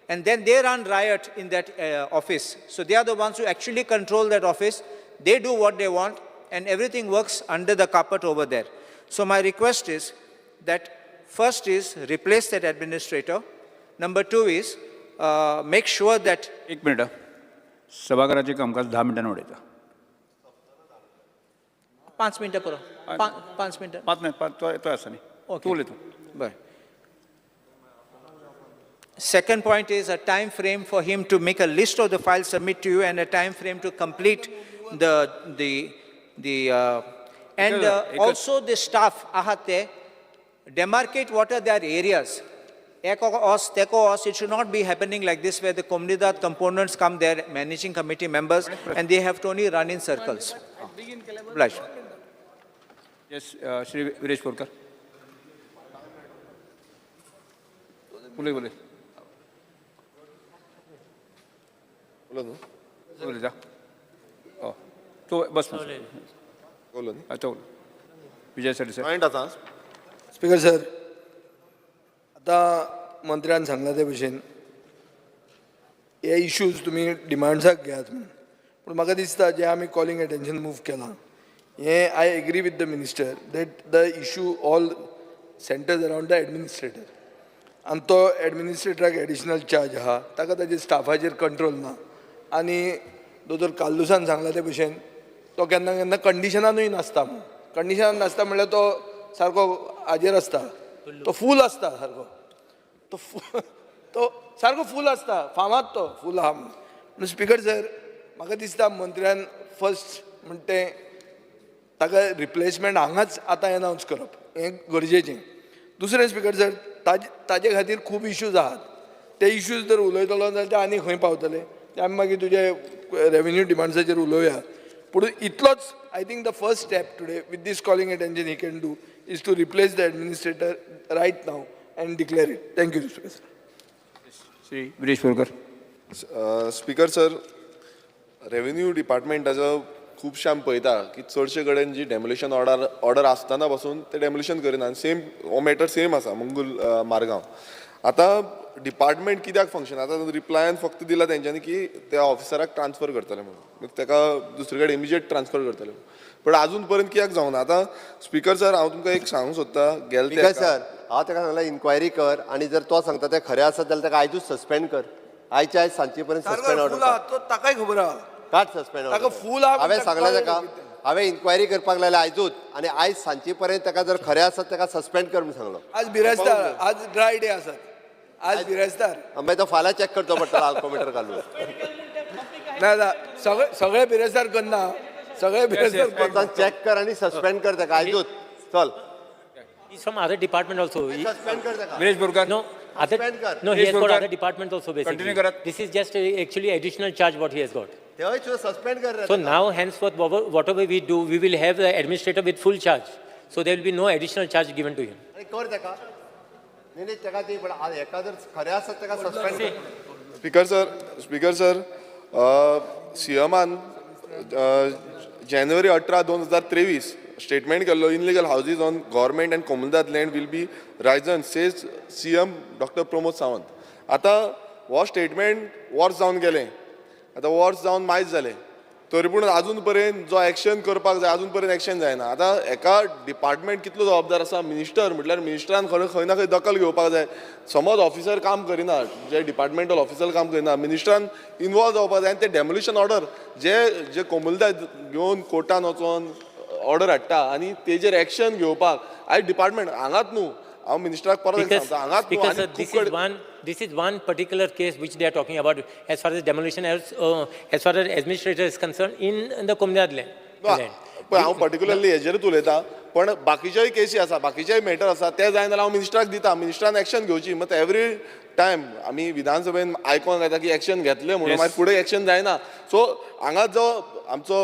And then they run riot in that office. So they are the ones who actually control that office. They do what they want, and everything works under the carpet over there. So my request is that first is replace that administrator. Number two is make sure that... एक minute, सभागृहाचे कामकाज 10 मिनिटांनी उडयता. 5 मिनिटं पुरो. 5 मिनिटं. 5 minute, तो आसा न्ही. तूं उलयता. बरें. Second point is a time frame for him to make a list of the files submit to you and a time frame to complete the and also the staff ahate demarcate what are their areas. Eko os, teko os, it should not be happening like this where the Comunidade components come there, managing committee members, and they have to only run in circles. Obliged. Yes, Shri Viresh Borkar. Boleh, boleh. Boleh जा. Oh, तो बस. बोलो. अच्छा बोलो. Vijay sir sir. Point आता. Speaker sir, आता मंत्र्यान सांगला ते भशेन हे इश्यूज तुमी डिमांड्साक घेयात म्हणून, पूण म्हाका दिसता जे आमी कॉलिंग एटेन्शन मूव केलां हें I agree with the minister that the issue all centres around the administrator आनी तो एडमिनिस्ट्रेटराक एडिशनल चार्ज आहा, ताका ताजे स्टाफाचेर कंट्रोल ना आनी दोतोर कार्लुसान सांगला ते भशेन तो केन्ना केन्ना कंडिशनानूय नासता म्हणून. कंडिशनान नासता म्हणल्यार तो सारको हाजेर आसता, तो फूल आसता सारको, तो सारको फूल आसता, फामाद तो फूल आहा म्हणून. म्हणून स्पिकर सर म्हाका दिसता मंत्र्यान फर्स्ट म्हणटा तें ताका रिप्लेसमेंट हांगाच आतां एनावन्स करप हें गरजेचें. दुसरें स्पिकर सर ताजे खातीर खूब इश्यूज आहात, ते इश्यूज जर उलयतलो जाल्यार ते आनी खंय पावतले ते आमी मागीर तुजे रेवेन्यू डिमांड्साचेर उलोवया. पूण इतलोच I think the first step today with this calling attention he can do is to replace the administrator right now and declare it. Thank you speaker sir. Shri Viresh Borkar. Speaker sir, revenue डिपार्टमेंटाचो खुबशे आमी पळयता की चडशे कडेन जी demolition order आसतना पासून ते डेमोलिशन करिना आनी सेम हो मॅटर सेम आसा मंगूल मारगांव. आतां डिपार्टमेंट कित्याक फंक्शन आतां रिप्लायान फक्त दिला तेंच्यांनी की त्या ऑफिसराक ट्रान्सफर करतले म्हणून, ताका दुसरे कडेन इमिजिएट ट्रान्सफर करतले, पण अजून पर्यंत कित्याक जावना. आतां स्पिकर सर हांव तुमकां एक सांगूंक सोदता, गेले सर हांव ताका सांगला इन्क्वायरी कर आनी जर तो सांगता तें खरें आसत जाल्यार ताका आयजूच सस्पेंड कर, आयच्या आयज सांजचे पर्यंत सस्पेंड ऑर्डर. तो ताकाय खबर आहा, काड सस्पेंड ऑर्डर. हांवें सांगलें ताका, हांवें इन्क्वायरी करपाक लायल्या आयजूच आनी आयज सांजचे पर्यंत ताका जर खरें आसत ताका सस्पेंड कर म्हणून सांगलो. आज बिरेस्तार, आज ड्राय डे आसात, आज बिरेस्तार, मागीर तो फाल्यां चॅक करचो पडटलो अल्कोमिटर घालून. ना ना सगळे बिरेस्तार करना, सगळे बिरेस्तार चॅक कर आनी सस्पेंड कर ताका आयजूच. चल. He's from other department also. Suspend kar ताका. Viresh Borkar. No, other, no, he has got other department also basically. Continue karat. This is just actually additional charge what he has got. तेव्हाच suspend kar. So now henceforth whatever we do, we will have the administrator with full charge. So there will be no additional charge given to him. अरे कर ताका. नाही नाही ताका ते पण एका जर खरें आसत ताका सस्पेंड कर. स्पीकर सर, सीएमान जानेवारी 18, 2023 स्टेटमेंट केल्लो, illegal houses on government and Comunidade land will be razed says CM doctor Pramod Sawant. आतां हो स्टेटमेंट वर्स जावन गेलें, आतां वर्स जावन मायज जालें, तरी पूण अजून पर्यंत जो एक्शन करपाक जाय अजून पर्यंत एक्शन जायना. आतां एका डिपार्टमेंट कितलो जबाबदार आसा, मिनिस्टर म्हटल्यार मिनिस्टरान खंय ना खंय दखल घेवपाक जाय. समज ऑफिसर काम करिना, जे डिपार्टमेंटल ऑफिसर काम करिना, मिनिस्टरान इनवॉल्व जावपाक जाय आनी ते डेमोलिशन ऑर्डर जे जे कोमुलदाद घेवन कोर्टान वचोन ऑर्डर हाडटा आनी तेजेर एक्शन घेवपाक आयज डिपार्टमेंट हांगात न्हू, हांव मिनिस्टराक परत सांगता हांगात न्हू. Because this is one particular case which they are talking about as far as demolition, as far as administrator is concerned in the Comunidade land. पळय हांव पर्टिक्युलरली हेजेरूच उलयता, पण बाकीच्याय केसी आसा, बाकीच्याय मॅटर आसा, ते जायना जाल्यार हांव मिनिस्टराक दिता, मिनिस्टरान एक्शन घेवची. मात एवरी टायम आमी विधानसभेन आयकोन येता की एक्शन घेतले म्हणून मागीर फुडें एक्शन जायना. सो हांगा जो आमचो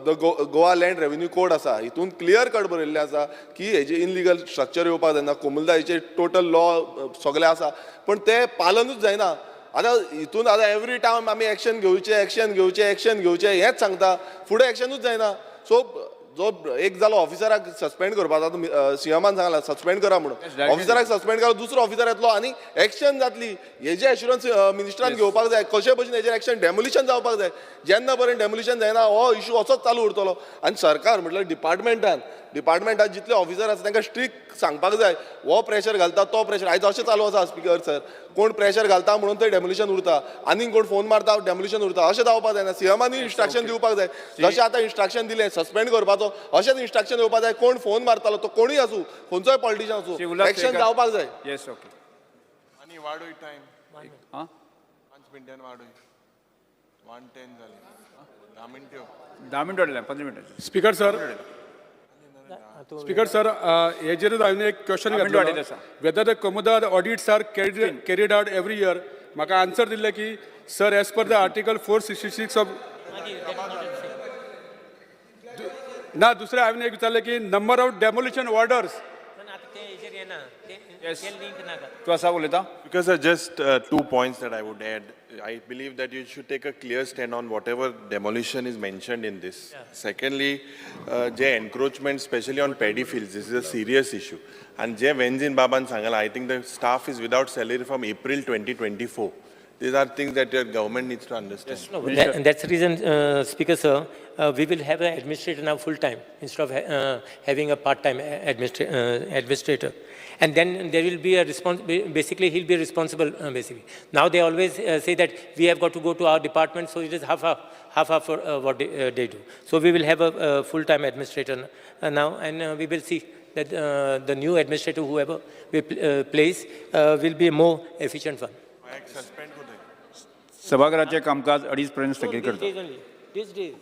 the Goa land revenue code आसा हितून क्लियर कट बरयल्लें आसा की हेजे इनलिगल स्ट्रक्चर येवपाक जायना, कोमुलदाचेर टोटल लॉ सगळें आसा, पण ते पालनूच जायना. आतां हितून आतां एवरी टायम आमी एक्शन घेवचें एक्शन घेवचें एक्शन घेवचें हेंच सांगता, फुडें एक्शनूच जायना. सो जो एक जालो ऑफिसराक सस्पेंड करपाक, आतां सीएमान सांगला सस्पेंड करा म्हणून, ऑफिसराक सस्पेंड करा, दुसरो ऑफिसर येतलो आनी एक्शन जातली हेजे एश्युरन्स मिनिस्टरान घेवपाक जाय. कशे भशेन हेजेर एक्शन डेमोलिशन जावपाक जाय, जेन्ना पर्यंत डेमोलिशन जायना हो इशू असोच चालू उरतलो. आनी सरकार म्हटल्यार डिपार्टमेंटान जितले ऑफिसर आसा तांकां स्ट्रिक्ट सांगपाक जाय, हो प्रेशर घालता तो प्रेशर. आयज अशें चालू आसा स्पिकर सर, कोण प्रेशर घालता म्हणून थंय डेमोलिशन उरता, आनीक कोण फोन मारता डेमोलिशन उरता, अशें जावपाक जायना. सीएमानूय इन्स्ट्रक्शन दिवपाक जाय, जशें आतां इन्स्ट्रक्शन दिलें सस्पेंड करपाचो अशेंच इन्स्ट्रक्शन दिवपाक जाय. कोण फोन मारतालो तो कोणूय आसूं, खंयचोय पॉलिटिशियन आसूं, एक्शन जावपाक जाय. येस ओके. आनी वाडोय टायम 5 मिनटान वाडोय, 1:10 जाले, 10 मिनट्यो 10 मिनट वाडले, 15 मिनटां. स्पीकर सर, स्पीकर सर, हेजेरूच हांवें एक क्वेश्चन घातलो, whether the Comunidade audits are carried out every year. म्हाका आन्सर दिल्लें की sir as per the article 466 of ना. दुसरें हांवें एक विचारलें की नंबर ऑफ डेमोलिशन ऑर्डर्स. तूं आसा उलयता. Because just 2 points that I would add. I believe that you should take a clear stand on whatever demolition is mentioned in this. Yeah. Secondly, je encroachment, especially on paddy fields, this is a serious issue. And je Venzin Baban sangala, I think the staff is without salary from April 2024. These are things that your government needs to understand. Yes. No, and that's the reason, Speaker sir, we will have an administrator now full time instead of having a part time administrator. And then there will be a response, basically he'll be responsible basically. Now they always say that we have got to go to our department, so it is half for what they do. So we will have a full-time administrator now, and we will see that the new administrator, whoever we place, will be a more efficient one. सभाघराचे कामकाज 2:30 पर्यंत स्थगीत करता. These days.